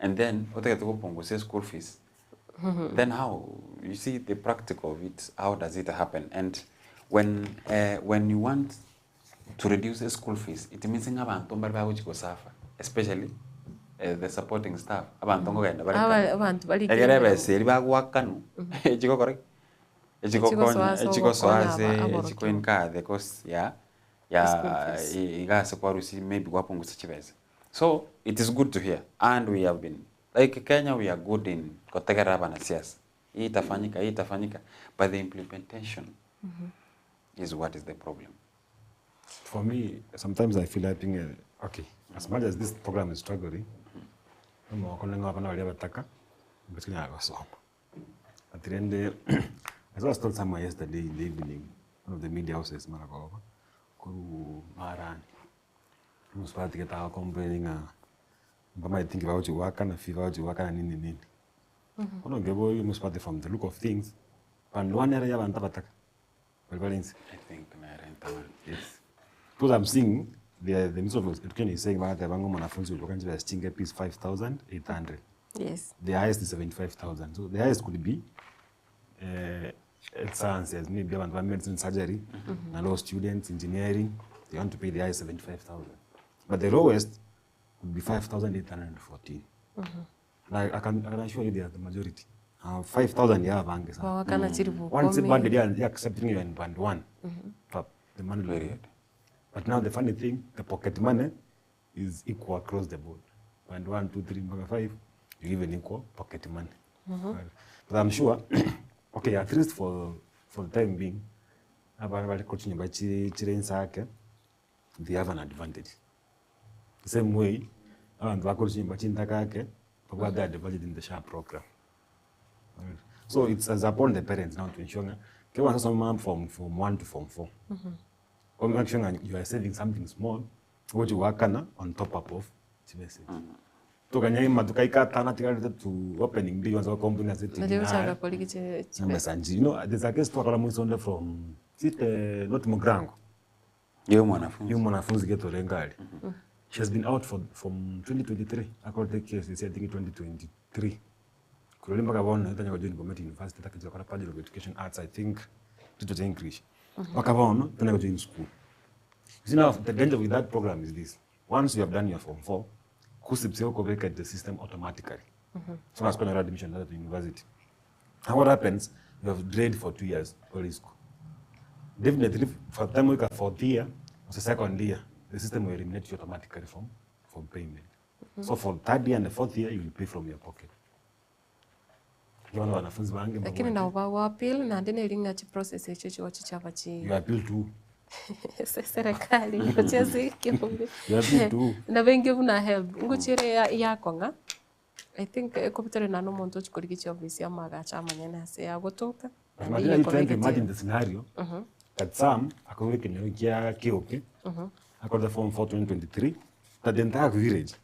and then otagete kupunguza school fees. Then how you see the practical of it, how does it happen? And when you want to reduce the school fees, it means abantu mbari bagochikosafa, especially the supporting staff. Abantu ngogenda bari Abantu bari egere beseri bagwakanu echigokora Echigosoa echigokonya ase echigosoa ogokonya ase aborokigwa. echikoinka the cost ya School ya fees. igase kwarusi maybe gwapungusa chibesa. So it is good to hear, and we have been like Kenya, we are good in kotegera abanasiasa. Hii itafanyika, hii itafanyika, but the implementation is what is the problem. For me, sometimes I feel like being a, okay, as much as this program is struggling, at the end, I saw a story somewhere yesterday in the evening, one of the media houses, Maragova, Kuru Marani. Muswati get complaining, but I think about you work and fever, you work and nini nini. Ono ngebo you muswati from the look of things, and one area bantabataka. I think Yes. Because I'm seeing the Minister of Education is saying that the Bango mwanafunzi uliokanji wa Stinga piece 5,800. Yes. The highest is 75,000. So the highest could be health sciences, maybe abantu medicine, surgery, and law students, engineering. They want to pay the highest 75,000. But the lowest would be 5,814. And I can assure you they are the majority. 5,000 yeah, bange sana. Wawakana chiri Once bukome. band they are accepting you in band 1. But the money period. But now the funny thing, the pocket money is equal across the board. Band 1, 2, 3, 4, 5, you give an equal pocket money. But I'm sure, okay, at least for the time being, abana coaching by Chiren they have an advantage. The same way, abantu bakoresha bachindakake, but the advantage in the SHA program. So it's as upon the parents now to ensure that from form 1 to form 4. Or make sure you are saving something small, what you work on top up of chibese. Tukanyai tukaikatana tikaleta to opening day once company as it. Najua uchaka koliki chibesa. You know, there's a case twakala mwisonde from sit not Mugrango. Yo mwanafunzi. Yo mwanafunzi geto rengali. She has been out for from 2023. According to the case, I think 2023. Kuloli mpaka bona itanya kwa join Bomet University takijua kwa College of Education Arts I think tuto English. Mpaka bona tena kwa join school. You see now the danger with that program is this. Once you have done your form 4, KUCCPS will vacate the system automatically. So that's when admission letter to university. And what happens? You have delayed for 2 years college school. Definitely for the time we got fourth year, or the second year, the system will eliminate you automatically from payment. So for third year and the fourth year, you will pay from your pocket. Bono wanafunzi bange Lakini nabo bago appeal naende neri ng'a chiprocess echio chigochi chiaba chi You appeal to who? ase eserekari gochia ase ekeombe. You appeal to who? Nabo enke buna helb, ngochia ere ya yakong'a, I think ekobutore naende omonto ochia korigia chiofisi amaagacho amanyene ase agotoka, But naende imagine are you trying to eyekobekete imagine the scenario that Sam akorwa ekenyoro kia Keoke, akorete form 4 2023, that the entire village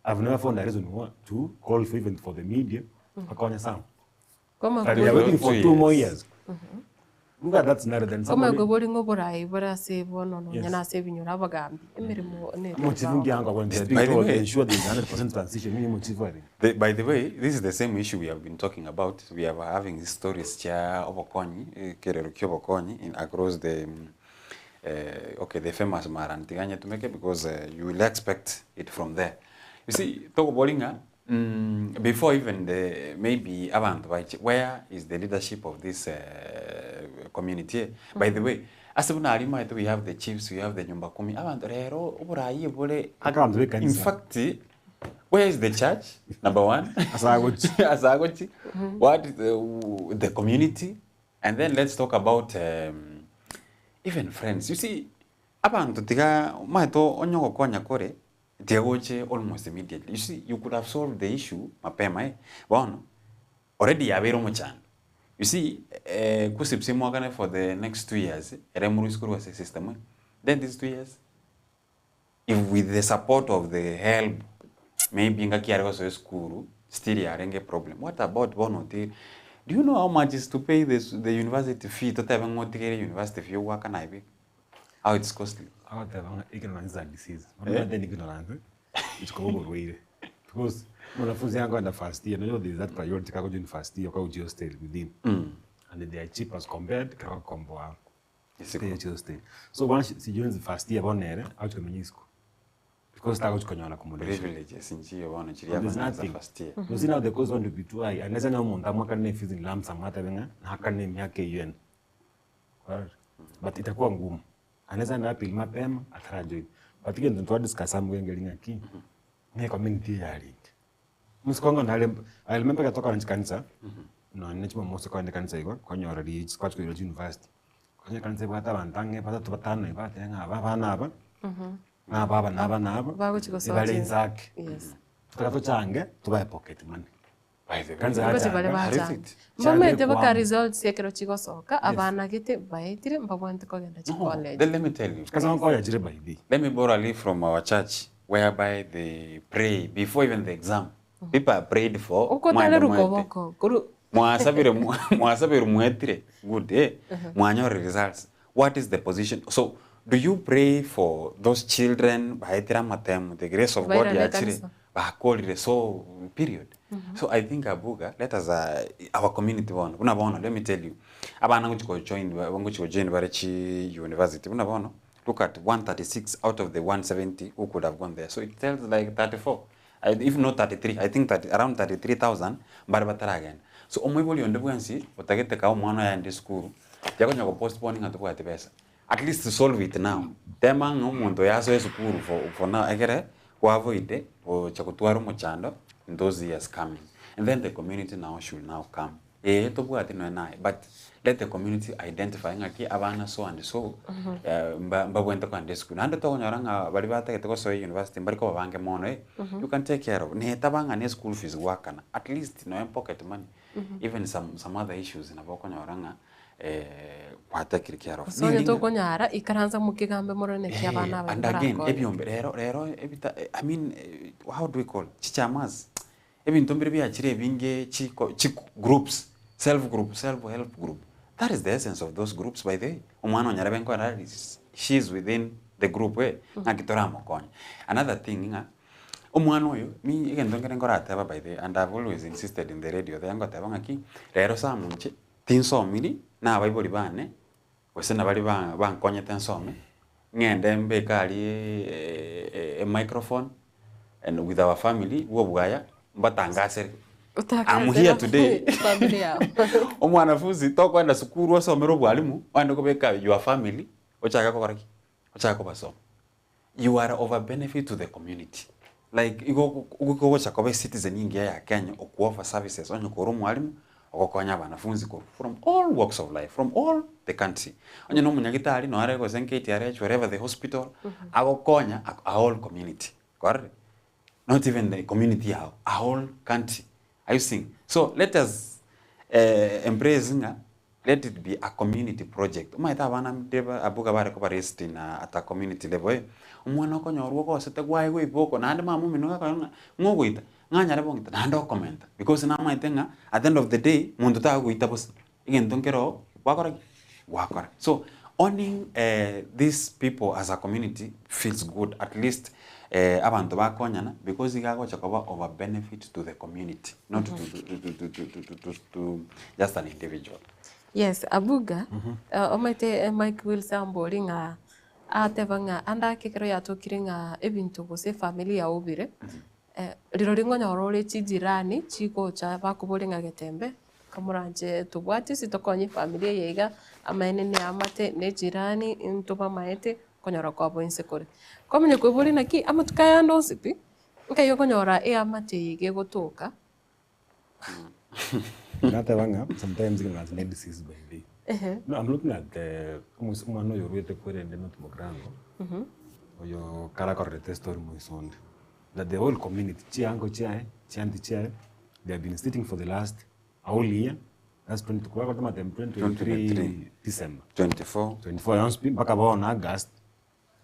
have never found a reason why to call for even for the media, akonye Sam. Koma But they are waiting for Two 2 more years. years. Look at that scenario then Omanyete somebody bori ng'a oborai bore ase bono nonya Yes. na ase ebinyoro abagambi, emeremo nere Mochifu bao. ngiango when they By speak the to way- ensure there is 100% transition, mimi mochifu ari. The, by the way, this is the same issue we have been talking about. We are having these stories cha obokonyi, kerero kia obokonyi in across the okay, the famous Maran Tiganya Tumeke because you will expect it from there. You see, Togobolinga, before even the maybe abantu baiche, where is the leadership of this community? By the way, ase buna arima we have the chiefs, we have the nyumba kumi. Abantu rero oburayi bole Abantu in b'ekanisa. fact where is the church number one Asagochi. Asagochi. What is the, the community and then let's talk about even friends you see abantu tiga maito onyogokonya kore tiagoche almost immediately you see you could have solved the issue mapema eh bono already yabeire omochando you see eh, kusipsi mwakane for the next 2 years ere muruisikuru ase system eh. Then these 2 years if with the support of the help maybe ngaki ari gosoa esukuru still yarenge problem what about bono ti do you know how much is to pay this, the university fee totebe ng'otigere university fee ogwaka naibi how it's costly? Agateba ignorance is a disease. Eh? But then ignorance it's called oborwaire. Because mwanafunzi yangu anda first year, you know there is that priority kako join first year kwa ujio stay within. And they are cheap as compared kwa komboa. Stay ujio stay. So once she joins the first year bonere, acho isiko. Because tako chikonyona accommodation. Privileges nchiyo bono chiria There's abananza nothing. first year. You see now the cost want to be too high. Unless na umuntu amwakane fees in lump sum hata benga na hakane miaka hiyo. But itakuwa ngumu. Anaweza na appeal mapema atara join. But again ndo discuss amu ngelinga ki. Ne community ya link. Musikongo na I remember katoka nchi kanisa. No ne chimo mosi kwa kanisa iko konyora ri kwa chiko university. Konya kanisa bwata bantange batatu batano ibatenga aba bana aba. Naba aba naba naba. Bagochi gosoa Ibale chi- inzake. Yes. Tutaka tuchange tubae pocket money. By the way, Kanisa Ngochi yachanga. bare How is bachanga. it? Mbamaete Change baka kwamo. results ekero chigosoka abana gete baetire mbabwante kogenda chicollege. Then let me tell you. Kaza nkoya jire by the. Let me borrow a leaf from our church whereby they pray before even the exam. People are prayed for. Ukotale mwende mwete. rukoboko koru Mwasabire mwasabire mwetire good eh mwanyore results. What is the position? So do you pray for those children baetira matemu the grace of God Bairane yachire kanisa. bakolire so period. So I think Abuga let us our community bono buna bono let me tell you abana nguchiko join nguchiko join bare chi university buna bono look at 136 out of the 170 who could have gone there so it tells like 34 if not 33 I think that around 33,000 bari bataragenda so omwiboli onde bwensi otagete ka omwana yaende school yakonya go postpone ng'a tobwate pesa at least to solve it now tema ng'a omonto yasoe esukuru for now ekere wavoide gocha gotwara omochando in those years coming and then the community now should now come eh tobwate noe naye but let the community identify ng'aki abana so and so mbabwente kwenda esukuru naende tokonyora ng'a bari batagete gosoa university mbari kobabange mono eh you can take care of neta bang'a ne school fees gwakana at least noe pocket money even some other issues nabo okonyora ng'a gwatekire care of Sonye Nini ng'a- tokonyara ikaranza mukigambe morone ki abana aba and again barakore. ebyombe rero rero ebita I mean how do we call chichamas ebinto mbire byachire ebinge chiko chi groups self group self help group that is the essence of those groups by the way omwana onyara benkora she is within the group eh ng'aki toramokonya another thing ng'a omwana oyo mi egento nkere nkorateba by the way and I've always insisted in the radio there ngoteba ng'aki rero samunche tinsomiri na abaibori bane gose nabari bankonyete nsome ng'ende mbeke aria e microphone and with our family bwo bwaya mbatangasere I'm here today. Family yao. Omwanafunzi tokwenda sukuru osomere obwalimu oende kobeka your family ochaka kogora ki ochaka kobasoma you are of a benefit to the community like igo gocha koba citizen ingiya ya Kenya okuoffer services onye kora omwalimu Ogokonya abanafunzi korwa from all walks of life, from all the country. Onye na omonyagitari noo are gose KTRH wherever the hospital, agokonya a whole community. Kwarorire? Not even the community yao, a whole country. Are you seeing? So let us embrace ng'a let it be a community project. Omanyete abana ndire ba abwo iga bare koba raised in a at a community level eh, omwana okonyorwa ogosete gwaye goiboko naende mama omino gakora ng'a ng'o ogoita, ng'anyare bong'ita naende okomenta because namanyete ng'a at the end of the day monto tagoita bosa, egento nkere oo gwakora ki? Gwakora. So owning these people as a community feels good at least abanto bakonyana because iga agocha koba of a benefit to the community not to to to to to to just an individual. Yes, Abuga, omanyete Mike Wills ambori ng'a ateba ng'a ande ake ekero yatokire ng'a ebinto gose efamiri yaobire, rirorio ngonyora ore chijirani chigocha bakoboria ng'a getembe, Kamoranche tobwate ase tokonye efamiri eye iga, amaene ne eamate, ne ejirani, ntobamaete, okonyora kwabo inse kore. Kwamanya koiboria naki amatuko aya ande onsi pi, nkai okonyora eamate eye iga egotoka. Nateba ng'a sometimes ignorance ne disease by the way. Ehe. No, I'm looking at the omois omwana oyo orwete kwerende North Mugirango, oyo karakorerete estory moisonde, that the whole community, chiango chiaye, chianti chiaye, they have been sitting for the last a whole year, that's 20 kwagotema 2023 December. 24. 24 yonsi pi mpaka bono August,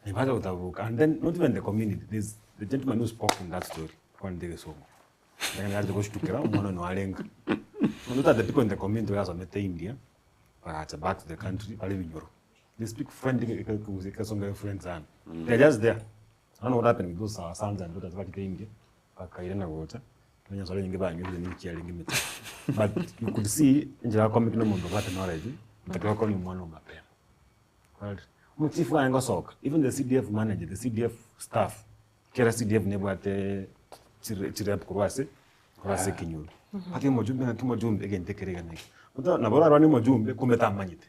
nebacha gotaboka and then not even the community, there's the gentleman who spoke in that story, kwanete egesongo. Ekero nache goshtukera omwana one oarenge. Not that the people in the community basomete India, bagacha back to the country bare ebinyoro. They speak French ekesongo ere fluent sana. They're just there. I don't know what happened with those our sons and daughters bachete India, bakairana gocha, nonya ensoro enyinge banyorire ninki yarenge emechando. But you could see enchera akometi na omonto obwate knowledge, otakeire gokonya omwana oo mapema. Kwarorire? Omochief arenge gosoka, even the CDF manager, the CDF staff, kera CDF nebwate chire chirep korwa ase korwa ase ekenyoro. Ati omojumbe ng'aki omojumbe egento ekere iga na iga. Oto nabo orarwane omojumbe kumbe tamanyete.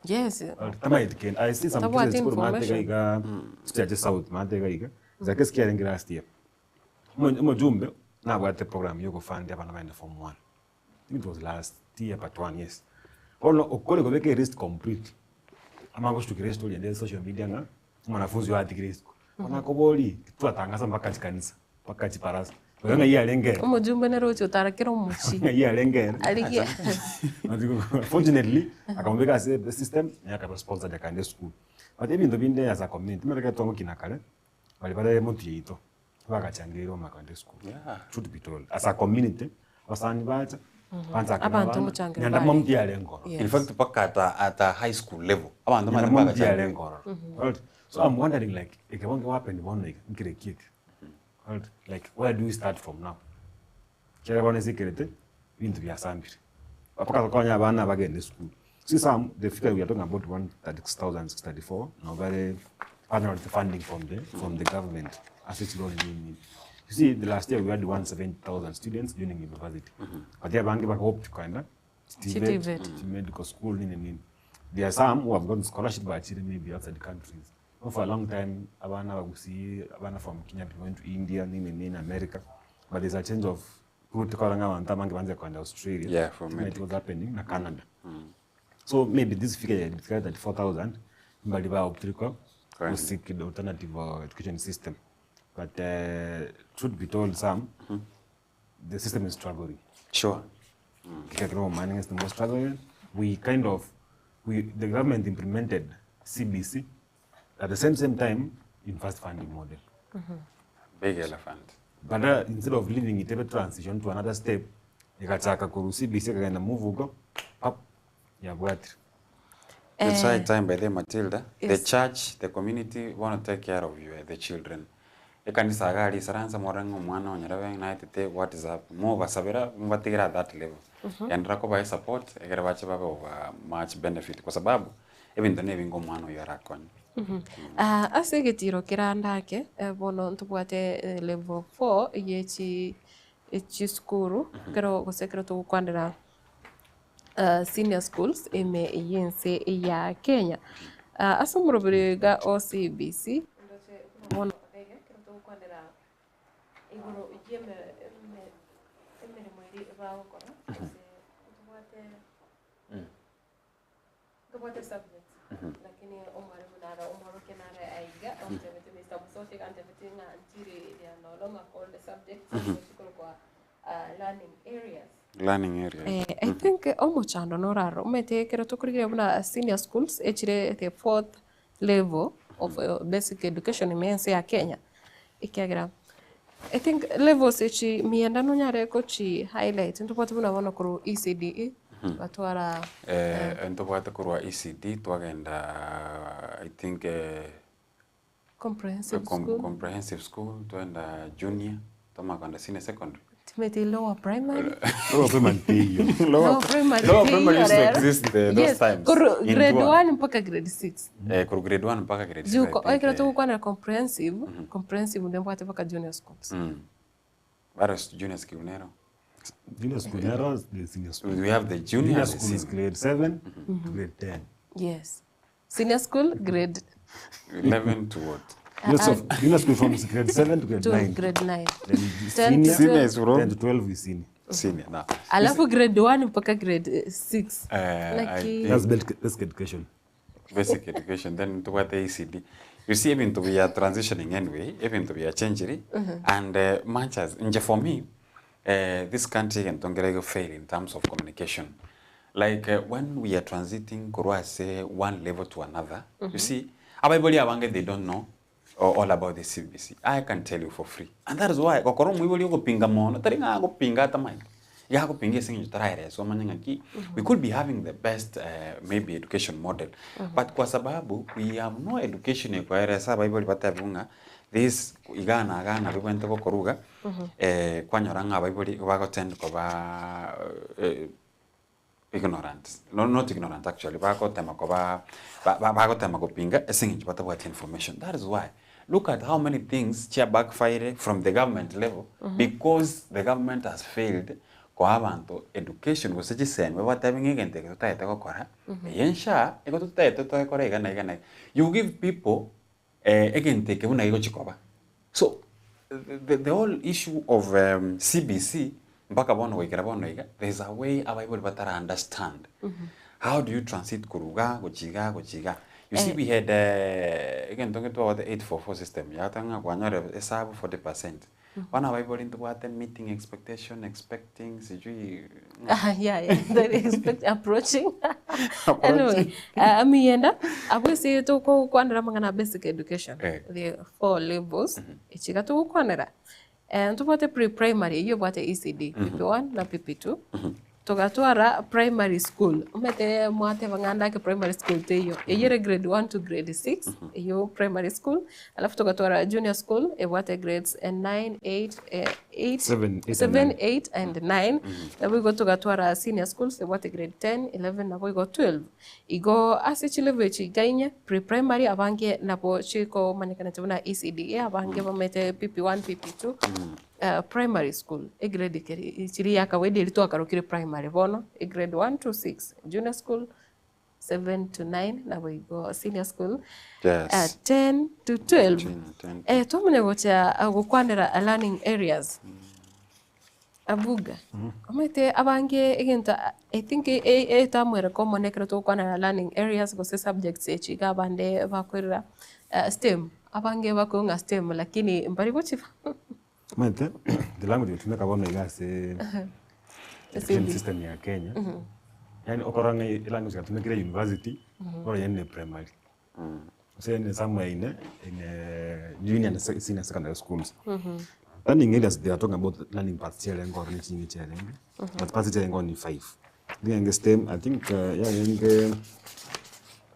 Yes. Tamanyeti kende. I see some Tabwati cases korwa maate iga information. iga, chichache south maate iga iga, is a case kiarenge last year. Omo omojumbe nabwate program ya ogofund abana baende form one. I think it was last year but one yes. Bono okore kobeka elist complete, amanye goshtukera estory ende social media ng'a omwanafunzi oyo atigire isiko. Bono akoboria, twatangasa mpaka chikanisa, mpaka chibarasa, oyo ng'ai arenge ere? Omojumbe nere oche otara kera omochie. Ng'ai arenge ere? Arigie. Fortunately, akamobeka ase esystem, naye akaba sponsored akaenda esukuru. But ebinto binde as a community, omanyete ekero twagokina kare, baria bare motwe yaito, bagachangereirwe omaka esukuru. Truth be told, as a community, abasani bacha, banchakera Abanto abana, omochangero nyanda bare. mwamu tiyarenge ororo. Yes. In fact mpaka at a, at a high school level abanto Nyanda manye mwamu mpaka tiyarenge ororo. Right? So I'm wondering like, ekebonge what happened bono iga, nkere ki eke? Right? Like where do we start from now? Ekero bono ase ekerete, ebinto biasambire. Mpaka tokonye abana bagende esukuru. See some, the figure we are talking about 136,634, nabo bare banyorete funding from the, from the government ase chironi nini nini. You see, the last year we had 170,000 students joining university. But abange baka opt koenda TVET. TVET, medical school nini nini. There are some who have gotten scholarship bachire maybe outside countries. No, for a long time abana bagusii abana from Kenya went to India nini nini America. But there's a change of route korora ng'a abanto abange banze koenda Australia. Yeah, for It medic. was happening na Canada. So maybe this figure ya 34,000 mbali ba optriko Correct. seek the alternative education system. But truth be told, some the system is struggling. Sure. Mm. Mining is the most struggling. We kind of, we the government implemented CBC at the same same time in first funding model. Big elephant. But instead of leaving it every transition to another step, ikachaka kuru CBC kagenda muvugo, pap, yabwatire. It's high time by the Matilda. The Yes. church, the community want to take care of you, the children. Ekanisa iga aria isaransa more ng'a omwana onyore naetete what is up mobasabera mobatigere at that level. Enderera kobae support ekere bache babe of much benefit kwa sababu ebinto na ebinge omwana oyio arakonye. Ah, ase egetiro kerande ake, bono ntobwate level four ye chi chisukuru, ekero gose ekero togokwanera senior schools ime ya ense ya Kenya. Ase omoroberi iga o CBC, ndoche buna bono iga ekero togokwanera igoro ya eme- eme- emeremo eria bagokora, gose. Ntobwate subjects lakini omwalimu naro omworokia nare aiga ontebete Mr. Musoti iga antebete ng'a nchiri they are no longer called subjects chikorokwa learning areas. Learning areas. Eh, I think omochando noraro omanyete ekero tokorigereria buna senior schools echire the fourth level of basic education ime ense ya Kenya, ekiagera I think levels echi mienda nonyare gochi highlight ntobwate buna bono korwa ECDE twatwara Eh, ntobwate korwa ECD twagenda I think comprehensive school. Comprehensive school twenda junior twamanya kogenda senior secondary. Timeti lower primary. Lower primary teiyo. Lower primary Lower primary used to teiyo exist those Yes, times. korwa In grade Dua. 1 mpaka grade 6. Eh, korwa grade 1 mpaka grade 6. Juko, ekero togokwanera comprehensive, comprehensive nembwate mpaka junior schools. Baro junior school nero. Junior school nero the senior school. We have the junior Junior and the school is senior. grade 7 to grade 10. Yes. Senior school grade 11 to what? Junior school, junior school from grade 7 to grade To 9. grade 9. Then 10 to senior, 12. is from 10 to 12 is senior. Senior now. Alafu grade 1 mpaka grade 6. I Like think That's basic education. Basic education then tobwate ECD. You see, even to we are transitioning anyway, even to we are changing, and much as nje for me, this country can tongere fail in terms of communication. Like when we are transiting korwa say one level to another, you see, abaiboli abange they don't know all about the CBC. I can tell you for free. And that is why kokoro mwiboli okopinga mono, tari ng'a agopinga ata mind. Yakopinga ase eng'encho taraereswa omanye ng'aki we could be having the best maybe education model. But kwa sababu we have no education ekoeresa abaibori batebiwe ng'a this iga na iga nabio bwente gokoruga, kwanyora ng'a abaibori bagotend koba ignorant. No, not ignorant actually, bagotema koba bagotema gopinga ase eng'encho batabwati information. That is why look at how many things chia backfire from the government level because the government has failed koa abanto education gose chisemi batebi ng'a egento eke totaete gokora, eye nsha igo totaete toekora iga na iga na iga. You give people egento eke buna gegochi koba. So the whole issue of CBC mpaka bono goikera bono iga, there is a way abaibori batara understand. How do you transit koruga gochiga gochiga? You see, we had egento ngetwabwate 844 system yatang'a kwanyore esabu 40%. Bana abaibori ntobwate meeting expectation expecting sijui Yeah, the expect approaching. Anyway, amiyenda abwese tokokwanera mang'ana basic education. The four levels. Echiga togokwanera. Ntobwate pre-primary iyo bwate ECD, PP1 na PP2. Togatwara primary school. Omete mwate bang'anda ke primary school teiyo. Eyere grade 1 to grade 6 iyo primary school. Alafu togatwara junior school ebwate grades 9, 8, 8, 7, 8 and 7, 9. 8 and 9. Nabo igo togatwara senior schools ebwate grade 10, 11 nabo igo 12. Igo ase chilevel echi igainye pre-primary abange nabo chikomanyekanete buna ECDA abange bamete PP1, PP2. Primary school egrade keri chiri ya kawaida eri twakarokire primary bono grade 1 to 6, junior school 7 to 9 nabo igo senior school 10 to 12. 10. Twamanya gocha gokwanera learning areas abuga omanyete abange egento I think etamwere common ekero togokwanera learning areas gose subjects echi iga abande bakorera STEM abange bakoing'a STEM lakini mbari gochiba. Maete, the language etumeka bono iga ase education system ya Kenya. Yani okora ng'a language yatumekire university, oro yani primary. So yani somewhere in junior and senior secondary schools. Learning areas, they are talking about learning paths chiarengo or chingi chiarenge. But paths chiarengo ni 5. Ngenge STEM, I think yeah, ngenge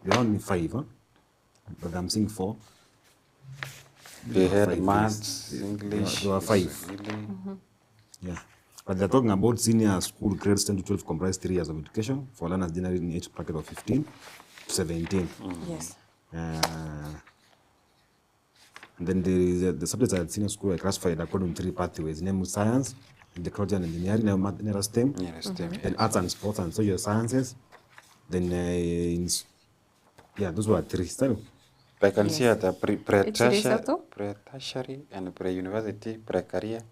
they are only 5, huh? But I'm seeing 4. They had Five, maths, yes. English, There were 5. Swahili. Yeah. But they're talking about senior school grades 10 to 12 comprise 3 years of education for learners generally in age bracket of 15 to 17. And then there is the subjects at senior school are classified according to 3 pathways, namely science, technology and engineering, now math, nearest STEM, Nearest STEM, then arts and sports and social sciences. Then, yeah, those were 3. So, I can see at the It's pre-tertiary and pre-university, pre-career.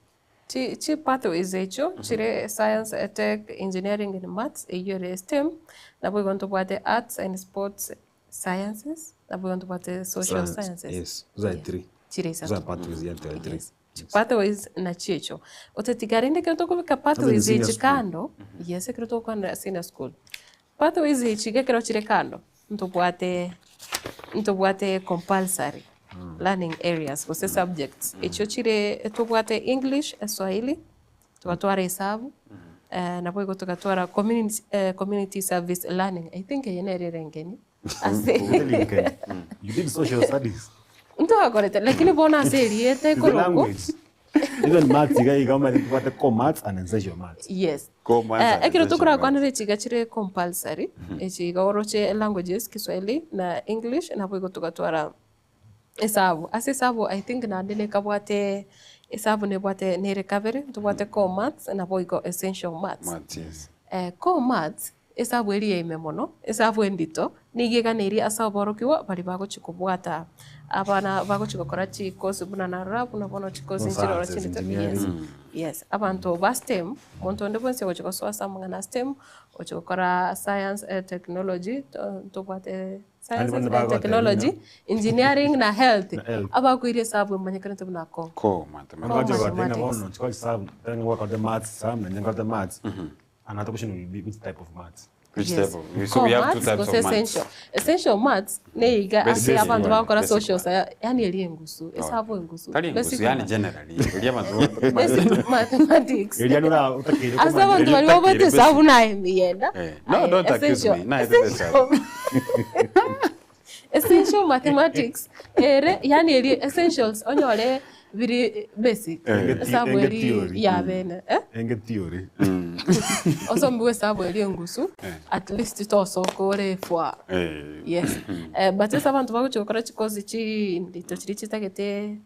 Chi chi pathways echio chire science, tech, engineering and maths eywo ere STEM, naboigo ntobwate arts and sports sciences, naboigo ntobwate social sciences. Yes, those are three. Chire Those are isato. pathways, yeah, there are three. Pathways nachio echio. Otatiga rende ekero tokobeka pathways senior echi school. kando, yes ekero togokwanera senior school. Pathways echi iga ekero chire kando, ntobwate ntobwate compulsory learning areas gose subjects. Echio chire tobwate English, Swahili, togatwara esabu, naboigo togatwara community community service learning, I think eye nere ere engeni ase You did social studies. Ntwakorete lakini bono ase erieta It's a ekorokwa language. Even maths, iga iga omanyete tobwate core maths and essential maths. Yes. Core maths Eh, and ekero essential tokorakwanera echiga chire compulsory, echi iga oroche languages Kiswahili na English naboigo togatwara esabu. Ase esabu I think naende nekabwate esabu nebwate nere kabere, ntobwate core maths naboigo essential maths. Maths, yes. Eh, core maths, esabu eria ya ime mono, esabu endito, nigo eganeiri ase aborokigwa baria bagochia kobwata abana bagochia gokora chikosi buna narora buna bono chikosi No nchiroro sciences, chindito, yes, engineering. yes. Abanto ba STEM, monto onde bwensi ogochia gosoa ase amang'ana a STEM, ogochia gokora science, technology, to ntobwate Naende sciences bono and bagotebia technology, engineering na health, Na health. abakoira esabu emanyekanete buna core. Core Core Ngoja kwa tenga mathematics. bono, chikwa chisabu, tenga kwa kote maths, sam, na nyenga kote maths. Another question will be which type of maths? Which Yes. type of? So Core we have two maths types gose of maths. essential. Essential maths neiga Basic ase abanto one, bagokora basic social science, yaani eri engusu, esabu engusu. Tari engusu, Basic yani maths. generally. Eria abantu Basic mathematics. Eria nora utakire Ase abanto baria babwate esabu naye miyenda. Eh, no, don't accuse me. Naye Essential, essential mathematics ere yani eri essentials onyore biri basic. Eh. Esabu Enge eri theory. ya bene. Eh? Enge theory. Osombiwe esabu eri engusu at least tosoka ore fwa. Eh. Yes. Eh, but ase abanto bagochia gokora chikosi chindito chiria chitagete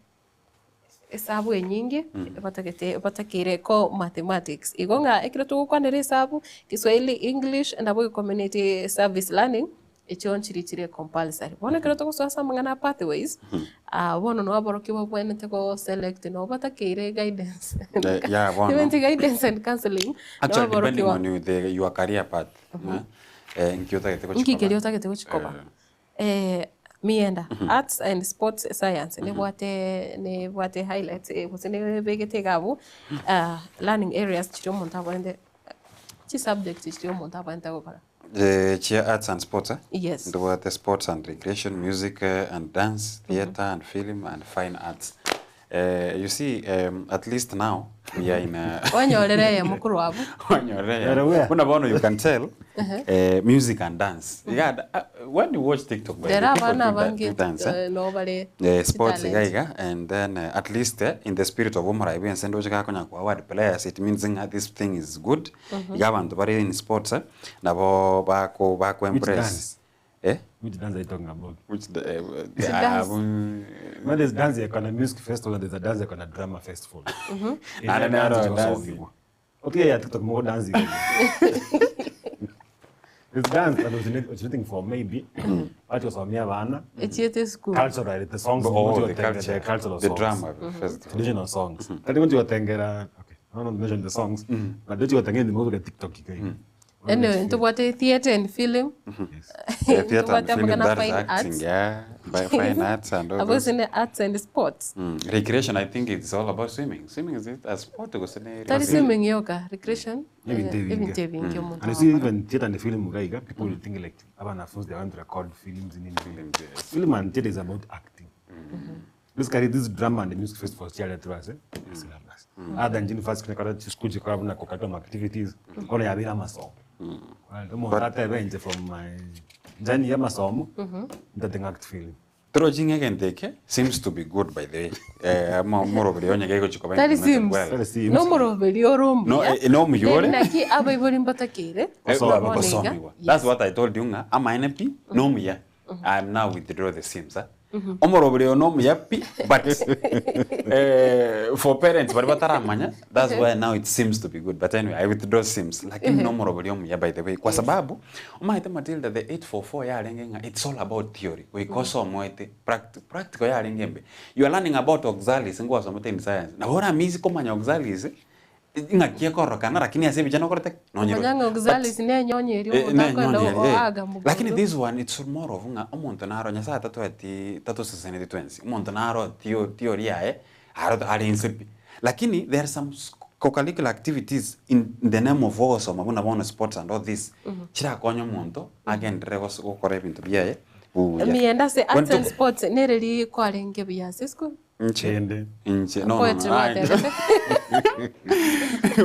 esabu enyinge batagete batakeire ko mathematics. Igo ng'a ekero togokwanera esabu, Kiswahili, English nabo community service learning, echio nchiri chire compulsory. Bono ekero togosoa ase amang'ana a pathways, ah, bono nabo aborokigwa babwenerete go select nabo batakeire guidance. Eh, yeah, bono. Nimenti guidance and counseling, nabo Actually, depending aborokigwa on you, the, your career path. Eh, eh, nki otagete nki gochikoba. keria otagete gochikoba. Eh, mienda arts and sports science nebwate nebwate highlights eh, gose nebegete iga abwo ah, learning areas chiria omonto abwenerete chisubject chiria omonto abwenerete gokora. Eh, chia arts and sports eh? Yes. Ntobwate sports and recreation, music eh, and dance, theatre and film and fine arts. Eh, you see, um, at least now we are in a Wanyorere eyemo korwa abwo. Wanyorere Yere where? Buna bono you can tell Uh-huh. eh, music and dance. Yeah, uh, when you watch TikTok, by the There way, people abana do, da- abange do dance. Eh? eh, no bare Eh, sports chitalent. iga iga and then uh, at least eh, in the spirit of omorai bwense ndoche gakonya ku award players it means nga this thing is good Mhm. iga abanto bari in sports eh, nabo bako bako Which embrace dance? eh Which dance are you talking about? which the, eh, Which dance? When there's dance ya kana music festival and there's a dance ya kana drama festival. Mhm. Ina Nare dance naro chiko dance. somiwa. Otige ya TikTok moko dance. There's dance that was originating from maybe watu wasomia abana Echiete school. cultural the songs Oh, ngochi the otengera culture. the cultural The songs. drama festival. Traditional songs. Tadi ngochi otengera okay I don't want to mention the songs but ngochi otengera the movie TikTok ikai. Anyway, ntobwate theatre and film. Yeah, theatre and Ntobwate film amang'ana that is fine acting arts. yeah by fine arts and all Abo those. sine arts and sports. Mm. Recreation I think it's all about swimming swimming is it a sport gose ne Tari swimming yoka, recreation. Even eh, David. Even David omonto And you see even theater and film gaiga people will think like abanafunzi they want to record films in Films, yes. Film and theater is about acting. Basically this drama and the music festival chia to us eh syllabus. Other than university kuna kada school chikora buna kokatwa activities kono yabira masomo. Well, ata benje from my journey ya masomo ndatenga act film. Throwing egenteke seems to be good by the way. Eh, morobere onye gegochikoba Tari implemented sims. well. Tari sims. Nomoroberi ore No, omuya. eh, no omuyore. Then naki abaibori mbatakire. Eh, Bono iga. basomiwa. That's what I told you nga ama NP no muya. I'm now withdraw the sims. Eh? Omoroberi oyo nomuya pi but eh, for parents baria bataramanya that's why now it seems to be good but anyway I withdraw seems lakini nomoroberi omuya by the way kwa sababu omanyete Matilda the 844 yarenge ng'a it's all about theory goika osomoete practi practical yarenge embe you are learning about oxalis ngwasomete in science nabo oramiss komanya oxalis Ng'aki ekororokana lakini ase ebicha nokorete ki? Nonye Omanya ng'a But oxalis nenyonyo eria eh, omonto akoenda nenyonyo eria, eh. oaga mogondo. Lakini this one it's more of ng'a omonto naro Nyasaye tatoeti tatoseseneti twensi, omonto naro theo theory yaye aro are inse pi. Lakini there are some co-curricular activities in the name of ogosoma buna bono sports and all this, chirakonye omonto agenderere gos gokora ebinto biaye buya. Emienda ase When arts and toko sports nereri kwarenge buya ase esukuru? Inche, inche, no, no, Poetry no. I, mwatebete.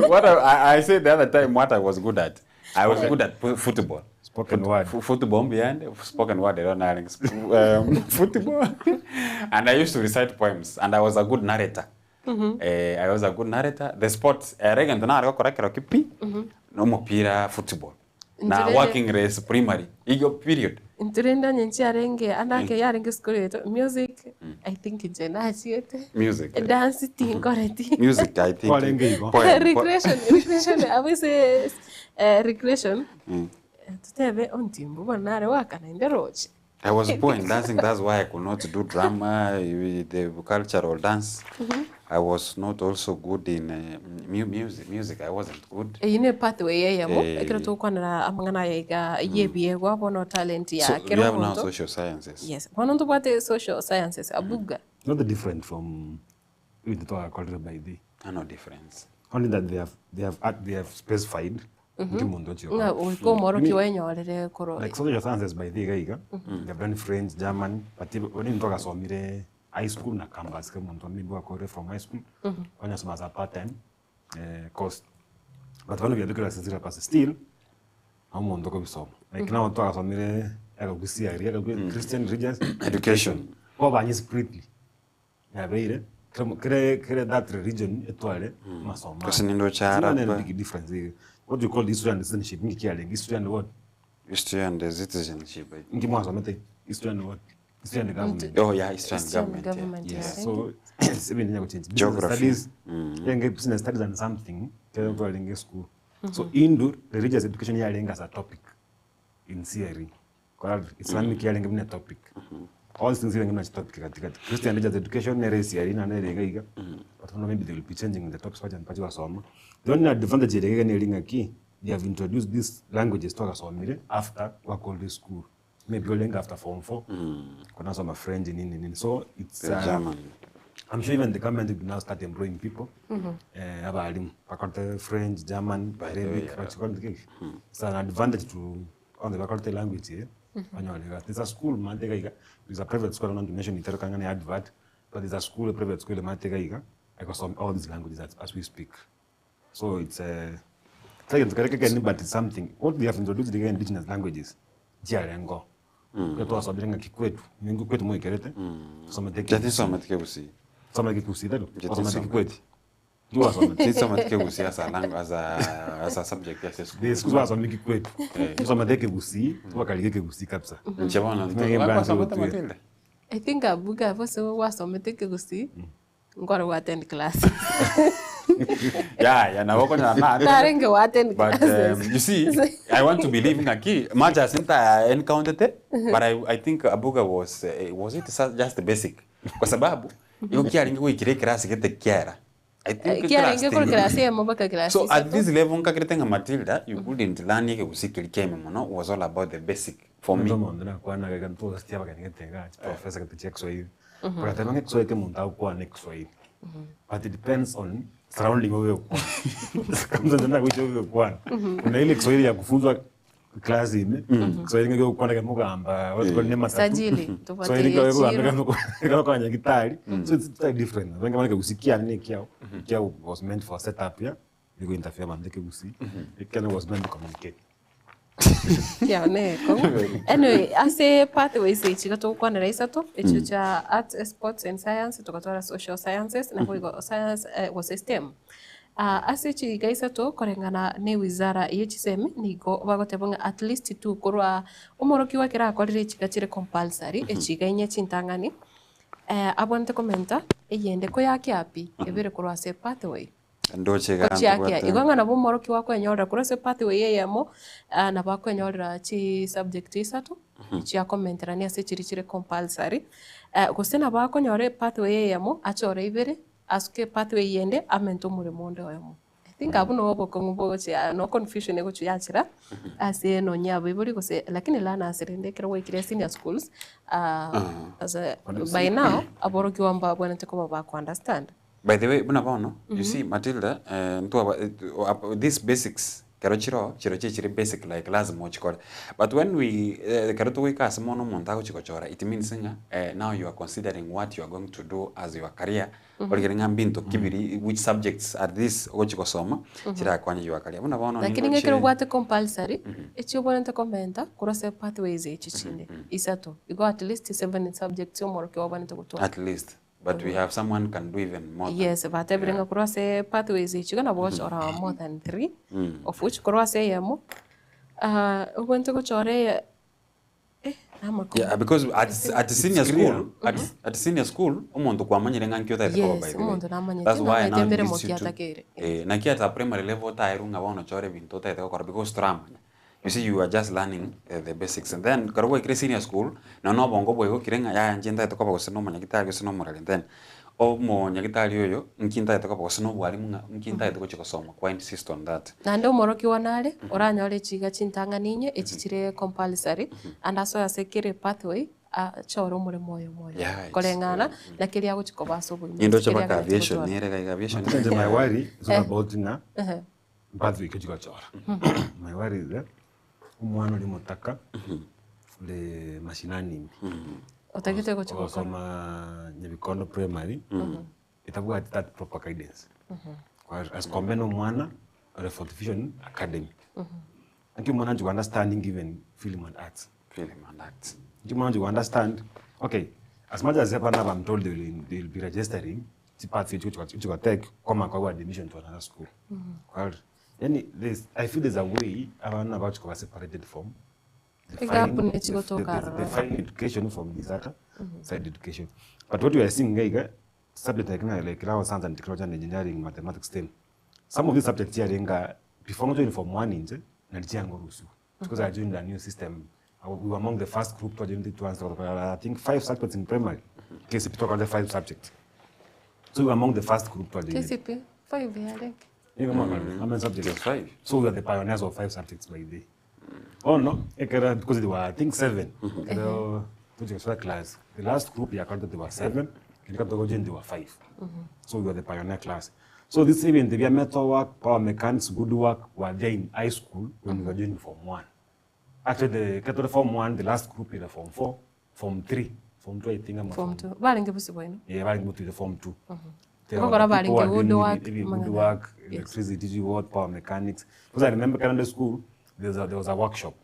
what I, I, I said the other time what I was good at. I was good at football. Spoken word. Football behind spoken word. I don't know. Football. And I used to recite poems and I was a good narrator. Eh, I was a good narrator. The sports, eh, regento nare gokora kero kipi, no mupira football. Na Nturere- working race primary. Igo period. Intwe rende onye nchiarenge ande ake yarenge esukuru yaito, music, I think inche nachiete. Music, eh. Dance tinkoreti. Music, I think. Kwarenge igo. Poem, po- Recreation, recreation, abwo ase eh, recreation, totebe ontimbu bono nare goaka naende roche. I was poor in dancing, that's why I could not do drama, eh, the cultural dance. I was not also good in uh, music, music. I wasn't good. Eyio ne pathway eyemo, Eh. ekero togokwanera amang'ana aya iga yebiegwa bono talent ya So we kera have now omonto. social sciences. Yes, bono ntobwate social sciences abuga. Not different from with the called by the. No difference. Only that they have they have they have specified nki mundu ochio. Ng'a goika omworokia oenyorere korwa Like social sciences by the iga iga. They have done French, German, but when mtu akasomire high school na campus kama mtu maybe wakore from high school wanyasoma as a part time eh, course. But vano vyabikira sinzira pasi still au mundu akobisoma. Like now mtu akasomire akagusia area Christian religious Education. Wabanye separately. Yabeire kere kere that religion etwale masomo. Kasi nindo cha It's not Arab. a big difference. eh. What you call history and citizenship ngi kialenga history and what? History and the citizenship. I Ngi mwasomete history and what? History and government. Oh yeah, history and History and government. Yeah. government, Yes. yeah. So it's even nyago change. Business Geography. Studies. Yenge business studies and something. Kere mtu school. So indu religious education yalenga as a topic in theory. Kwa Islamic yalenga mna topic. All things yalenga mna topic katika Christian religious education nere theory na nere iga iga. But now maybe they will be changing the topics wacha mpachi wasoma. The only advantage yalenga ni linga ki they have introduced these languages twakasomire after wakole school. Maybe olenga after form 4. Kuna soma French nini nini. So it's The German. I'm sure even the government will now start employing people. Eh, abalimu faculty French, German, Arabic, yeah. It's an advantage to on the faculty language here. Mm There's a school mateka iga. There's a private school I don't want to mention it kangana advert, but there's a school, a private school mateka iga. I got some all these languages as, as we speak. So it's a it's like it's but it's something. What they have introduced the indigenous languages. Jiarengo. Kwetu wasomirenga kikwetu. Mingu kwetu mwikerete. Tusome Jati soma Kegusii. Soma Kegusii tado. Jati Wasoma soma. Kikwetu. Ndio wasoma. Tisoma Kegusii as a language as a as a subject as a school. The school wasoma Kikwetu. Eh. Tusoma Kegusii, tubakalike Kegusii kabisa. Nche bona Ngeke wasoma mbanze Matilda. I think abuga abo ase gwasomete Kegusii, nkware gwattend class. Yeah, yeah, nabo konya na. Tarenge gwattend But classes. you see, I want to believe ngaki much as I encountered it, but I think Abuga was was it just the basic. Kwa sababu iyo kiaringi gwikire class gete kiara. I think Kiarenge kore ten. class eyemo mpaka class So at isato. this level nkakirete nga Matilda, you couldn't learn Ekegusii keri kiaime mono was all about the basic for me. Ndo mondo nakwana kaga mtu asitia bakaniketenga professor katichia Kiswahili. Bakatema nge Kiswahili ke muntu akwana Kiswahili. But it depends on surrounding wewe kwa. Kama ndio kuishi wewe kwa. Kuna ile Kiswahili ya kufunzwa class ime. Kiswahili ngeke kukwana ke mugamba, watu kwa nema tatu. Sajili, tupatie Kiswahili kwa chiro. kugamba kama kwa nyagitari. So it's totally different. Wengi maana kusikia nini kiao. Kiao was meant for setup ya. Iko interfere bande Kegusii. It was meant to communicate. Yeah, ne, kong'u. Anyway, ase pathways echi iga togokwanera isato, echio chia arts, sports and science, togatwara social sciences, nabo igo science eh, gose STEM. Ah, ase chiga isato koreng'ana na ewizara ye chisemi nigo bagoteba ng'a at least two korwa omworokigwa ekero akorire echiga chire compulsory, echiga inye chintang'ani, abwenerete komenta eyende koyakia pi, ebere korwa ase pathway. Ndoche iga Gochiakia. ntobwate Igo ng'a nabo omworokigwa akwenyorera korwa ase pathway eyemo, nabo akwenyorera chisubject isato, chiakomenterania ase chiria chire compulsory, gose nabo akonyora epathway eyemo, achore ibere, asuke epathway eyende, amente omoremo onde oyomo. I think abwo nabo obokong'u bogochia no confusion egochia yachera, ase nonye abaibori gose lakini learners rende ekero gwaikire senior schools, as a by now, aborokigwa mbabwenerete koba bako understand. By the way, buna bono, you see Matilda, eh, ntwaba eh, these basics kero chiroo, chirochio chire basic like lazima ochikore. But when we eh, kero togoika ase mono omonto agochi gochora, it means ng'a eh, now you are considering what you are going to do as your career, origere ng'a mbinto ki biri, which subjects are these ogochi gosoma, chirakonye your career. Buna bono Lakini ng'a ekero ningochie obwate compulsory, echio obwenerete komenta korwa ase pathways echi chinde isato, igo at least seven subjects omworokigwa obwenerete gotwara. At least. But we have someone can do even more than Yes, batebire yeah. ng'a korwa ase pathways echi iga nabo gochora more than three, Mm. of which korwa ase eyemo, obwenerete gochora eye eh, namakong'u. Yeah, because at, at senior It's clear. school, at, at senior school, omonto kwamanyire ng'a nki otaete koba Yes, by the way. omonto namanyete, That's why namanyete now it emeremo leads ki you to atakeire. eh, naki at a primary level otaerwe ng'a bono chora ebinto otaete gokora because toramanya. You see you are just learning the basics and then ekero gwaikire senior school, nonya na obongo bwaigokire ng'a yaya inche ntagete koba gose na omonyagitari gose na omoreri then, omonyagitari oyo nki ntagete koba gose na obwalimu ng'a nki ntagete gochia gosoma kwa insist on that. Naende omworokigwa nare, oranyore chiga chintang'ani inye echi chire compulsory, ande asoe ase kera pathway, achore omoremo oyomo oyomo, Yeah, it's, koreng'ana na keria agochia koba ase obogima Ninde gose oche keria mpaka aganeti aviation gotwara. nere iga iga aviation. Inche my worry is not Eh. about ng'a Ehe. Mpathwe ekio chigochora. My worry is eh, omwana oria omotaka ore mashinani ime. Otagete gochia gokora. Ogosoma Nyabikondo primary, etabwati that proper guidance. As compare na omwana ore Fort Vision Academy. Naki omwana anche go understanding even film and arts. Film and arts. Naki omwana anche go understand, okay, as much as abana aba I'm told they will, they will be registering, chipathway echio gochi gochi gotake komaka kwa admission to another school. Kwari, yani there's, I feel there's a way abana bagochi koba separated from the Egap fine, ne the, chigotoka the, the, the aroro. fine education from this other side education. But what we are seeing iga iga, subject like ng'a like now science and technology and engineering, mathematics, STEM. Some of these subjects here inga before ngojoin form 1 inje nalichianga orusu because I joined a new system. We were among the first group to join to answer I think five subjects in primary. KCP took the five subjects. So we were among the first group to join. it. KCP, five yarenge. Yeah, come on, how many subjects? Just five. So we were the pioneers of five subjects by the day. Oh no, ekera because there were I think 7 Ekera tuchikasura class. The last group ya counted there were seven. Kirika there were five. So we were the pioneer class. So this even the metal work, power mechanics, good work were there in high school when we were doing form one. Actually, the Catholic form one, the last group in the form four, form three, form two, I think. I'm Form two. Barenge busi bwaino. Yeah, barenge to the form two. There Bakora were people who barenge are doing woodwork, even mang'ana. woodwork, electricity, what, power mechanics. Because I remember Canada school, there was a workshop.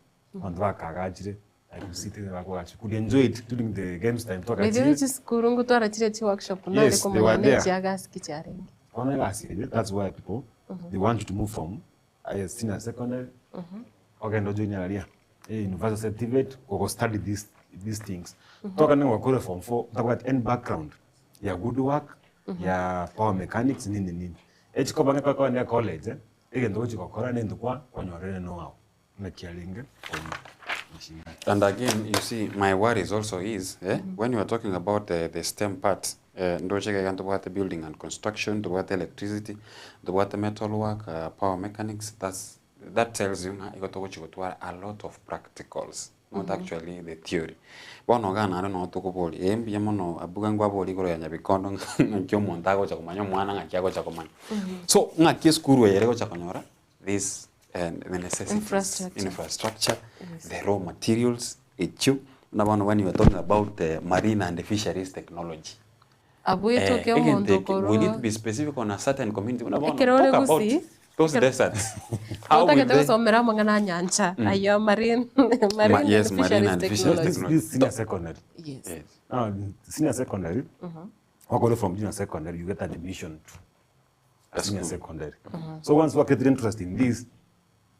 On the back, I could sit in the back, could enjoy it during the games time. Talk By the way, chisukuru ngutwara chire chi workshop nare Yes, they were komanya there. chiagasi chiarenge. That's why people they want you to move from senior secondary okay, join area university certificate go study these things. Toka ni wakore form 4 utakuwa end background ya good work ya power mechanics nini nini. Echikoba ngeka kwa ni college eh egento chikokora nendo kwa kwanyorere no hao na kialinge And again, you see, my worries also is eh, when you are talking about the STEM part, eh, ndocheka iga ntobwate building and construction, ntobwate electricity, ntobwate metal work, power mechanics, that tells you ng'a igo togochi gotwara a lot of practicals, not actually the theory. Bono iga naende no tokoboria, eh, mbuya mono abuga nkwabori igoro ya Nyabikondo ng'aki omonto agocha komanya omwana ng'aki agocha komanya. So ng'aki esukuru eye ere gocha konyora this and the necessities, Infrastructure. infrastructure, Yes. the raw materials, echio. Na bono when you are talking about the marine and fisheries technology. Abwetoke Eh, omonto egento eke, will okorwa it be specific on a certain community? Buna bono, Ekero ore talk about Gusii, those ekero- deserts. How will otagete they gosomera amang'ana a nyancha ayo marine marine and yes, marine fisheries and fisheries technology. technology. This senior secondary. Yes. Yes. Now, senior secondary, wakore from junior secondary, you get admission to A senior secondary. So once you get interest in this,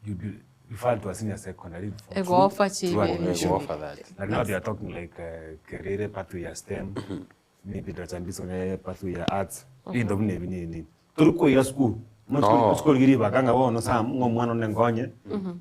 you be referred to a senior secondary for Ego offer through chibe. admission. Ego offer that. Like now they are talking like career pathway ya STEM, maybe the pathway ya arts. Into bune bini nini. Turi school. Oh. School giri bakanga bono sam ng'omwana one ngonye.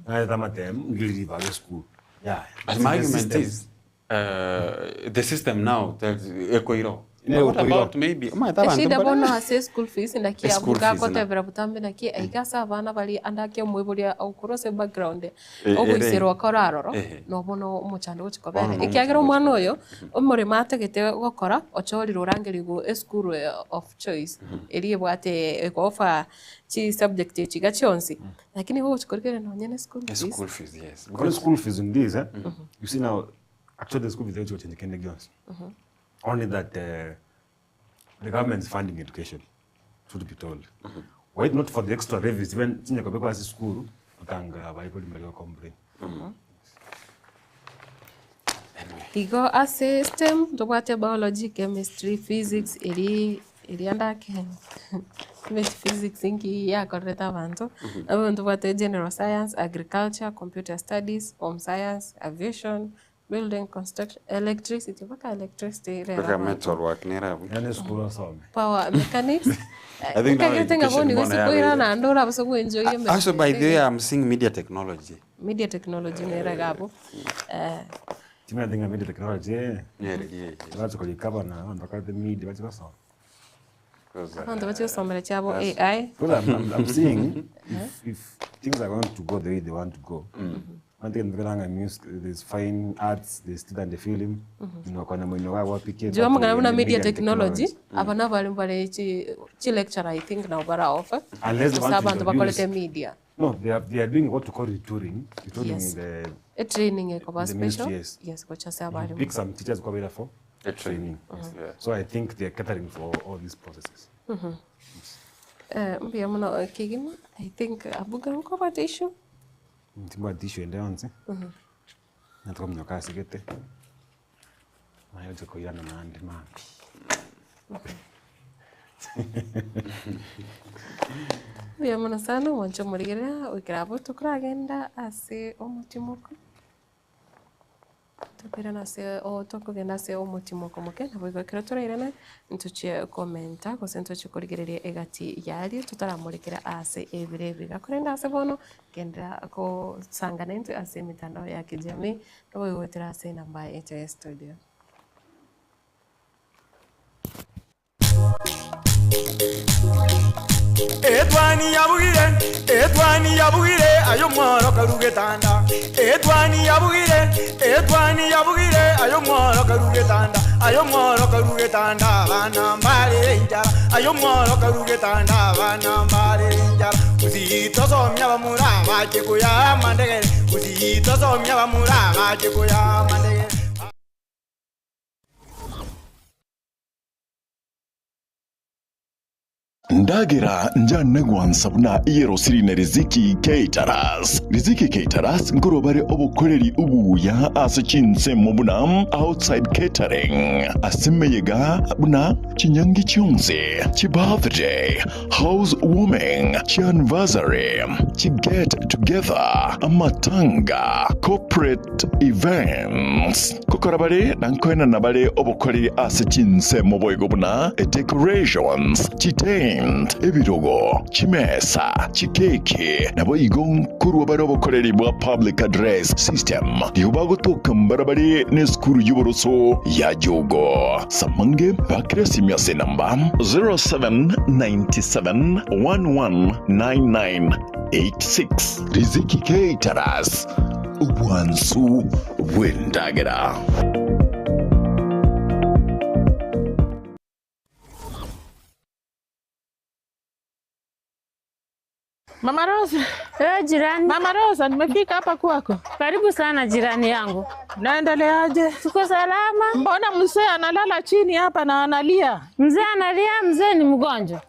Ngaye tamatem ngiri baga school. Yeah. But my The argument system. is, the system now tells ekoiro. Ne What ekoiro. about maybe? Ma, taba Eshida ntumbara- bono ase school fees ndaki School abuga fees, na. kotebera butambe naki aigasa abana bari andake omwiboria okorwa ase background Eh, ogoiserwa koraroro Ehe. nobono omochando gochikobera Bono ekiagera nomochando omwana oyo omoremo atagete gokora ochorire orangerigwe eschool of choice eri ebwate egofa chi subject echiga chionsi lakini gogochikorikere nonye ne school fees School fees, yes. Because school fees in this, eh? You see now, actually the school fees actually change Kenya girls. Only that the government is funding education, truth be told. Why it not for the extra revenues, even senior kwa school, utanga baiko limbaliwa complain. Igo ase STEM tobwate biology, chemistry, physics eri eri andake image physics inki yakorete abanto abo tobwate general science, agriculture, computer studies, home science, aviation, building construction, electricity mpaka electricity rero Mpaka abantu. metal work nera abu. Yani school asome. Power mechanics. I think now Ukagete ngaboni education mbona gusikoira yabeire. na ndora bose gwenjoye Also, by the way, I'm seeing media technology. media technology nera gabo. Timena thinga media technology. Yeah, yeah, yeah. Bacho kulikaba na bantu bakate media bacho basoma. Abantu bachosomera chabo AI. Because I'm seeing if things are going to go the way they want to go. One thing in music, there's fine arts, there's theater and the film. You know, kwana mwino wa wapike. Jua mugana buna media technology aba nabari mbare chi chi lecture I think now bara offer. Unless they want to abantu bakolete introduce- media. No, they are doing what to call retouring. Retouring Yes. in the A training ekoba the ministry, special. yes. Yes, gocha se You abari. pick some teachers who are for A training. Yes. So I think they are catering for all these processes. Mbiya muno kigima I think abuga nko issue. Ntimba tissue ende onse. Natuka mnyoka asigete. Mayo joko irana nandi mambi. Mbiya muno sana mwancho murigerera wikira abo tukuragenda ase omutimoko. Tukwirana ase o tukugenda ase omutimoko moke nabo igo ekero turairana ntuchie komenta gose ntuchie korigereria egati yaria tutaramurikera ase ebire ebiga korenda ase bono gendera kosangana intwe ase emitandao ya kijamii nabo igwetera ase enamba yaito ya studio. Etwani yabugire, etwani yabugire, ayo mworo karugetanda. Etwani yabugire, etwani yabugire, ayo mworo karugetanda. Ayo mworo karugetanda, bana mbare injara. Ayo mworo karugetanda, bana mbare injara. Uzitosomya bamura bache kuya mandegere. Uzitosomya bamura bache kuya mandegere. Ndagira njane gwansa buna iyerosiri na Riziki Caterers. Riziki Caterers nkorobare obukoreri obuya ase chinsemo buna outside catering asemeyega buna chinyangi chionse chi birthday house warming chi anniversary chi get together amatanga corporate events kokorabare nankoena nabare obukoreri ase chinsemo boigo buna decorations chitent ebirogo chimesa chikeke nabo igo nkorwa bare obukoreri bwa public address system niho bagotoka mbarabare n'esukuru y'uboroso ya jogo samange bakire simu namba 0797119986 Riziki Caterers ubwansu bw'endagera. Mama Rosa. Eh, jirani. Mama Rosa, nimefika hapa kwako. Karibu sana jirani yangu. Naendeleaje? Tuko salama. Mbona mzee analala chini hapa na analia? Mzee analia, mzee ni mgonjwa.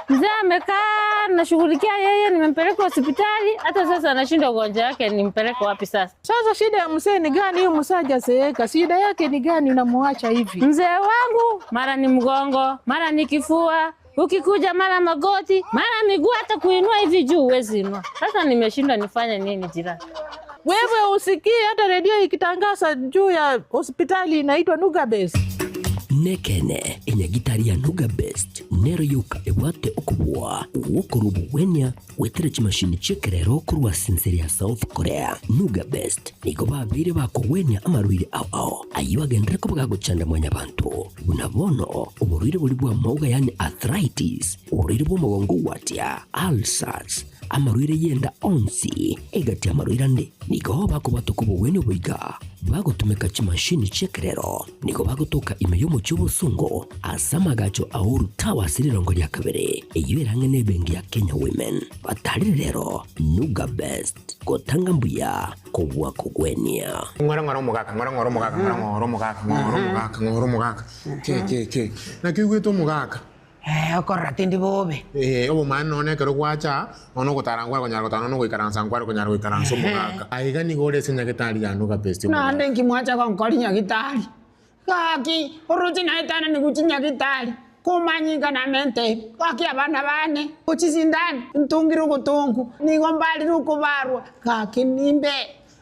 Mzee amekaa nashughulikia yeye, nimempeleka hospitali, hata sasa anashindwa ugonjwa wake, nimpeleke wapi sasa? Sasa shida ya mzee ni gani? Huyu mzee hajazeeka, shida yake ni gani? Unamuacha hivi? Mzee wangu mara ni mgongo, mara ni kifua. Ukikuja mara magoti, mara miguu, hata kuinua hivi juu huwezi inua. Sasa nimeshindwa nifanye nini jirani? Wewe usikii hata redio ikitangaza juu ya hospitali inaitwa Nuga Best. Nekene enyagitari ya Nuga Best nero yoka ebwate okobua gwokorwa obogwenia gwetera chimashini chi'ekerero korwa ase ensere ya South Korea. Nuga Best nigo babeire bakogwenia amarwaire ao ao ayio agenderere koba gagochanda mwanyabanto buna bono oborwaire boria bw'amauga yaani arthritis, oborwaire bw'omogongo gwatia, ulcers, Amarwaire y'enda onsi egati y'amarwaire ande nigo bakobwatoka obogwenia oboiga bagotumeka chimashini chi'ekerero. Nigo bagotoka ime y'omochie obosongo ase amagacho a Uhuru Towers rirongo ria kabere, eyio ere ang'e n'ebenki ya Kenya Women. Batarire rero Nuga Best gotanga mbuya kobua kogwenia. Ng'ora ng'ora omogaka, ng'ora ng'ora omogaka, ng'ora ng'ora omogaka, ng'ora omogaka, ng'ora omogaka. Ke ke ke. Naki oigwete omogaka? Ee, okorora tindi bobe. Ee, obomaene nonya ekero gwacha aa, nonya ogotara nkware konyara gotara, nonya ogoikaransa nkware konyara goikaransa omogaka. Aiga nigo ore ase nyagetari ya Nuga Best omogaka. Naende inki mwacha gonkora nyagitari? Gaki, oroche naetananigwe chinyagitari, komanyinga namente, gaki abana bane, ochisindane, ntungire ogotongu, nigo mbarire okobarwa, gaki nimbe.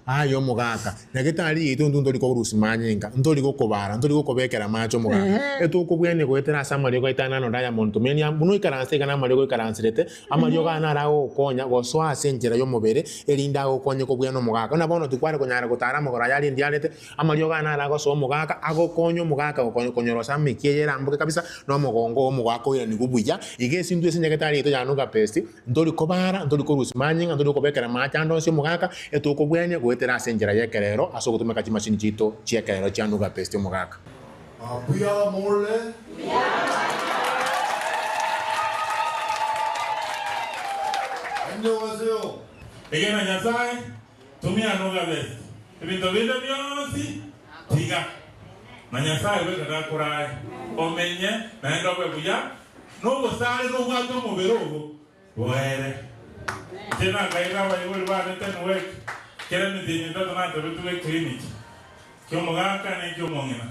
Aye omogaka, nyagetari yaito intwe ntori korusia manyinga, ntori gokobara, ntori gokobekera amache omogaka. Etokobwenia goetera ase amariogo aito ane anonde ayamonto menia, buna oikaranse iga namariogo oikaranserete, amariogo aya naro agogokonya gosoa ase enchera y'omobere, erinde agokonye kobwena omogaka. Buna bono tikware konyara gotara amagoro aya aria ndiarete, amariogo aya naro agosoa omogaka, agokonya omogaka konyorosa amekia eye eramboke kabisa, na omogongo oo omogaka oiranigwe buya. Iga ase intwe ase nyagetari yaito ya Nuga Best, Ntori kobara, ntori korusia manyinga, ntori kobekera amache ande onsi omogaka, etokobwenia goetera ase enchera y'ekerero ase ogotumeka chimashini chiaito chi'ekerero chia Nuga Best omogaka. Mbuya more? Annyeonghaseyo. Egena Nyasae, tumia Nuga Best, ebinto binde bionsi tiga, na Nyasae bweka nakorae omenye naende obe buya. Nobosare nobwate omobere obo boere. Inche nakaira abaibori bane Tenwek, kera emetienyi etato natebetigwe eclinic, ki'omogaka na eki'omong'ina.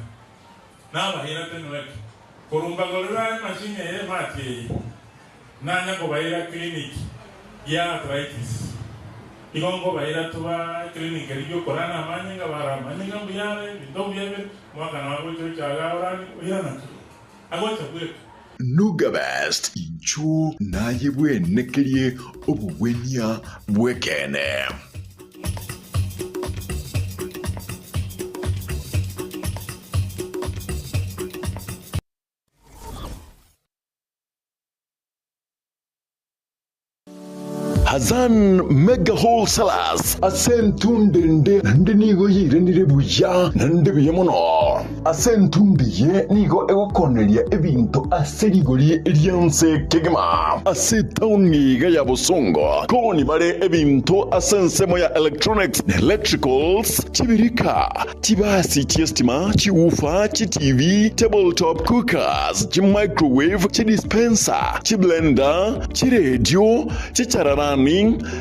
Nabaira Tenwek, korwa mbagorera emachine eye emati eye, nanya kobaira clinic ya arthritis. Igo nkobaira toba eclinic eria y'okorana amanyinga, bara amanyinga mbuya are, ebinto mbuya bire, omwaka nabo agocha ocha iga orani, oirana agocha bweka. Nuga Best, inchuo naye bwenekerie obogwenia bw'ekeene. Hazan Mega Wholesalers ase entundo ende naende nigo yairanire buya naende buya mono. Ase entundo eye nigo egokoneria ebinto ase rigori ri'ense kegima. Ase etaoni iga ya Bosongo koni bare ebinto ase ensemo ya electronics na electricals, chibirika, Chibasi chi'estima, chiwoofer, chiTV, table top cookers, chimicrowave, chidispenser, chiblender, chiredio, chichararani,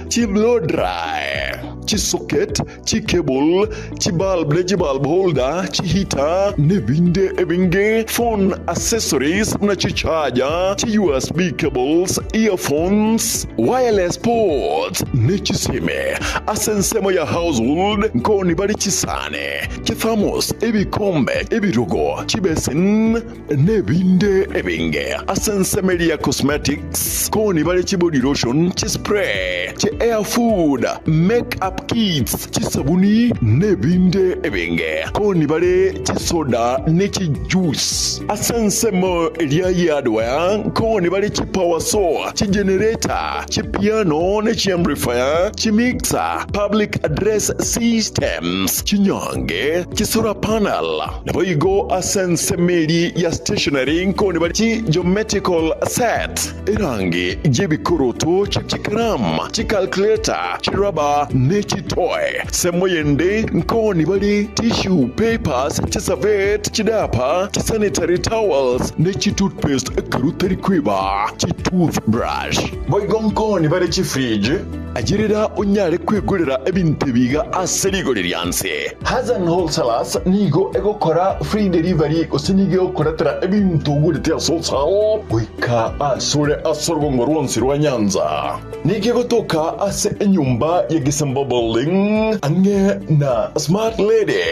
chiblow dry, chisocket, chicable, chibulb ne chibulb holder, chiheater, nebinde ebinge, phone accessories buna chicharger, chi-USB cables, earphones, wireless ports, ne chisime. Ase ensemo ya household nkoni bare chisani, chithermos, ebikombe, ebirogo, chibesin, nebinde ebinge. Ase ensemo eria ya cosmetics nkoni bare chibody lotion, chispray, chi hair food, make up kits, chisabuni, nebinde ebinge. Nkoni bare chisoda ne chijuice. Ase ensemo eria ya hardware nkoni bare chipower saw, chigenerator, chipiano ne chiamplifier, chimixer, public address systems, chinyange, chisolar panel. Naboigo ase ensemo eria ya stationery nkoni bare chigeometrical set, erangi y'ebikoroto, chikaramu, chicalculator, chirubber ne chitoy. Ensemo yende nkoni bare tissue papers, chiservette, chidiaper, chisanitary towels, ne chitoothpaste ekero otari kweba, chitoothbrush. Boigo nkoni bare chifridge, Ayerera onyare kwegorera ebinto ebi iga ase rigori ria nse. Hassan Wholesalers nigo egokora free delivery gose nigo egokoretera ebinto ogorete ase wholesale goika asore ase orogongo rwonsi rwa Nyanza. Nigo egotoka ase enyomba ya Gisemba Building ang'e na Smart Lady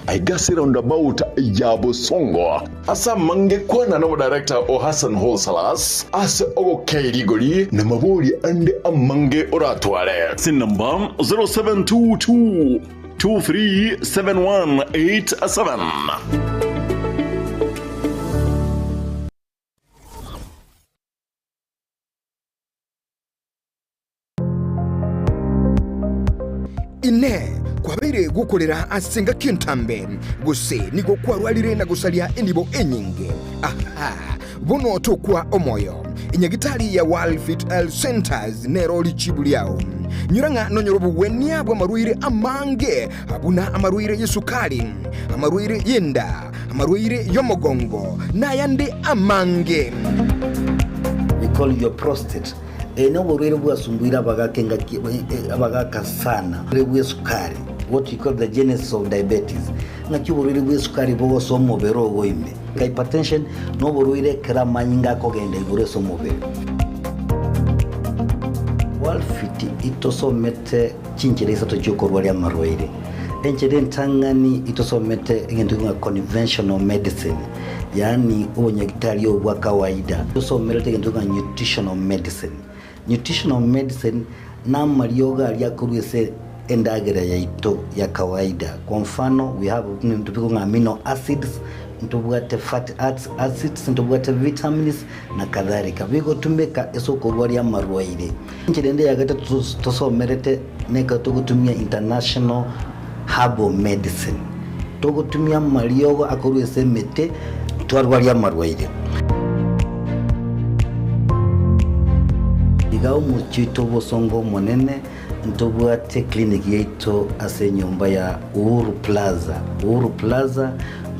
aiga ase roundabout ya Bosongo. Ase amange kwana nomodirector o Hassan Wholesalers ase ogokei rigori na mabori ande amange oratware. Ase enamba 0722 237187. Inee! Kwabeire gokorera ase engaki entambe, gose nigo kwarwarire na gosaria enibo enyinge? Aha! Bono tokwa omoyo. Enyagitari ya World Fit Health Centers nero richibu riao. Nyora ng'a nonyore obogwenia bw'amarwaire amange, buna amarwaire y'esukari, amarwaire y'enda, amarwaire y'omogongo, na ayande amange. We call your prostate. Eye noborwaire bwasumbuire abagaka engaki abagaka sana. Oborwaire bw'esukari, what we call the genesis of diabetes. Ng'aki oborwaire bw'esukari bogosoa omobere ogo ime. Hypertension noborwaire ekero amanyinga akogenda igoro ase omobere. Worldfit itosomete chinchera isato chiokorwaria amarwaire. Enchera entang'ani itosomete egento ng'a conventional medicine. Yaani obonyagitari obo bwa kawaida. Tosomerete egento ng'a nutritional medicine. Nutritional medicine namariogo aria akorwa ase endagera yaito ya kawaida. Kwa mfano we have ebinto bikong'a ng'a amino acids, ntobwate fatty acids, ntobwate vitamins na kadhalika. Bigotumeka ase okorwaria amarwaire. Enchera ende ya gatato tosomerete nekero togotumia international herbal medicine. Togotumia amariogo akorwa ase emete twarwaria amarwaire. Iga omochie oito obosongo omonene ntobwate clinic yaito ase enyomba ya Uhuru Plaza. Uhuru Plaza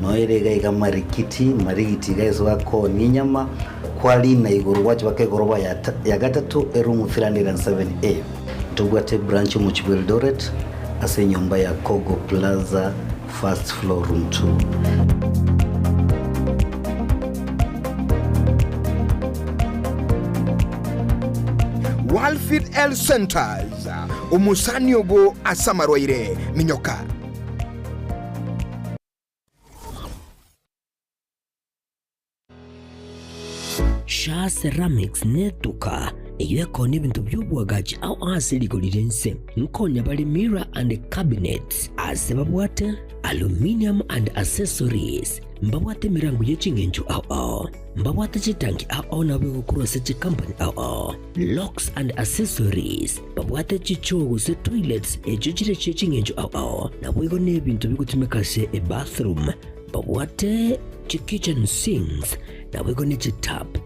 noyo ere iga iga Marikiti, Marigiti iga ase bakoonia enyama, kwarina igoro gwacha baka egoroba ya gatato eroom 307A. Ntobwate branch omochie bwa Eldoret ase enyomba ya Kogo Plaza first floor room 2. Walfit Health Centers, omosani obo ase amarwaire, minyoka. Shaa Ceramics netuka eyio ekoonia ebinto bi'oboagachi ao ase rigori ri'ense. Nkonya bare mirror and cabinets ase babwate aluminium and accessories. Mbabwate emerango ye ching'encho ao ao. Mbabwate chitanki ao ao nabo egokorwa ase chikampani ao ao. Locks and accessories. Babwate chichoo gose toilets echio chire chie ching'encho ao ao. Naboigo nebinto bigotumeka ase ebathroom. Babwate chi-kitchen sinks, naboigo ne chi-tap.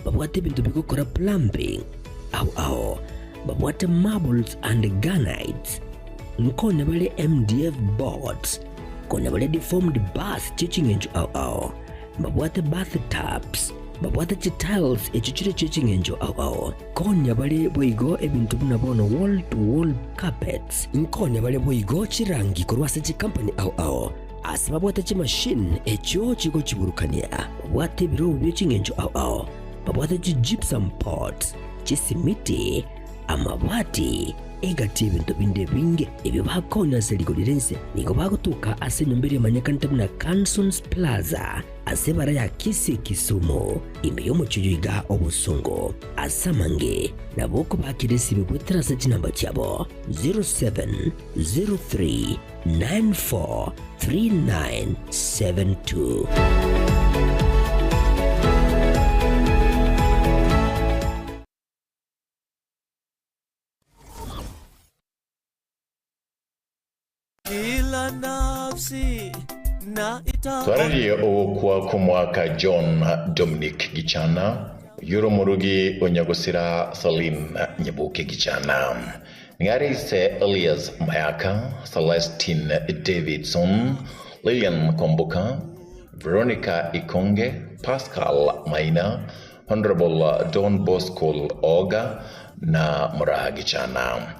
Babwate ebinto bigokora plumbing ao ao. Babwate marbles and granites. Nkonya bare MDF boards. Konya bare deformed bars chie ching'encho ao ao. Babwate bath tubs. Babwate chi-tiles echio chire chie ching'encho ao ao. Konya bare boigo ebinto buna bono wall to wall carpets. Nkonya bare boigo chirangi korwa ase chikampani ao ao. Ase babwate chimashini echio chigochiburukania, babwate ebirobu bie ching'encho ao ao, babwate chi-gypsum pots, chisimiti, amabati, egati y'ebinto binde ebinge ebio bakonya ase rigori ri'ense. Nigo bagotoka ase enyomba eria emanyekanete buna Cansons Plaza ase ebara ya Kisii Kisumu, ime y'omochie oyo iga obosongo. Ase amange nabo okobakera esimi goetera ase chinamba chiabo 0703 943972. Kila nafsi na ita Twararie ogokwa kw'omwaka John Dominic Gichana, oyio ore omorugi o Nyagosira Celine Nyaboke Gichana. Nigo ise Elias Mayaka, Celestine Davidson, Lilian Kwamboka, Veronica Ikonge, Pascal Maina, Honourable Don Bosco Oga, na Moraa Gichana.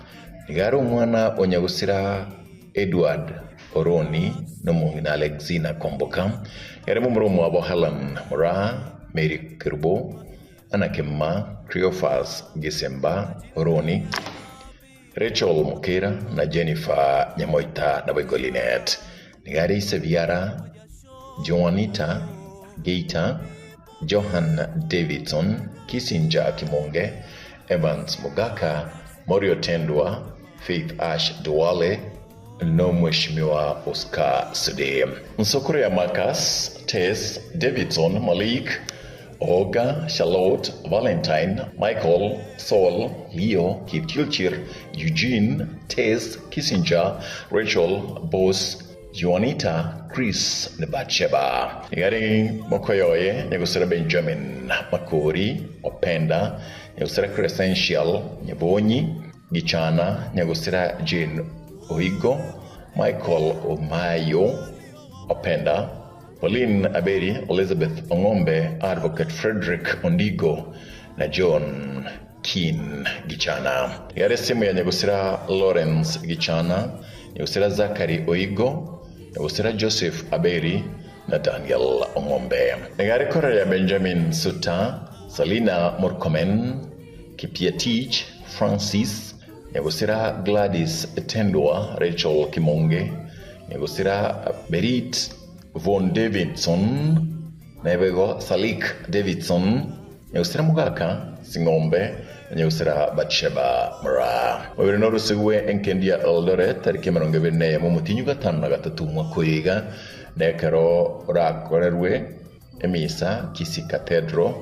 Nigo are omwana o nyagusira Edward Oroni na omong'ina Alexina Kwamboka. Nigo are momura omwabo Helen Moraa, Mary Kerubo, Anna Kemuma, Cleophas Gisemba Oroni, Rachel Mokera na Jennifer Nyamoita naboigo Linet. Nigo are ise biara Joanita Geita, Johan Davidson, Kissinger Kimonge, Evans Mogaka, Morio Tendwa, Faith Ash Duale, n'Omweshimiwa Oscar Sudi. Nsokoro ya Marcus, Tess, Davidson, Malik, Olga, Charlotte, Valentine, Michael, Saul, Leo, Kipchirchir, Eugene, Tess, Kissinger, Rachel, Boss, Juanita, Chris na Batsheba. Nigo are mokoyoye nyagosira Benjamin Makori, Openda, nyagosira Crescential, Nyabonyi, Gichana, nyagosira Jane Oigo, Michael Omayo, Openda, Pauline Aberi, Elizabeth Ong'ombe, Advocate Frederick Ondigo na John Keane Gichana. Yare simu ya nyagusira Lawrence Gichana, nyagusira Zachary Oigo, nyagusira Joseph Aberi na Daniel Ong'ombe. Nigare kora ya Benjamin Suta, Salina Murkomen, Kipiatich Francis, nyagusira Gladys Tendwa, Rachel Kimonge, nyagusira Berit Von Davidson, naebego Salik Davidson, nyagusira Mugaka Sing'ombe, nyagusira Batsheba Mura. Mobere norusigwe enkendi ya Eldoret tariki emerongo ebere na eyemo omotinyu gatano na gatato omwaka oyo iga, na ekero orakorerwe emisa Kisii Cathedral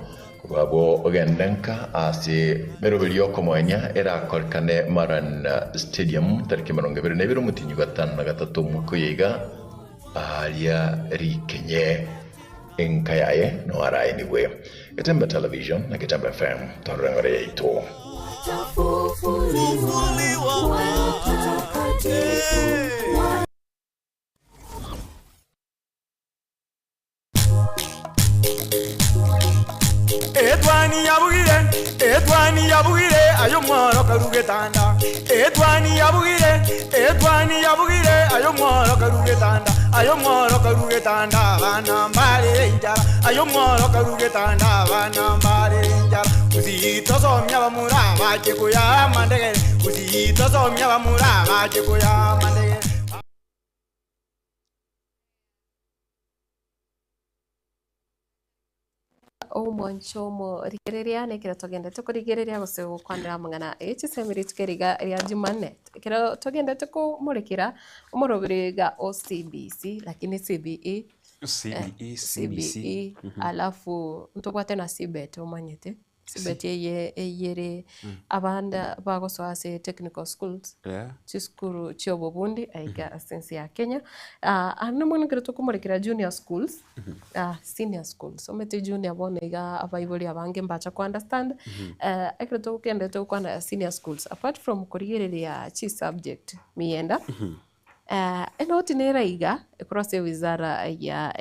korwa abwo ogende nka ase meroberi ya okomoenia erakorekane Maran Stadium tariki emerongo ebere na ebere omotinyu gatano na gatato omwaka oyo iga, aaria rikenye enka yaye no araenigwe. Getembe Television na Getembe FM tororeng'ore yaito. Etwani yabugire, etwani yabugire, ayo mworo karugetanda. Etwani yabugire, etwani yabugire, ayo mworo karugetanda. Ayo mworo karugetanda, abana mbare injara. Ayo mworo karugetanda, abana mbare injara. Usitosomia bamura bache kuya mandegere. Usitosomia bamura bache kuya mandegere. Omwancho rigereria nekero togendete korigereria gose gokwanera amang'ana echisemi rituko eriga ria Jumanne. Ekero togendete komorekera omorobere iga o CBC lakini CBE CBE, CBC. CBE alafu ntobwate na CBET omanyete. CBET eye eyere abanda bagosoa ase technical schools chisukuru chia obobundi aiga ase ense ya Kenya. Ande mono ekero tokomorekera junior schools, senior schools, omanyete junior bono iga abaibori abange mbacha ko understand. Ekero togendete gokwana senior schools, apart from korigereria chisubject miyenda, enoti nere iga ekorwa ase ewizara ya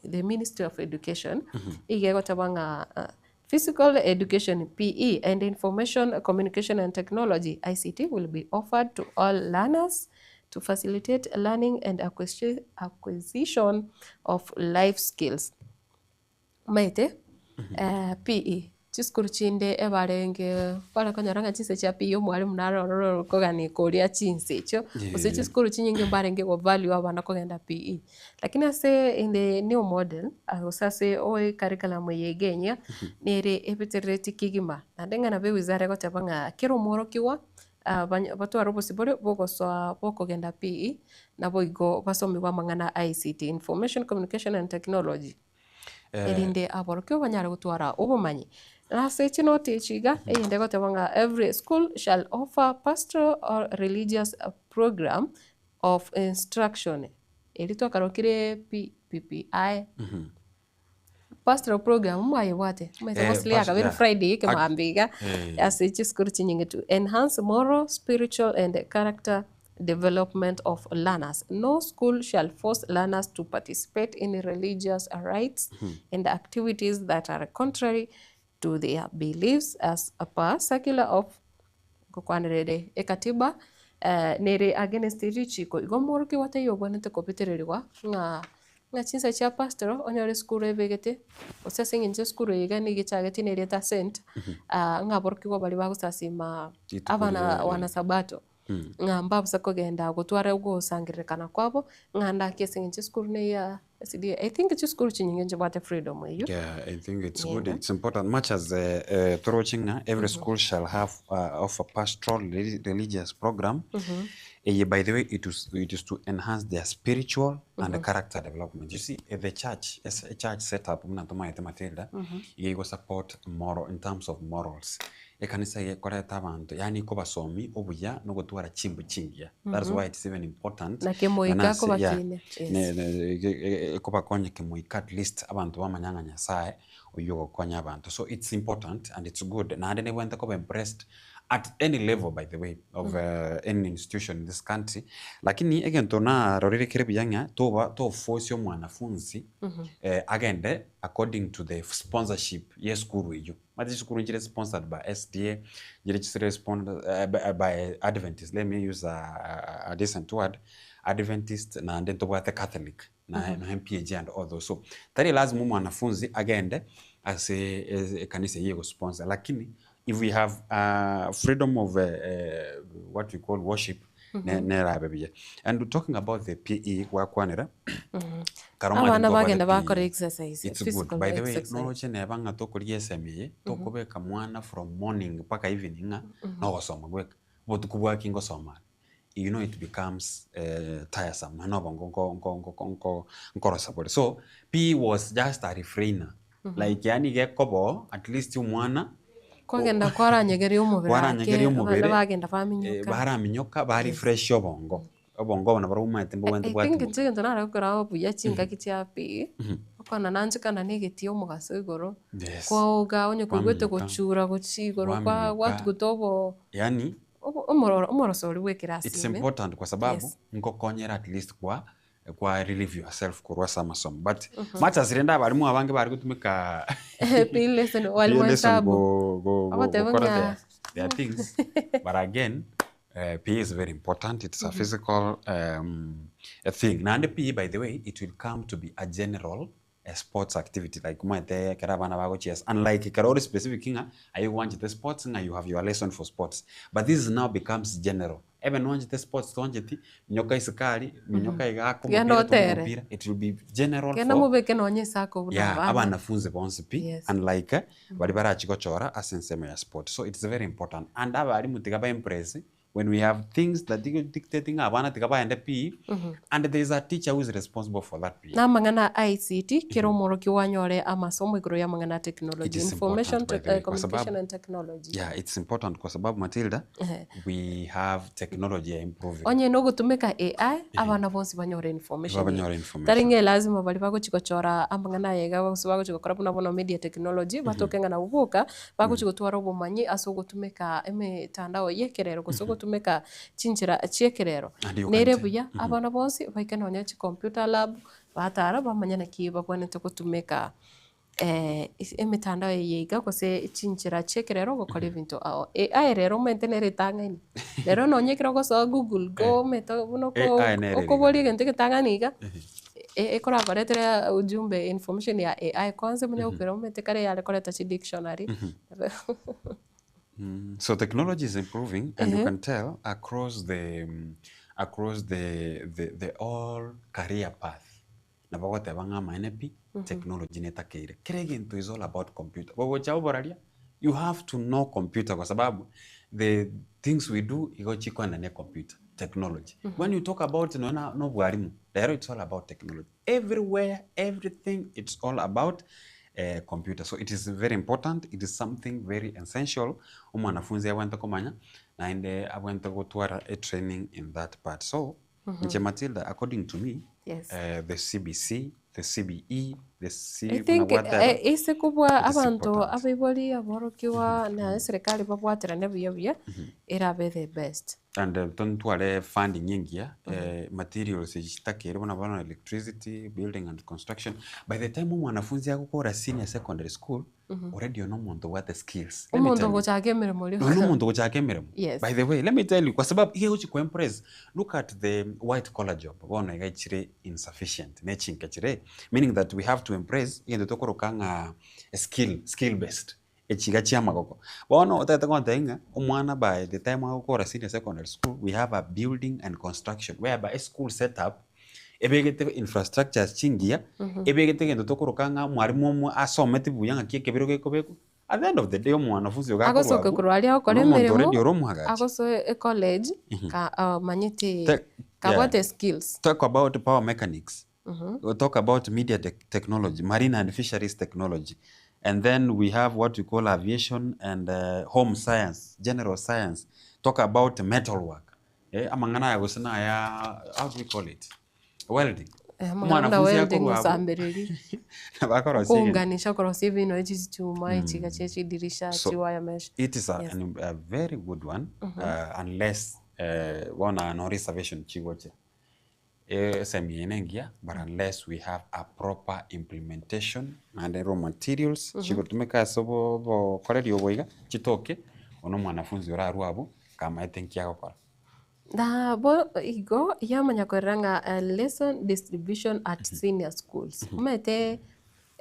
the Ministry of Education, iga egoteba ng'a physical education PE and information communication and technology ICT will be offered to all learners to facilitate learning and acquisition of life skills. Omanyete PE chisukuru chinde ebarenge bare konyora ng'a chinse chia PE omwalimu nare ororo okogania koria chinse echio gose chisukuru chinyinge mbarenge go value abana kogenda PE. Lakini ase in the new model gose ase oe curriculum eye iga enyia nere ebeterereti kegima naende ng'a nabo ewizara egoteba ng'a kera omworokigwa batware obosibore bogosoa bokogenda PE naboigo basomigwe amang'ana ICT, Information Communication and Technology. Erinde aborokigwa banyare gotwara obomanyi. Na ase chinoti echi iga, eyende egoteba ng'a every school shall offer pastoral or religious program of instruction. Eri twakarokire PPI. Pastoral program mwayebwate, omanyete mostly akabere Friday ekemambia iga, ase chisukuru chinyinge to enhance moral, spiritual and character development of learners. No school shall force learners to participate in religious rites and activities that are contrary to their beliefs as per circular of Ngokwanera ere ekatiba nere against richiko igo omworokigwa taiyo obwenerete kobetererigwa ng'a ng'a chinsa chia pastoral onyore esukuru ebegete gose ase eng'encho esukuru eye iga nigo echagete na erieta Saint ng'a aborokigwa baria bagosasima Rituko abana riria wanasabato ng'a mbabusa kogenda gotwara ogosangererekana kwabo ng'a ndaki ase eng'encho esukuru neya SDA. I think chisukuru chinyinge nchibwate freedom eywo. Yeah, I think it's good. Nigo. It's important. Much as toroche ng'a every school shall have offer pastoral religious program. Eye by the way it is, it is to enhance their spiritual and character development. You see, the church, as a church setup buna tomaete Matilda, iga igo support moral in terms of morals. Ekanisa iga ekoreta abanto, yaani kobasomi obuya na ogotwara chimbu chingiya. That is why it's even important. Na kemoika Nonye ase- yeah, kobakinia, yes. ne- ne- ekobakonya kemoika at least abanto bamanya ng'a Nyasaye oyio ogokonya abanto. So it's important and it's good. Naende nebwenerete koba impressed at any level by the way of any institution in this country. Lakini egento narorire kere buya ng'a toba toforce omwanafunzi agende according to the sponsorship ya esukuru eyio. Omanyete chisukuru nchire sponsored by SDA, nchire chisire by Adventist, let me use a decent word, Adventist naende ntobwate Catholic na na PAG and all those. So tari lazima omwanafunzi agende ase ekanisa eyio egosponsor lakini if we have freedom of what we call worship nerabe buya. And talking about the PE gwakwanera, kare omanyete Abana ntobwate bagenda PE. bakora exercise, It's good. physical By the way, exercise. noroche neba ng'a tokorigia esemi eye, tokobeka mwana from morning mpaka evening ng'a nogosoma gweka. Obotuko bwaki ngosoma are. You know it becomes tiresome naende obongo nko nko nko nko nkorosa bore. So, PE was just a refrainer. Like yaani gekoba oo, at least omwana Kwagenda kwaranyegeria omobere ake, kwaranyegeria omobere, abana bagenda baminyoka. baraminyoka, barefresh obongo. Obongo obo nabo omanyete mbobwenerete I think bwatimwa. inche egento nare gokora buya chingaki chia pi, okona nanchekana na egetii omogaso igoro, Yes. kwaoga onye koigwete Kwaminyoka. gochura gochia igoro kwa Kwaminyoka. gwatuguta obo Yaani obo omororo omoroso oria bwa ekerasi it's ime. important kwa sababu Yes. nkokonyera at least kwa kwa relieve yourself korwa ase amasomo but much as rende abarimu abange bare gotumeka PE lesson walimu PE lesson hesabu. go go go Abateba gokora ng'a their their things but again PE is very important it's a physical a thing naende PE by the way it will come to be a general a sports activity like omanyete ekero abana bagochiesa unlike ekero ore specific ng'a aye gwanchete sports ng'a you have your lesson for sports but this now becomes general ebe nwanchete sports toancheti minyoka isukari minyoka iga aka Genda omopira tonga otere. omopira it will be general Genda for mobeke nonye esako buna yeah abana. abanafunzi bonsi pi Yes. unlike baria barachi gochora ase ensemo ya sport so it's very important and abarimu tiga ba impress when we have things that dictating ng'a abana tiga baende PE and there is a teacher who is responsible for that PE. Na amang'ana a ICT, kera omworokigwa anyore amasomo igoro y'amang'ana a It technology, is information important by the way, kwa communication sababu and technology. yeah, it's important kwa sababu Matilda, Ehe. we have technology ya improving. Onye nogotumeka AI, abana bonsi banyore information. Banyore information. Tari ng'a elazima baria bagochi gochora amang'ana aya iga gose bagochi gokora buna bono media technology, batoke ng'a nabwo boka, bagochi gotwara obomanyi ase ogotumeka emetandao y'ekerero gose ogotumeka chinchera chi'ekerero. And you can Nere tell. buya, abana bonsi baike nonya chicomputer lab, batara bamanye naki babwenerete gotumeka emetandao eye iga gose chinchera chi'ekerero gokora ebinto ao. AI rero omanyete nere etang'ani, rero nonye ekero ogosoa google go omanyete buna oko AI nere okoboria egento egetang'ani iga, ekorakoretere ujumbe information ya AI kwanza omanye gokera omanyete kare yare koreta chidictionary. So technology is improving and you Ehe. can tell across the across the the the all career path nabo ogoteba ng'a amaene pi technology netakeire. Kera egento is all about computer. Gogocha oboraria you have to know computer kwa sababu the things we do igo chikoenda na ecomputer technology. When you talk about nonya na na obwarimu rero it's all about technology. Everywhere everything it's all about computer. So it is very important, it is something very essential omwanafunzi abwenerete komanya naende abwenerete gotwara a training in that part. So inche Matilda according to me Yes. the CBC, the CBE, the C I think buna gwateba, ase kobua it is abanto important. abaibori aborokigwa na eserekari babwaterane buya buya erabe the best. And tontware funding engiya, materials echi chitakeire buna bono electricity, building and construction. By the time omwanafunzi agokora senior secondary school, Already oyo nomonto obwate skills. Let me Omonto tell you. ogochaka emeremo Oyo rioka. nomonto ogochaka emeremo. Yes. By the way, let me tell you, kwa sababu iga egochi koimpress, look at the white collar job, bono iga chire insufficient, ne chinka chire, meaning that we have to embrace egento tokoroka ng'a skill, skill based, echiga chia amagoko. Bono otagete gontebia ng'a omwana by the time agokora senior secondary school, we have a building and construction whereby eschool set up ebegete infrastructures chingiya, ebegete egento tokoroka ng'a omwarimu omwe asometi buya ng'aki ekebiro gekobekwa, at the end of the day omwanafunzi oyo gakorwa Agosoka abwo, korwa aria agokora nomonto emeremo, already ore omoagachi. agosoe ecollege, ka omanyete kabwate Yeah. skills. Talk about power mechanics, we talk about media technology, marine and fisheries technology, and then we have what we call aviation and home science, general science, talk about metal work, eh, amang'ana aya gose na aya, how do we call it, welding. Eh, amang'ana buna Omwanafunzi welding akorwa abwo, gosambereria, nabo akorosia egento. kounganisha korosia ebinto echi chichuma echiga chia chidirisha, So, chiwire mesh. it is Yes. a very good one, unless bono no reservation chigocha. Esemi eye nengiya, but unless we have a proper implementation naende raw materials chigotumeka ase obokoreri obo iga, chitoke, bono omwanafunzi orarwe abwo, kamaete nki agokora. Nabo igo yamanya korora ng'a lesson distribution at senior schools. Omanyete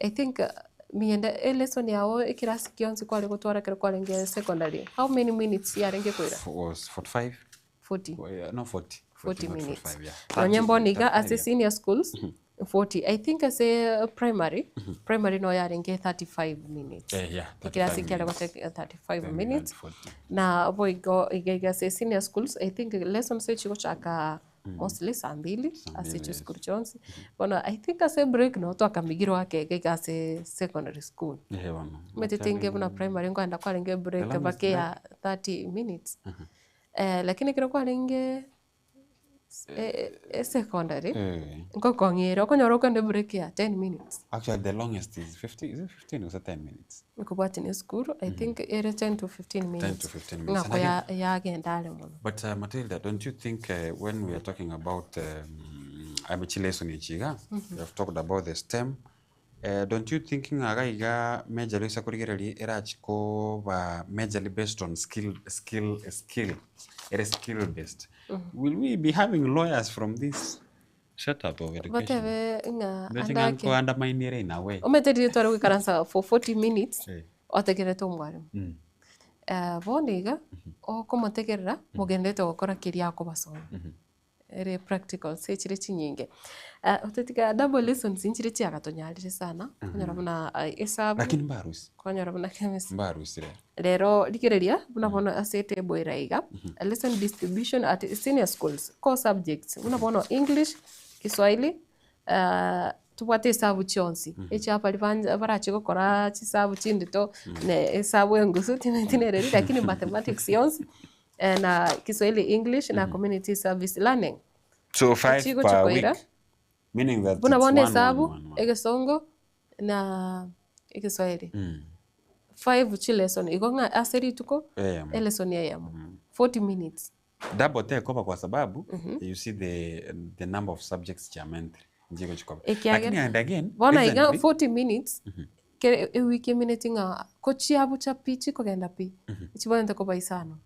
I think miyende elesson yago ekirasi kionsi kware gotwara ekero kwarenge secondary, how many minutes yarenge koira? Was 45? 40. No 40. 40 not minutes. 45, yeah. Nonye 30, bono iga 35, ase yeah. senior schools, 40. I think ase primary, primary no yarenge 35 minutes. Eh, yeah, 35 Ekirasi kiare minutes. gotake 35 Then we had minutes. 40. Na boigo iga iga ase senior schools, I think lessons echigochaka mostly saa mbili ase mbili, yes. chisukuru chionsi. Bono I think ase break no twakamigirwe ake iga iga ase secondary school. Eh, bono. Omanyete tinge buna primary nkoenda kwarenge break longest bake ya 30 minutes. Eh, lakini ekero kwarenge esecondary, Eh. nkokong'ira okonyora okende break ya 10 minutes. Actually, the longest is 50, is it 15 or 10 minutes? Nkobwati na esukuru, I think ere 10 to 15 10 minutes. to 15 minutes. Ng'ako And again, yagenda are mono. But Matilda, don't you think when we are talking about abichi lesson echi iga, we have talked about the STEM, don't you think ng'a iga iga majorly ase korigereria erachi koba majorly based on skill, skill, skill, ere skill based. Will we be having lawyers from this setup of education? Batebe ng'a Ndoche ng'a andake. nko undermine ere in a way. Omanyete riria tware goikaransa for 40 minutes, Eh. otegererete omwarimu. Bono iga, okomotegerera, mogenderete gokora keria akobasomia. Ere practicals echire chinyinge. Otetiga double lessons nchire chiagatonyarire sana, konyora buna esabu, Lakini mbarusi. konyora buna chemistry. Mbarusire. Rero rigereria buna bono ase etable ere iga, lesson distribution at senior schools, core subjects, buna bono English, Kiswahili, tobwate esabu chionsi, echia baria barache gokora chisabu chindito, ne esabu engusu timanyeti nereri, lakini mathematics yonsi, na Kiswahili, English, na community service learning. So 5 Echigo per chikoira. week. Meaning that Buna it's bono one, one, esabu, one, one. egesongo, na Ekiswahili. 5 chilesson igo ng'a ase rituko, Eyemo. elesson eyemo. 40 minutes. Double tekoba kwa sababu you see the number of subjects chiamentire nchigo chikoba. Ekiagera Lakini and again, bono iga recently, 40 minutes kere ewiki emineti ng'a ko chiabucha pi chikogenda pi chibwenerete koba isano.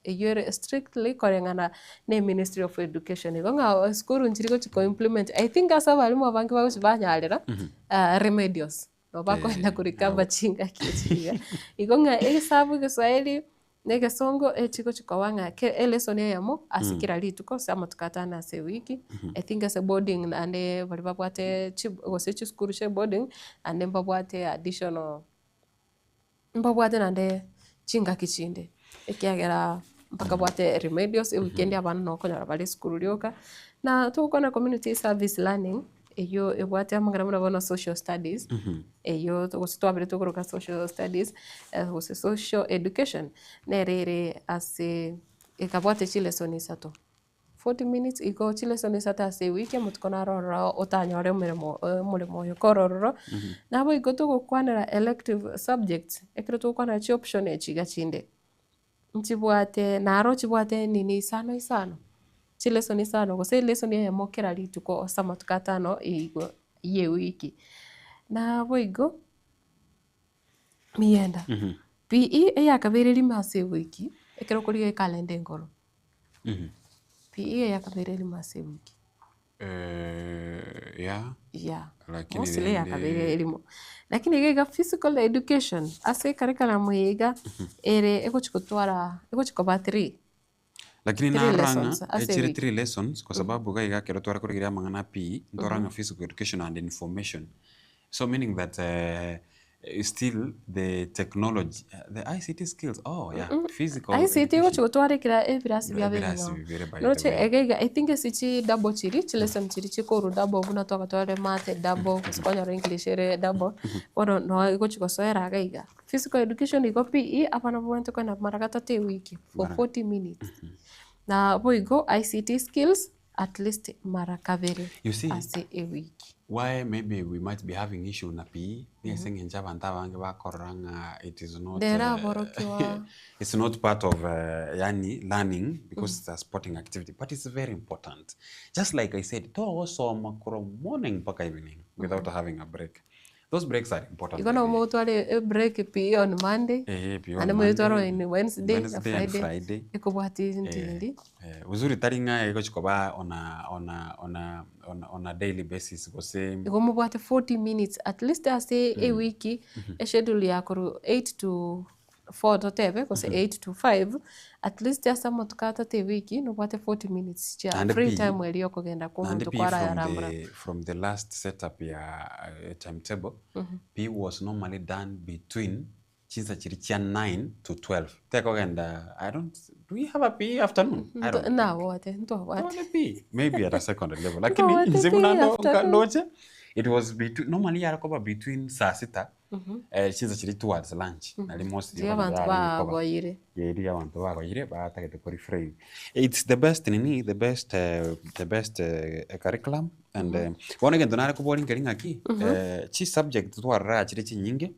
Eywo ere strictly koreng'ana na Ministry of Education. Igo ng'a esukuru nchiri gochi ko implement. I think ase abarimu abange bagochi banyarera remedials. No bakoenda korecover chingaki echi iga. Igo ng'a egesabu egeswahili na egesongo echigochi koba ng'a elesson eyemo ase kera rituko ase amatuko atano ase ewiki. I think ase boarding naende baria babwate gose chisukuru chia boarding, naende mbabwate additional, mbabwate naende chingaki chinde. Ekiagera mpaka bwate remedials, ewikendi abana nokonyora bare esukuru rioka. Na togokwana community service learning, eywo ebwate amang'ana buna bono social studies, eywo gose twabere tokoroka social studies, gose social education, nere ere ase ekabwate chilesson isato. 40 minutes igo chilesson isato ase ewiki amatuko naro ororo otanyore emeremo omoremo oyo kore ororo. Nabo igo togokwanera elective subjects, ekero togokwanera chioption echi iga chinde, nchibwate naro chibwate nini isano isano, chilesson isano gose elesson eyemo kera rituko ase amatuko atano igo ya ewiki. Nabo igo, Mienda. PE eyakabeire rimo ase ewiki, ekero okorigia ekalenda enkoro. PE eyakabeire rimo ase ewiki. Yeah. Yeah. Lakini Mostly rende- eyakabeire erimo. Lakini iga iga physical education ase ecurriculum eye iga, ere egochi gotwara, egochi koba three. Lakini Three narora lessons ng'a ase echire ewiki. three lessons kwa sababu iga iga ekero tware korigereria amang'ana a PE, ntorora ng'a physical education and information. So meaning that still the technology, the ICT skills, oh yeah, physical ICT egochi gotwara ekera ebirasi biabo Ebirasi ebing'ao. bibere by the Noroche way. iga iga I think ase chi double chiria, chilesson chiria chikorwa double buna twagatwarire math double, gose kwanyora English ere double, bono no egochi gosoera iga iga. Physical education igo PE, abana babwenerete kogenda mara gatato ewiki for Mara- 40 minutes. Na boigo ICT skills at least mara kabere You see, ase ewiki. why maybe we might be having issue na PE, ni ase eng'encho abanto abange bakorora ng'a it is not Rero aborokigwa. it's not part of yaani learning because it's a sporting activity but it's very important. Just like I said, togosoma korwa morning mpaka evening without having a break. Those breaks are important. Igo nabo mogotwara ebreak PE on Monday, Eh, PE on naende moyetware Monday, on Wednesday na Wednesday and Friday, Friday. ekobwatia Eh, ntiri. eh, uzuri tari ng'a egochi koba on a, on a, on a, on a, on a daily basis gose Igo mobwate 40 minutes at least ase ewiki, eschedule ya korwa 8 to 4 totebe gose 8 to 5, at least ase amatuko atato ewiki nobwate 40 minutes chia Naende free pi- time eria okogenda kwa naende omonto pi kwarayarambora. from the, from the last setup ya timetable P was normally done between chinsa chiri chia 9 to 12 tekogenda I don't do we have a PE afternoon I don't Nabwate, ntwabwate. P maybe at a secondary level lakini Ntwabwate inche PE buna ndo- afternoon. ndoche it was between normally yarekoba between saa sita chinsa chiri towards lunch nari mostly Riria abanto abanto barenge koba. bagoyire. Yeah, riria abanto bagoyire batagete ko refrain it's the best nini the best the best curriculum and bono egento nare koboria nkeri ng'aki chi subject twarora chire chinyinge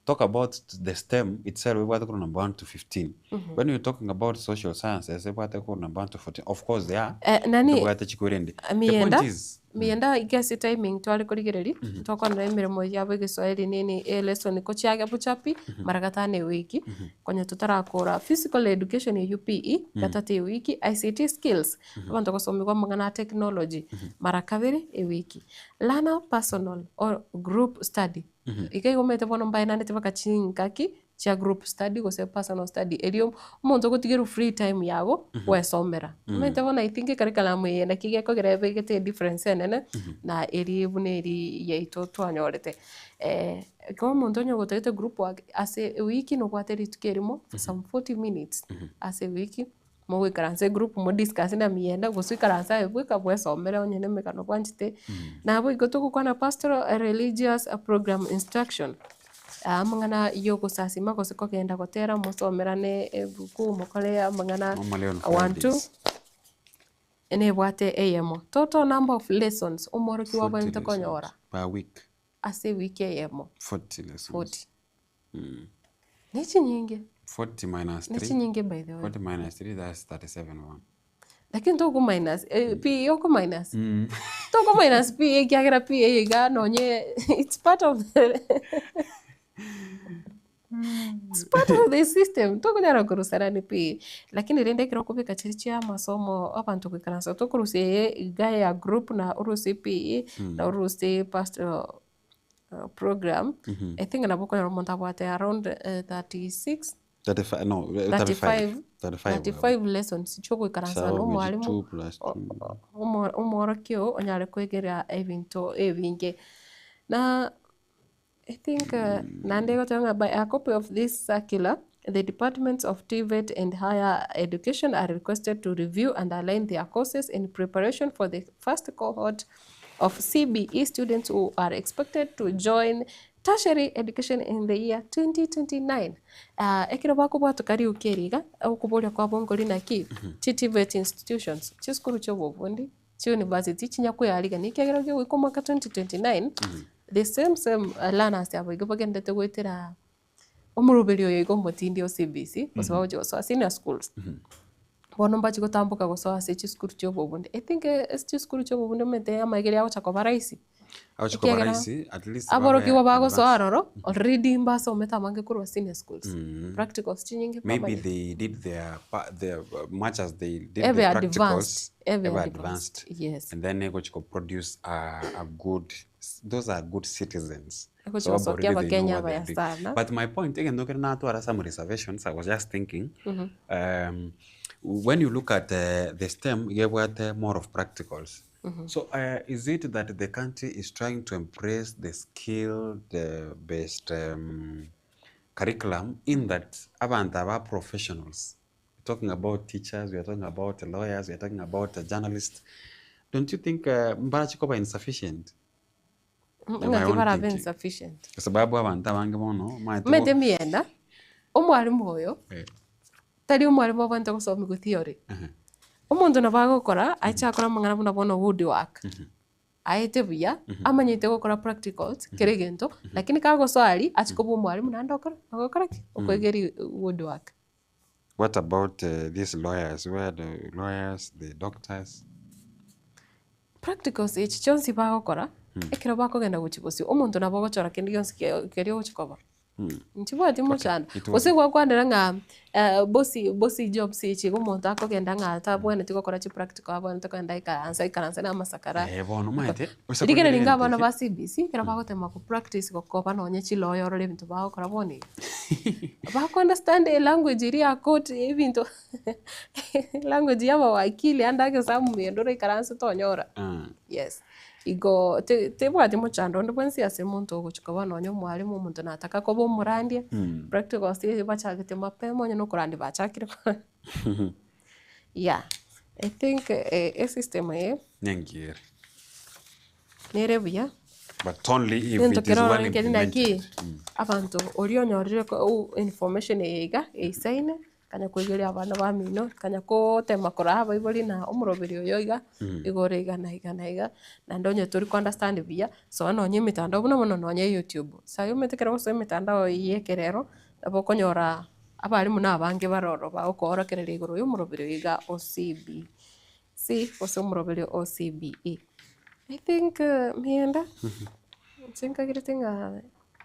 talk about the STEM itself ebwate korwa number 1 to 15 when you're talking about social sciences ebwate korwa number 1 to 14 of course they are Nani tobwate chikorende the point Mienda, is mienda igesi timing tware korigereria, twakwanera emeremo yabo egeswahili nini elesson kochiage bochapi mara gatano ewiki, konya totarakora physical education eywo PE gatato ewiki, ICT skills abanto gosomigwa amang'ana a technology mara kabere ewiki, learner personal or group study iga igo omanyete bono mbaenanete mpaka chingaki chia group study gose personal study erio omonto ogotigerwa free time yago gwesomera. Omanyete bono I think ecurriculum eye naki gekogera ebegete edifference enene na eri buna eri yaito twanyorete. Ekero omonto onye gotagete group work ase ewiki nobwate rituko erimo for some 40 minutes ase ewiki mogoikaransa egroup modiscuss na mienda gose oikaranse aye bweka bwesomere onye na emegano bwanchete. Nabo igo togokwana pastoral religious program instruction amang'ana ya ogosasima gose kogenda gotera mosomerane ebuku mokore amang'ana Normally on one two Fridays. nebwate eyemo. Total number of lessons omworokia 40 obwenerete lessons konyora per week ase ewiki eyemo. 40 lessons 40. Ne chinyinge. 40 minus Ne 3 chinyinge by the way. 40 minus 3 that's 37 one Lakini toko minus PE oko minus. Toko minus PE ekiagera PE iga nonye it's part of the it's part of the system tokonyara korusana PE lakini rende ekero okobeka chiri chia amasomo abanto goikaransa tokorusia eye iga ya group na orusie PE na orusie pastoral program I think nabo okonyora omonto abwate around 36 35 no 35 35 35 35 lessons chiogoikaransa Sawa, na which omwalimu 2 plus 2 omworokia oo onyare koegera ebinto ebinge. Na I think naende egoteba ng'a by a copy of this circular the departments of TVET and higher education are requested to review and align their courses in preparation for the first cohort of CBE students who are expected to join tertiary education in the year 2029. Ekero bakobwatoka riuka eri iga, okoboria kwabo nkori naki, chi TVET institutions, chisukuru chia obobundi, chi university chinya koyarigania ekiagera gegoika omwaka 2029, the same same learners abo igo bagendete goetera omoroberi oyo iga omotindi o CBC, gose bagochi gosoa senior schools. Bono mbachi gotamboka gosoa ase chisukuru chia obobundi. I think ase chisukuru chia obobundi omanyete amaiga aria agocha koba rahisi. Agochi koba Ekiagera rahisi, at least babe aborokigwa bagosoa advanced. aroro, already mbasomete amange korwa senior schools, practicals chinyinge Maybe bamanyete. they did their, pa- their much as they did Ebe the advanced, practicals, ebe ebe advanced, advanced. yes. And then egochi ko produce a good, those are good citizens. Egochi Sababu gosokia already they know abakenya what they abaya are doing. sana. But my point, egento kere natwara some reservations, I was just thinking, when you look at the STEM, yebwate more of practicals. So is it that the country is trying to embrace the skill-based curriculum in that abantu aba professionals? We're talking about teachers, we are talking about lawyers, we are talking about journalists. Don't you think mbarachi koba insufficient? In my Ng'aki own barabe thinking. insufficient. Kwa sababu abantu abange bono maete Omanyete emienda, omwalimu oyo, tari omwalimu obwenerete gosomiwa theory. Omonto nabo agokora, ache akore amang'ana buna bono woodwork, aete buya, amanyete gokora practicals, kera egento, lakini kagosoa aria, ache koba omwalimu naende okore ogokora ki? Okoegeria woodwork. What about these lawyers? Where the lawyers, the doctors? Practicals echi chionsi bagokora, ekero bakogenda gochia bosio, omonto nabo ogochora kende gionsi keria ogochia koba. Nchibwati mochando. It was Gose gwakwanera ng'a bosi bosi jobs echi iga omonto akogenda ng'a tabwenereti gokora chipractical abwenerete kogenda aikaranse aikaranse na amasakara. Eh, bono omanyete, ose Rigereria korigereria inga abana egento ba CBC, ekero bagotema kopractice gokoba nonye chiloya orore ebinto bagokora bono iga. Bako understand elanguage eria ya court ebinto language ya abawakili ande agesamu mende oraikaranse tonyora. Yes. Igo te- tebwati mochando onde bwensi ase omonto ogochia koba nonye omwalimu omonto nataka koba omorandia, practicals eye bachagete mapema onye na okorandia bachakire yeah. I think esystem eye Nyengiere. nere buya. But only if Egento it is kere well orore nkeri naki, implemented. abanto oria onyorire ko information eye iga, eisaine, kanya koigeria abana bamino, kanya kotema koraa abaibori na omoroberi oyo iga, igo ore iga na iga na iga, naende onye tori ko understand buya, soa nonye emitandao buna bono nonye youtube. Saii omanyete ekero ogosoa emitandao eye ya ekerero, nabo okonyora abalimu na abange bare ororo bagokoorokereria igoro ya omoroberi oyo iga o CBC gose omoroberi o CBE. I think mienda, inche nkagerete ng'a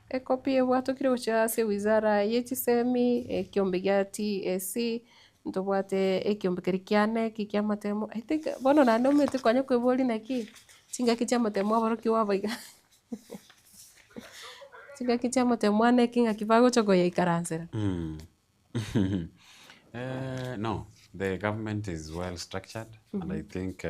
ecopy ebwatokire gochia ase ewizara ya chisemi, ekiombe gia TSC, ntobwate ekiombe keria kia KNEC kia amatemo, I think bono naende omanyete konya koeboria naki, chingaki chia amatemo aborokigwa aba iga chingaki chia amatemo a KNEC ng'aki bagocha koyaikaransera. No, the government is well structured and I think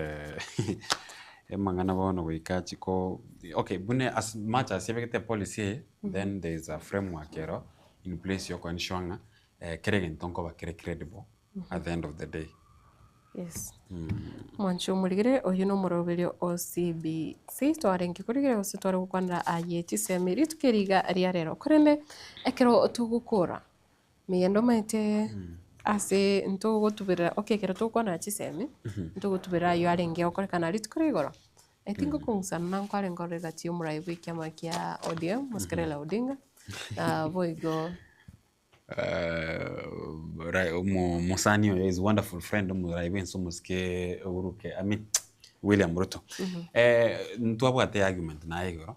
emang'ana bono goika achi ko okay buna as much as ebegete epolicy eye then there is a framework ero in place ya okoensure ng'a kera egento nkoba kere credible at the end of the day. Yes. Mwanche omorigere oyio na omoroberio o CBC twarenge korigereria gose tware gokwanera aye chisemi rituko eri iga ria rero. Korende ekero togokora meyendo omanyete ase ntogotuberera okay ekero togokwanera chisemi, ntogotuberera aywo arenge gokorekana rituko ria igoro. I think okong'usana nkwarenge ororo egati ya omorai bwa ekiama kia ODM, Mosike Raila Odinga, na boigo Omosani oyo is wonderful friend omorai bwense omosike Uhuru Ke I mean William Ruto. Ntwabwate argument naye igoro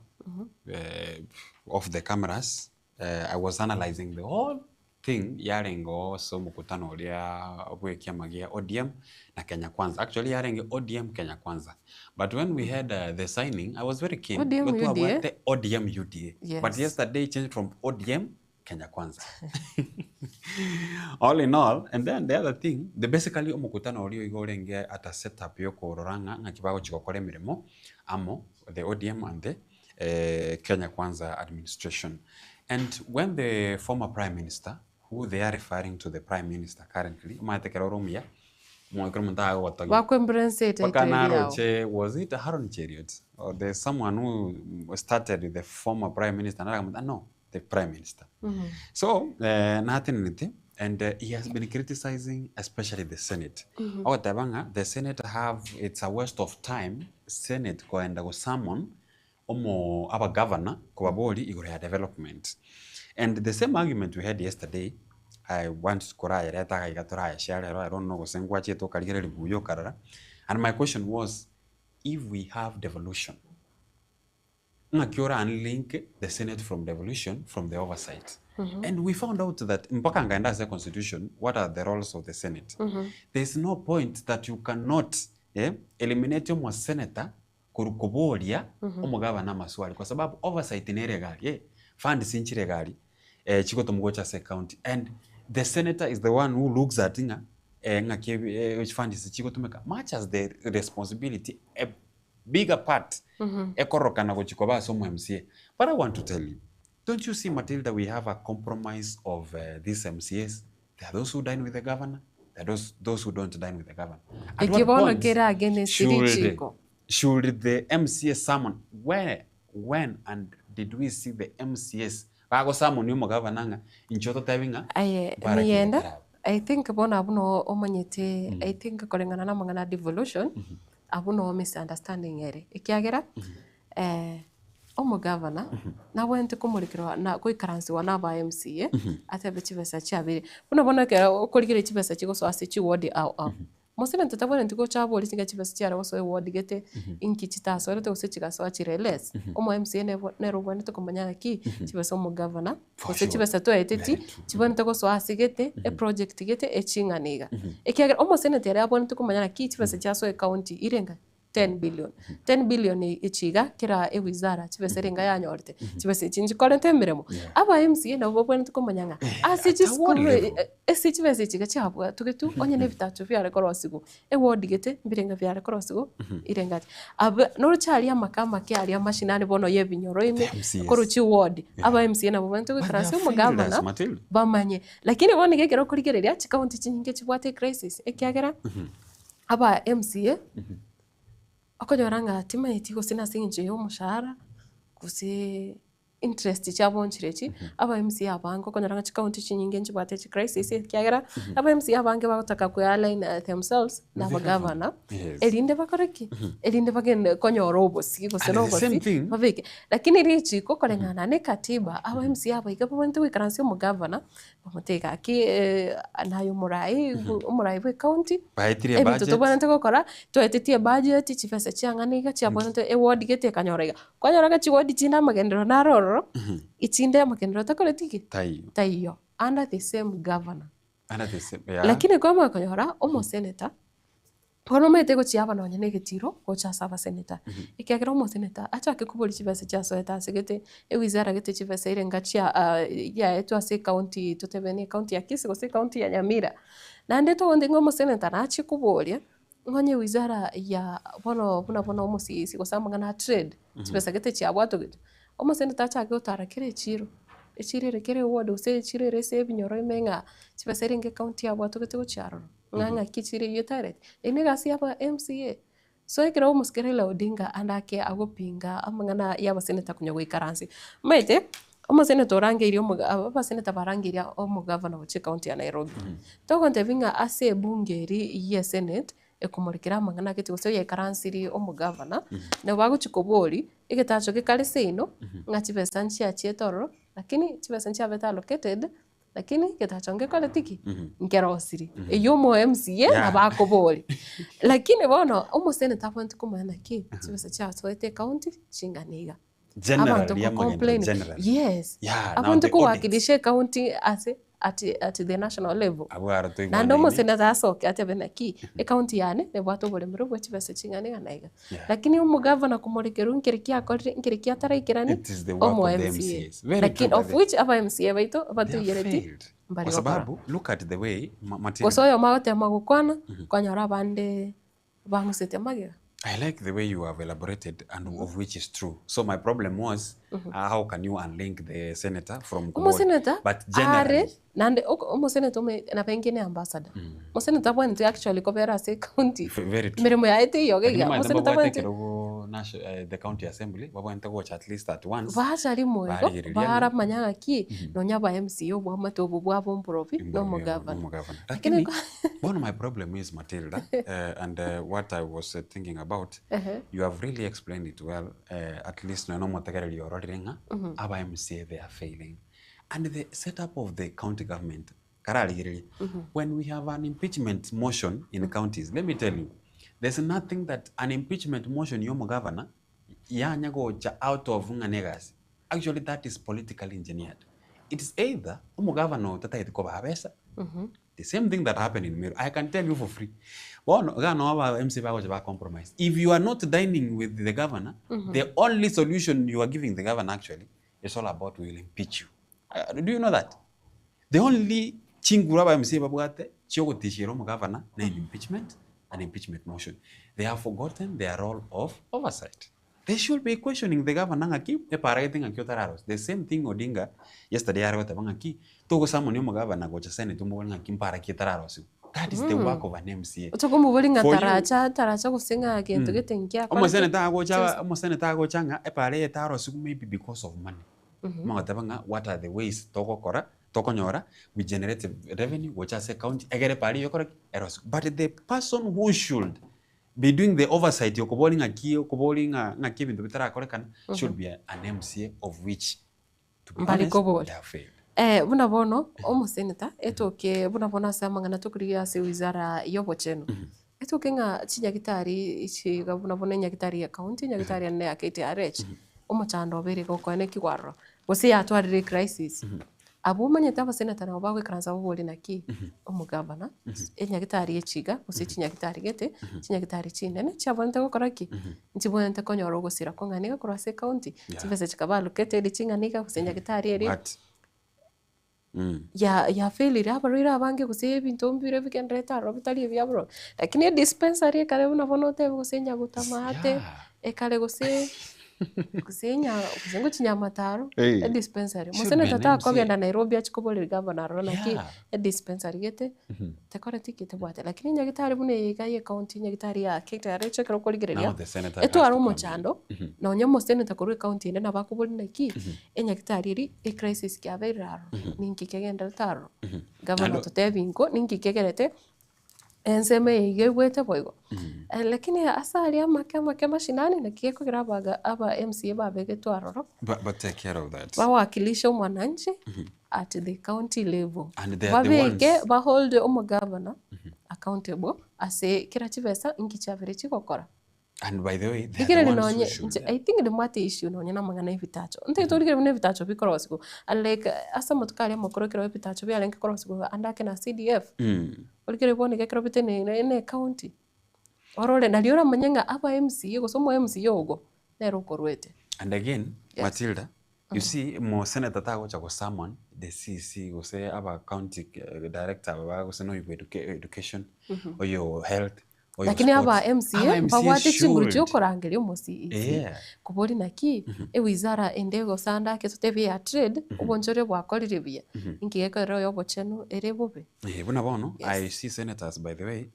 off the cameras I was analyzing the whole thing yarenge oo ase omokutano oria bwa ekiama gia ODM na Kenya Kwanza. Actually yarenge ODM Kenya Kwanza. But when we had the signing I was very keen. ODM Igo UDA? twabwate ODM UDA. But Yes. yesterday changed from ODM Kenya Kwanza. All in all, and then the other thing, the basically omokutano oria igo orenge at a setup ya okorora ng'a ng'aki bagochia gokora emeremo amo the ODM and the Kenya Kwanza administration. And when the former prime minister, who they are referring to the prime minister currently, omanyete ekero ore omuya, ekero omonto agogotogia. Bakoembrace etitle Mpaka eria yao. naroche, was it Haron Cheruiyot or there's someone who started with the former prime minister, narakamotebia no, the prime minister. So, natenenete and he has been criticizing especially the senate. Ogoteba ng'a the senate have, it's a waste of time, senate koenda gosummon omo abagavana kobaboria igoro ya development. And the same argument we had yesterday, I want korayereta iga iga torayeshare rero, I don't know gose ngwachete okarigereria buya okarora. And my question was, if we have devolution, Ng'aki ora unlink the senate from devolution from the oversight? And we found out that mpaka nkaenda ase constitution, what are the roles of the senate? There is no point that you cannot eh, eliminate omo senator korwa koboria omogabana amaswali kwa sababu oversight nere egari eh, funds nchire egari eh, chigotomwa gocha ase ecounty and the senator is the one who looks at ng'a eh, ng'aki eh, funds chigotumeka much as the responsibility a bigger part ekororokana gochia koba ase omo MCA. But I want to tell you, don't you see Matilda we have a compromise of uh, these MCAs? There are those who dine with the governor, there are those, those who don't dine with the governor. At Eki what bono point kere against should, richiko. should the MCA summon, where, when and did we see the MCAs bagosummon omogavana ng'a inche ototebi ng'a Aye, bara niyenda kende I think bono abwo no omanyete I think koreng'ana na amang'ana a devolution abwo no misunderstanding ere ekiagera eh, omogavana nabwenerete komorekerwa na goikaransiwa na aba MCA atebe chibesa chiabere buna bono ekero okorigereria chibesa chigosoa ase chiward ao ao Moseneta tabwenereti gocha abore chinga chibesa chiare gosoa eward gete inki chitasoerete gose chigasoa chire less. Omo MCA nebo nere obwenerete komanya ng'aki chibesa omogavana gose chibesa twaeteti chibwenerete gosoa ase gete eproject gete eching'ana iga. Ekiagera omoseneta ere abwenerete komanya ng'aki chibesa chiasoa ecounty ire ng'a 10 billion. 10 billion echi iga kera ewizara chibesa ere enga yanyorete, chibesa echi nchikorete emeremo. Aba MCA nabo babwenerete komanya ng'a ase chisukuru ase chibesa echi iga chiabwatwa onye na ebitacho biare korosiwa, eward gete mbirenga biare korosiwa ire ng'a abe noroche aria amaka amake aria amashinani bono ya ebinyoro ime korwa chiward, aba MCA nabo babwenerete goikara ase omogavana bamanye. Lakini bono iga ekero okorigereria chikaunti chinyinge chibwate ecrisis ekiagera aba MCA okonyora ng'a timanyeti gose nase eng'encho ya omoshahara, gose interest chiabo nchire echi, aba MCA abange okonyora ng'a chikaunti chinyinge nchibwate chicrisis ekiagera aba MCA abange bagotaka ko align themselves na abagavana, erinde bakore ki? Erinde bagende konyora obosie gose And na the same obosie thing- babeke. Lakini richiko koreng'ana na ekatiba, aba MCA aba iga babwenerete goikaransia omogavana, Bamotebia gaki naye omorai, omorai bwe county, Baetirie ebinto budget. tobwenerete gokora, twaetetie ebudget, chibesa chiang'ana iga chiabwenerete eward gete ekanyora iga. Kwanyora ng'a chiward chinde amagenderero naro ororo, echinde amagenderero takoreti ki? Taiyo. Taiyo, under the same governor. Under the same, yeah. Lakini kwamanya konyora, omosenator, Bono omanyete gochia aba nonye na egetiro gocha ase abaseneta, ekiagera omoseneta achake koboria chibesa chiasoete ase gete, ewizara gete chibesa ere enga chia yaetwe ase ecounty totebe ne ecounty ya Kisii gose ecounty ya Nyamira. Naende togote ng'a omoseneta nachie koboria, ng'a onye ewizara ya bono buna bono omosisi gose amang'ana a trade, chibesa gete chiabwatwa gete, omoseneta achake gotara kera echiro, echiro ere kera eward gose echiro ere ase ebinyoro ime ng'a chibesa erenge ecounty yabwatwa gete gochia aroro. Ng'a ng'aki chire eyio etareti, eyio negasi ya aba MCA. So ekero omosike Raila Odinga ande ake agopinga amang'ana ya abaseneta konya goikaransi, omanyete, omoseneta orangeirie omoga abaseneta barangeirie omogavana gochia ecounty ya Nairobi, togontebia ng'a ase ebunge eria ya esenate, ekomorekera amang'ana gete gose oyoikaransirie omogavana, nabo bagochia koboria, egetacho gekare seino, ng'a chibesa nchiachiete ororo, lakini chibesa nchiabete allocated. Lakini getacho ngekoreti ki? Nkerosiri. Eyio omo MCA nabo akobori. Lakini bono omoseneta tabwenereti komanya naki chibesa chiasoete ecounty ching'ana iga. Generally, Abanto amagena ko-complain. generally. Yes. Yeah, now Abwenerete the audit. kowakilisha ecounty ase at, at the national level. Abwo aro Naende toigwanaine. omoseneta asoke atebe naki ecounty yane nebwate oboremero bwe chibesa ching'ana iga na iga. Yeah. Lakini omogavana komorekerwa nkere ki akorire, nkere ki ataraikerani, It is the work omo of the MCA. MCAs. Very Lakini true, of by the- which aba MCA baito They have batoiyereti failed. mbari Kwa gokora. sababu look at the way Ma- Matilda, Gose oyomo agotema gokwana, kwanyora abande bang'usete magega. I like the way you have elaborated and of which is true. So my problem was how can you unlink the senator from Kobori? Omoseneta But are generally, naende oko- omoseneta ome nabo enke ne ambassador. Omoseneta abwenerete actually kobera ase ecounty. Very true. Emeremo yaye teiyo iga Lakini iga. omanyete Omoseneta mbabwate abwenerete ekerogo nation- eh, the county assembly babwenerete gocha at least at once bacha rimo igo Barigereria ng'a- baramanya ng'aki nonya aba MCA obwamate obo bwabo omborobi na omogavana. omogavana. Lakini Lakini one of my problem is Matilda and what I was thinking about Ehe. you have really explained it well at least nonya omotegereri ororire ng'a aba MCA they are failing and the setup of the county government kararigererie when we have an impeachment motion in counties let me tell you there's nothing that an impeachment motion ya omogavana. Yanya gocha out of ng'a na egasi. Actually that is politically engineered. It's either omogavana oyo tatageti kobaa besa, the same thing that happened in Meru, I can tell you for free. Bono iga noo aba MCA bagocha ba compromise. If you are not dining with the governor, the only solution you are giving the governor actually is all about we will impeach you. Do you know that? The only chinguru aba MCA babwate chiogotishera omogavana na an impeachment, an impeachment motion. They have forgotten their role of oversight. They should be questioning the governor ng'aki eparagete ng'aki otararosia. The same thing Odinga yesterday are goteba ng'aki togosamonia omogavana gocha senate omobore ng'aki mpara ki etararosiwa. That is the work of an MCA. Otokomobori ng'a For you- taracha taracha gose ng'a gento gete nkiakorete. Omoseneta agocha omoseneta agocha ng'a epara eye etarosiwa maybe because of money. Omogoteba ng'a what are the ways togokora tokonyora we generate revenue gocha ase ecounty egere epara eywo ekore ki? Erosiwe. But the person who should be doing the oversight okobori ng'aki okobori ng'a ng'aki ebinto bitarakorekana should be an MCA of which to be Mbare honest kobori. they have failed. Eh, buna bono omoseneta etoke buna bono ase amang'ana tokorigia ase wizara ya obochenu etoke ng'a chinyagitari ichi iga buna bono enyagitari ya county enyagitari ende ya KTRH omochando obeire iga okoenekigwa aroro gose yatwarire ecrisis. Abwo omanyete abaseneta nabo bagoikaransa babore naki omogavana enyagitari echi iga gose chinyagitari gete chinyagitari chinene chiabwenerete gokora ki? Nchibwenerete konyora ogosira kong'ana iga korwa ase ecounty chibesa chikaba allocated ching'ana iga gose nyagitari eria But ya yafailire abarwaire abange gose ebinto mbire bigendererete aroro bitari ebiya boronge. Lakini edispensary ekare buna bono otebe gose Nyaguta-Maate, ekare gose gose nya gose ngochia Nyamataro, Hey. edispensary. Should be Moseneta an takogenda Nairobi achie koboreria gavana aroro naki Yeah. edispensary gete, tekoreti ki tebwate. Lakini nyagitari buna eye iga ya ecounty nyagitari ya KTRH ekero okorigereria, Now the senator has etware to come in. omochando, nonye omoseneta korwa ecounty ende nabo akoboria naki, enyagitari eria ecrisis kiabeire aroro, ninki kegenderete aroro. Gavana Naende- ototebi inko ninki kegerete ensemo eye iga egwete boigo. Lakini ase aria amake amake mashinani naki gekogera abaga aba MCA babegetwe aroro, But, but take care of that. bawakilishe omwananchi at the county level. And they are the Babeke ones- bahold omogavana accountable ase kera chibesa inki chiabere chigokora. And by the way, they are the Rigereria ones who nonye should. inche I think nimbwate issue nonye na amang'ana ya ebitacho. Ntagete origereria buna ebitacho bikorosiwa unlike ase amatuko aria amakoro ekero ebitacho biarenge korosiwa ande ake na CDF, origererie bono iga ekero biteneine na ecounty, orore nario oramanye ng'a aba MCA gose omo MCA ogo, nere okorwete. And again, Matilda, you see, mo senator tagocha go summon the CC gose aba county director aba gose noyo bwa education, oyo health, oyo Lakini aba sports. MCA Aba MCA mbabwate chinguru should. chiokorangeria omo CEC Yeah. kobori naki ewizara ende egosanda ake totebe ya trade obonchoria bwakorire buya inki gekorera oyo obochenu ere bobe. Eh, buna bono I see senators by the way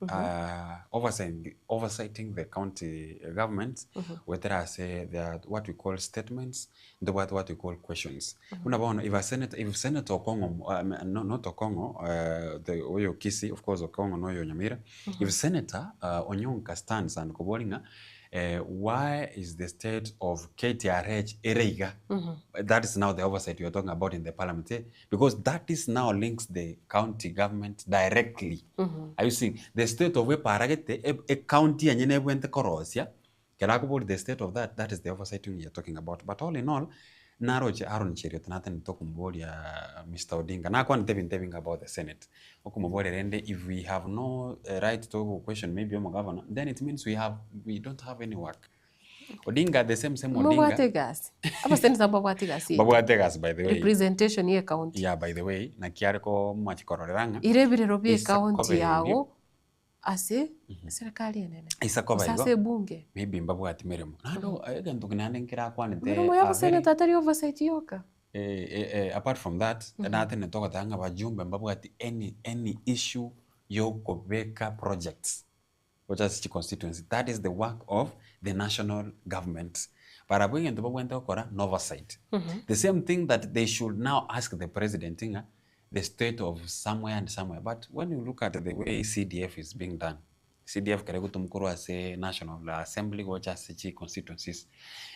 oversighting, oversighting the county governments goetera ase their what we call statements ntobwate what we call questions. Buna bono if a senator, if Senator Okong'o no, not Okong'o the oyo Kisii of course Okong'o noyo Nyamira if Senator Onyonka stands and kobori ng'a why is the state of KTRH ere iga that is now the oversight we are talking about in the parliament eh? Because that is now links the county government directly. Are you seeing? The state of eparagete e county enyene ebwente korosia kera akobori the state of that, that is the oversight we are talking about. But all in all, naroche Aaron Cheruiyot natende tokomoboria Mr. Odinga nakwanete ebinto ebinge about the senate okomoboria rende if we have no right to question maybe omogavana then it means we have we don't have any work. Odinga the same same Odinga Mobwate egasi. Abaseneta mbabwate egasi eye. Babwate egasi by the way. Representation ye county. Yeah by the way naki are komachi kororera ng'a Ire ebirero bie Isa county koba yago erio. ase eserekari enene. Isa koba Gose igo, ase ebunge. maybe mbabwati meremo. Naende egento kende naende nkerakwanete Emeremo ya a very abaseneta tari oversight yoka. apart from that, natenete ogoteba ng'a abajumbe mbabwati any any issue yokobeka projects gocha ase chiconstituency. That is the work of the national government. Barabwo egento babwenerete gokora na oversight. The same thing that they should now ask the president ng'a the state of somewhere and somewhere. But when you look at the way CDF is being done, CDF kere gotomwa korwa ase National Assembly gocha ase chi constituencies.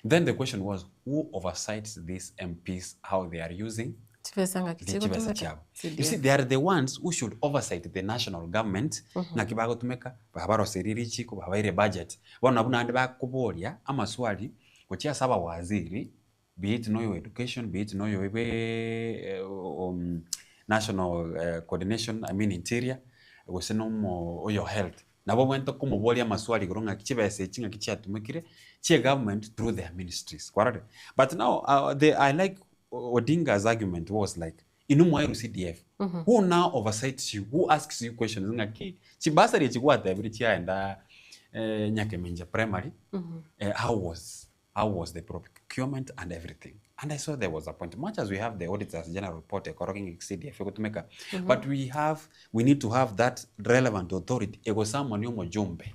Then the question was, who oversights these MPs how they are using Chibesa ng'aki the chibesa chigotumeka? chiabo? You see, CDF. they are the ones who should oversight the national government ng'aki bagotumeka, babaroserie richiko, babaire budget. Bono nabwo naende bakoboria amaswali Gochia ase abawaziri, be it noyo education, be it noyo bwe national coordination, I mean interior, gose na omo oyo health, nabo obwenerete komoboria amaswali igoro ng'aki chibesa echi ng'aki chiatumekire, chia egovernment through their ministries, kwarorire? But now the I like Odinga's argument was like, inwe mwaerwa CDF, who now oversights you, who asks you questions ng'aki chibasari echi gwatebire chiaenda Nyakemincha primary, how was how was the procurement and everything and I saw there was a point much as we have the auditors general report ekorokia ng'a CDF egotumeka but we have we need to have that relevant authority egosummon omojumbe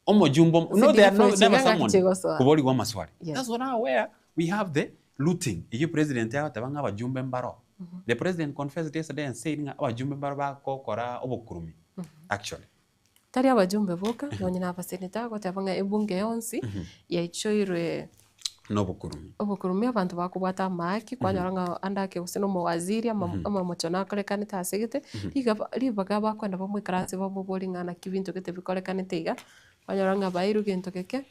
omojumbe omo no they are CDF no, never echiga ng'aki summoned chigosoa. koborigwa amaswali Yes. that's what now where we have the looting eyio president agoteba ng'a abajumbe mbaro the president confessed yesterday and said ng'a abajumbe mbaro bagokora obokurumi actually Tari abajumbe boka, nonye na abaseneta, agoteba ng'a ebunge yonsi yaichoirwe Nobokurumi. obokurumi, abanto bakobwata amaaki, kwanyora ng'a ande ake gose na omowaziri ama amamocho nakorekanete ase gete, riga ribaga bakoenda bamoikaranse bamoborie ng'a naki binto gete bikorekanete iga, kwanyora ng'a bairwe gento geke,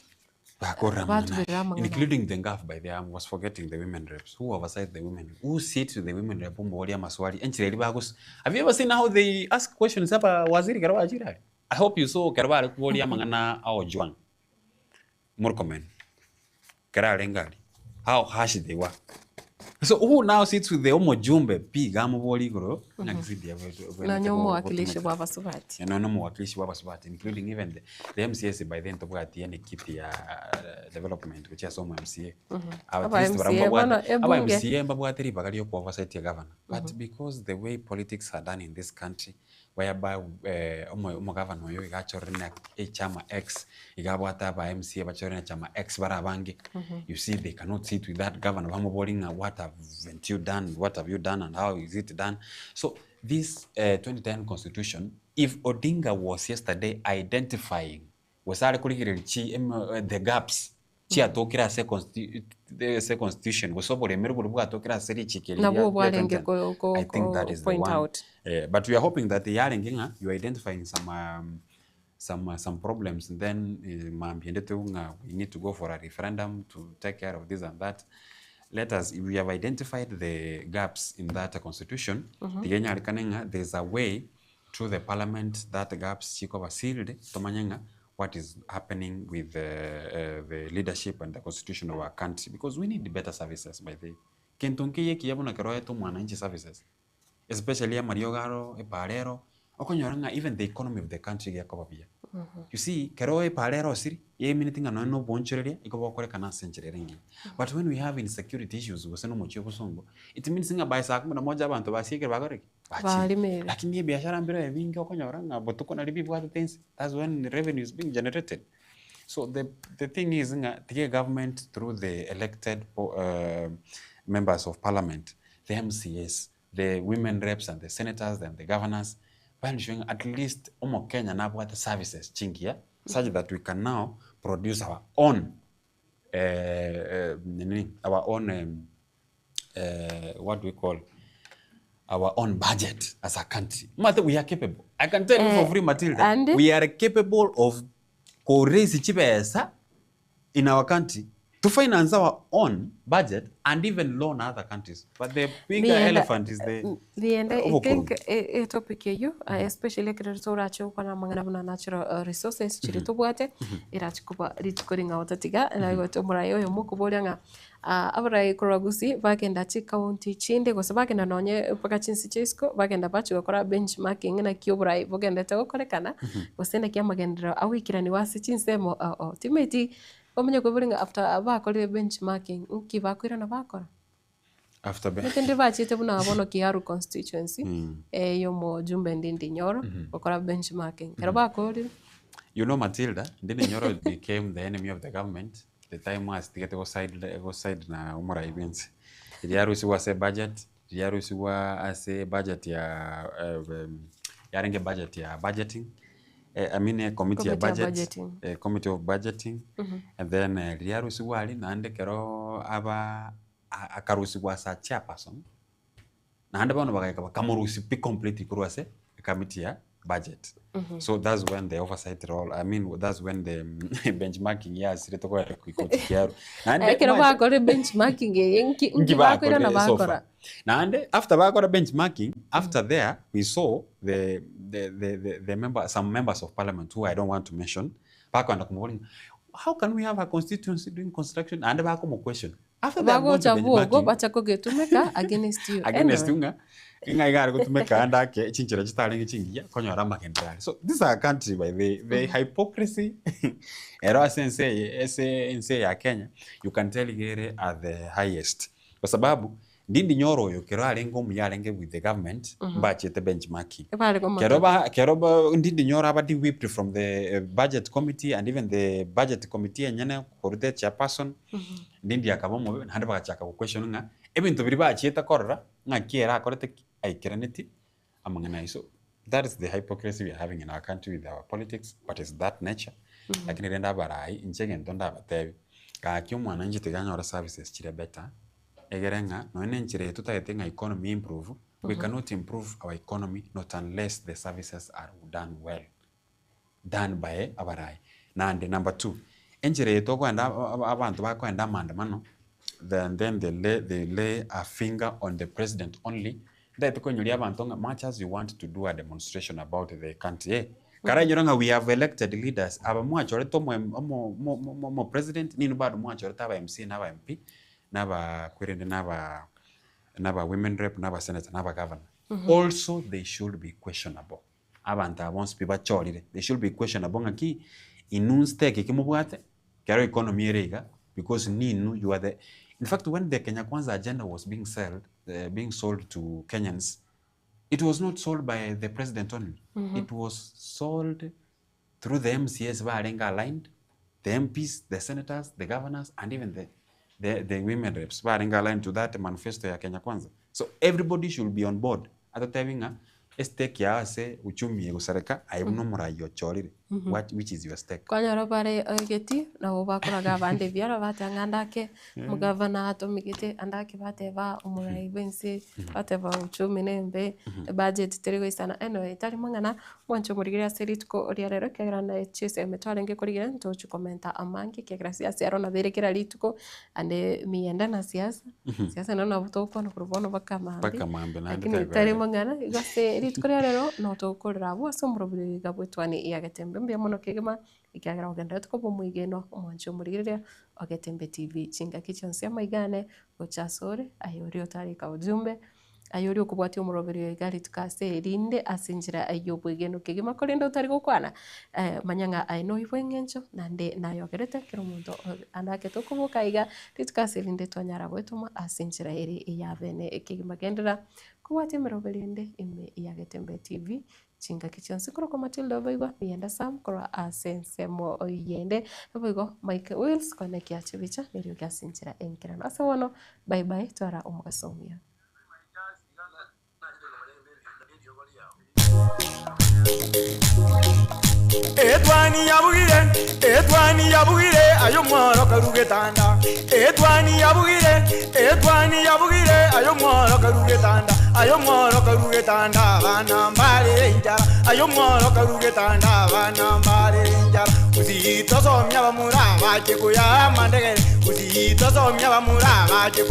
Bakorora amang'ana batuberera aya. amang'ana aya. Including the ngaf by the way, I was forgetting the women reps, who oversight the women, who sit with the women rep omoborie amaswali, enchera eria bagos have you ever seen how they ask questions aba waziri ekero bachire aria? I hope you saw ekero bare koboria amang'ana a Ojwang, Murkomen, ekero arenge aria, how harsh they were. So who now sits with the omojumbe pi iga amoborie igoro ng'a CDF Nonye ebwenerete omowakilishi gotumeka. bwa abasubati. Nonya omowakilishi bwa abasubati including even the, the MCAs by then tobwati any kiti ya development gochia ase omo MCA. At Aba least barabwo MCA bono mbabwate, aba ebunge. MCA mbabwate ribaga ria okoversight egavana but because the way politics are done in this country whereby omo omogavana oyo iga achorire na echama X, iga abwate aba MCA bachorire na echama X bare abange, you see they cannot sit with that governor bamoborie ng'a what haven't you done, what have you done and how is it done. So this 2010 constitution, if Odinga was yesterday identifying gose are korigereria chi the gaps chiatokire ase consti ase constitution gose oboremeri boria bwatokire ase richiko eri Nabwo ria bwarenge 2010, ko- ko- I think that ko is the point one. out. Eh, but we are hoping that yarenge ng'a you are identifying some some some problems and then mambia ende toigwe ng'a we need to go for a referendum to take care of this and that. Let us, if we have identified the gaps in that constitution, tiga enyarekane ng'a there is a way through the parliament that gaps chikoba sealed tomanye ng'a what is happening with the, the leadership and the constitution of our country because we need better services by the way. Kento nkeiyo ekiya buna ekero oete omwananchi services especially amariogo aro, epaara ero, okonyora ng'a even the economy of the country gekoba buya. You see, kero epaara erosiri, emineti ng'a nonye na oboonchoreria, igo bokorekana ase enchera ere engiya. But when we have insecurity issues gose na omochie o bosongo, it means ng'a by saa kumi na moja abanto basiekire bakore ki? Bachire. Barimire. Lakini ebiashara mbire ebinge okonyora ng'a botuko nari bibwatete inse, that's when revenue is being generated. So the, the thing is ng'a tiga egovernment through the elected members of parliament, the MCAs, the women reps and the senators and the governors, ba ensuring at least omokenya nabwate services chingiya such that we can now produce our own nini, our own what do we call our own budget as a country. Mate, we are capable. I can tell you for Eh, free, Matilda, and we are capable of ko raise chibesa in our country to finance our own budget and even loan other countries. But the bigger Nienda- elephant is the Niende, I obokurumi. think e topic eyio especially ekero torache gokwana amang'ana buna natural resources chiria tobwate erache koba rituko ring'ao tatiga naigwete omorai oyomo okoboria ng'a abarai korwa Gusii bagenda chicounty chinde gose bagenda nonye mpaka chinse chia isiko bagenda bachia gokora benchmarking naki oborai bogendete gokorekana gose naki amagenderero agoikeraniwa ase chinsemo ao ao. Timanyeti Omonye koiboria ng'a after bakorire benchmarking, nki bakoirana bakora? After be- Omanyete ndire bachiete buna bono Kiharu constituency, ya omojumbe Ndindi Nyoro, gokora benchmarking. Ekero bakorire, You know Matilda, Ndindi Nyoro became the enemy of the government the time asitigete go side, go side na omorai bwense. Riria arusigwe ase budget, riria arusigwe ase budget ya yarenge budget ya budgeting, I mean committee ya Committee ya budget, budgeting. committee of budgeting, and then riria arusigwe aria naende ekero aba akarusigwa as a chairperson, naende bono bagaika bakamorusia pi completely korwa ase ecommittee ya budget. So that's when the oversight role, I mean that's when the benchmarking yasire tokoera gochia kiaro. Naende Ekero omanyete- bakorire benchmarking eye nki Nki nki bakoirana bakorire so bakora? far? Naende after bakora benchmarking, after there we saw the the the the the member some members of parliament who I don't want to mention bakoenda komoboria ng'a how can we have a constituency doing construction naende bakomo question after they have gone to Bagocha bwogo benchmarking bacha kogetumeka against you. against Anyway. you ng'a ng'a iga are gotumeka ande ake chinchera chitarenge chingiya konyora amagenderero aria. So this is our country by the the hypocrisy ero ase ense eye ase ense eye ya Kenya you can tell iga ere at the highest kwa sababu Ndindi Nyoro oyo kero arenge omuya arenge with the government mbachete benchmarking. Ebare Kero komotebia. ba kero ba Ndindi Nyoro aba de-whipped from the budget committee and even the budget committee enyene korwa the chairperson, Ndindi akaba omobe naende bagachaka go question ng'a ebinto biria bachiete korora ng'aki ere akorete ki? Aikeraneti amang'ana ayio. So that is the hypocrisy we are having in our country with our politics but is that nature lakini rende abarai inche egento ndabatebi gaki omwananchi tiga anyore services chire better Egere ng'a nonya ne enchera eye totagete ng'a economy improve, we cannot improve our economy not unless the services are done well, done by abarai. Naende number two, enchera eye tokoenda abanto bakoenda amaandamano, then then they lay they lay a finger on the president only, ntagete koinyoria abanto ng'a much as you want to do a demonstration about the country eh, karainyore ng'a we have elected leaders, aba mwachorete omo omo omo omo president, ninwe bado mwachorete aba MCA na aba MP, na abakwerende na aba na aba women rep na aba senator na aba governor also they should be questionable abanto aba bonsi pi bachorire they should be questionable ng'aki inwe stake ki mobwate kero economy ere iga because ninwe you are the in fact when the Kenya Kwanza agenda was being sold being sold to Kenyans it was not sold by the president only it was sold through the MCAs barenge aligned, the MPs, the senators, the governors and even the the the women reps barenge aligned to that manifesto ya Kenya Kwanza. So everybody should be on board atotebi ng'a estake yao ase uchumi egosareka aye buna omorai ochorire what which is your stake. Kwanyora bare egeti nabo bakoraga abande ebiara bateba ng'a ande ake omogavana atomigete ande ake bateba omorai bwa ense bateba uchumi nembe ebudget teri goisana anyway tari mang'ana Mwanche omorigereria ase rituko ria rero, ekiagera naye chisemi twarenge korigereria ntochi komenta amange, ekiagera siasa ero nabo ere kera rituko, ande miyende na siasa, siasa nero nabo togokwana korwa bono mpaka mambia, Mpaka mambia naende lakini tari tari koera. mang'ana, igo ase rituko ria rero no togokorera abwo ase omorobio iga bw'etwani ya Getembe. Mbuya mono kegima, ekiagera ogendererete koba omoigenwa, omwanche omorigereria o Getembe TV chingaki chionsi amaiga ane gocha asore, aye oria otarika ujumbe. Aye oria okobwatia omoroberio oyo iga rituko ase erinde ase enchera y'obwegenu kegima, korende otari gokwana, manya ng'a aye noyo bw'eng'encho, naende nayogerete kera omonto anakete okoboka iga rituko ase erinde twanyara goetoma ase enchera ere ey'abene kegima. Genderera kobwatia emeroberio ende ime ya Getembe TV chingaki chionsi. Korokwa Matilda oboigo, Miyenda Sam korwa ase ensemo yende, naboigo Mike Wills koenekia chibicha neriogi ase enchera enkeranu. Ase bono, bye bye, twara omogaso omuya. Etwani yabugire, etwani yabugire, aye omworo karue getanda. Etwani yabugire, etwani yabugire, aye omworo karue getanda. Aye omworo karue getanda, abana mbare enchara. Aye omworo karue getanda, abana mbare enchara. Gusii tosomia abamura abache koyama ndegere, gusii tosomia abamura abache.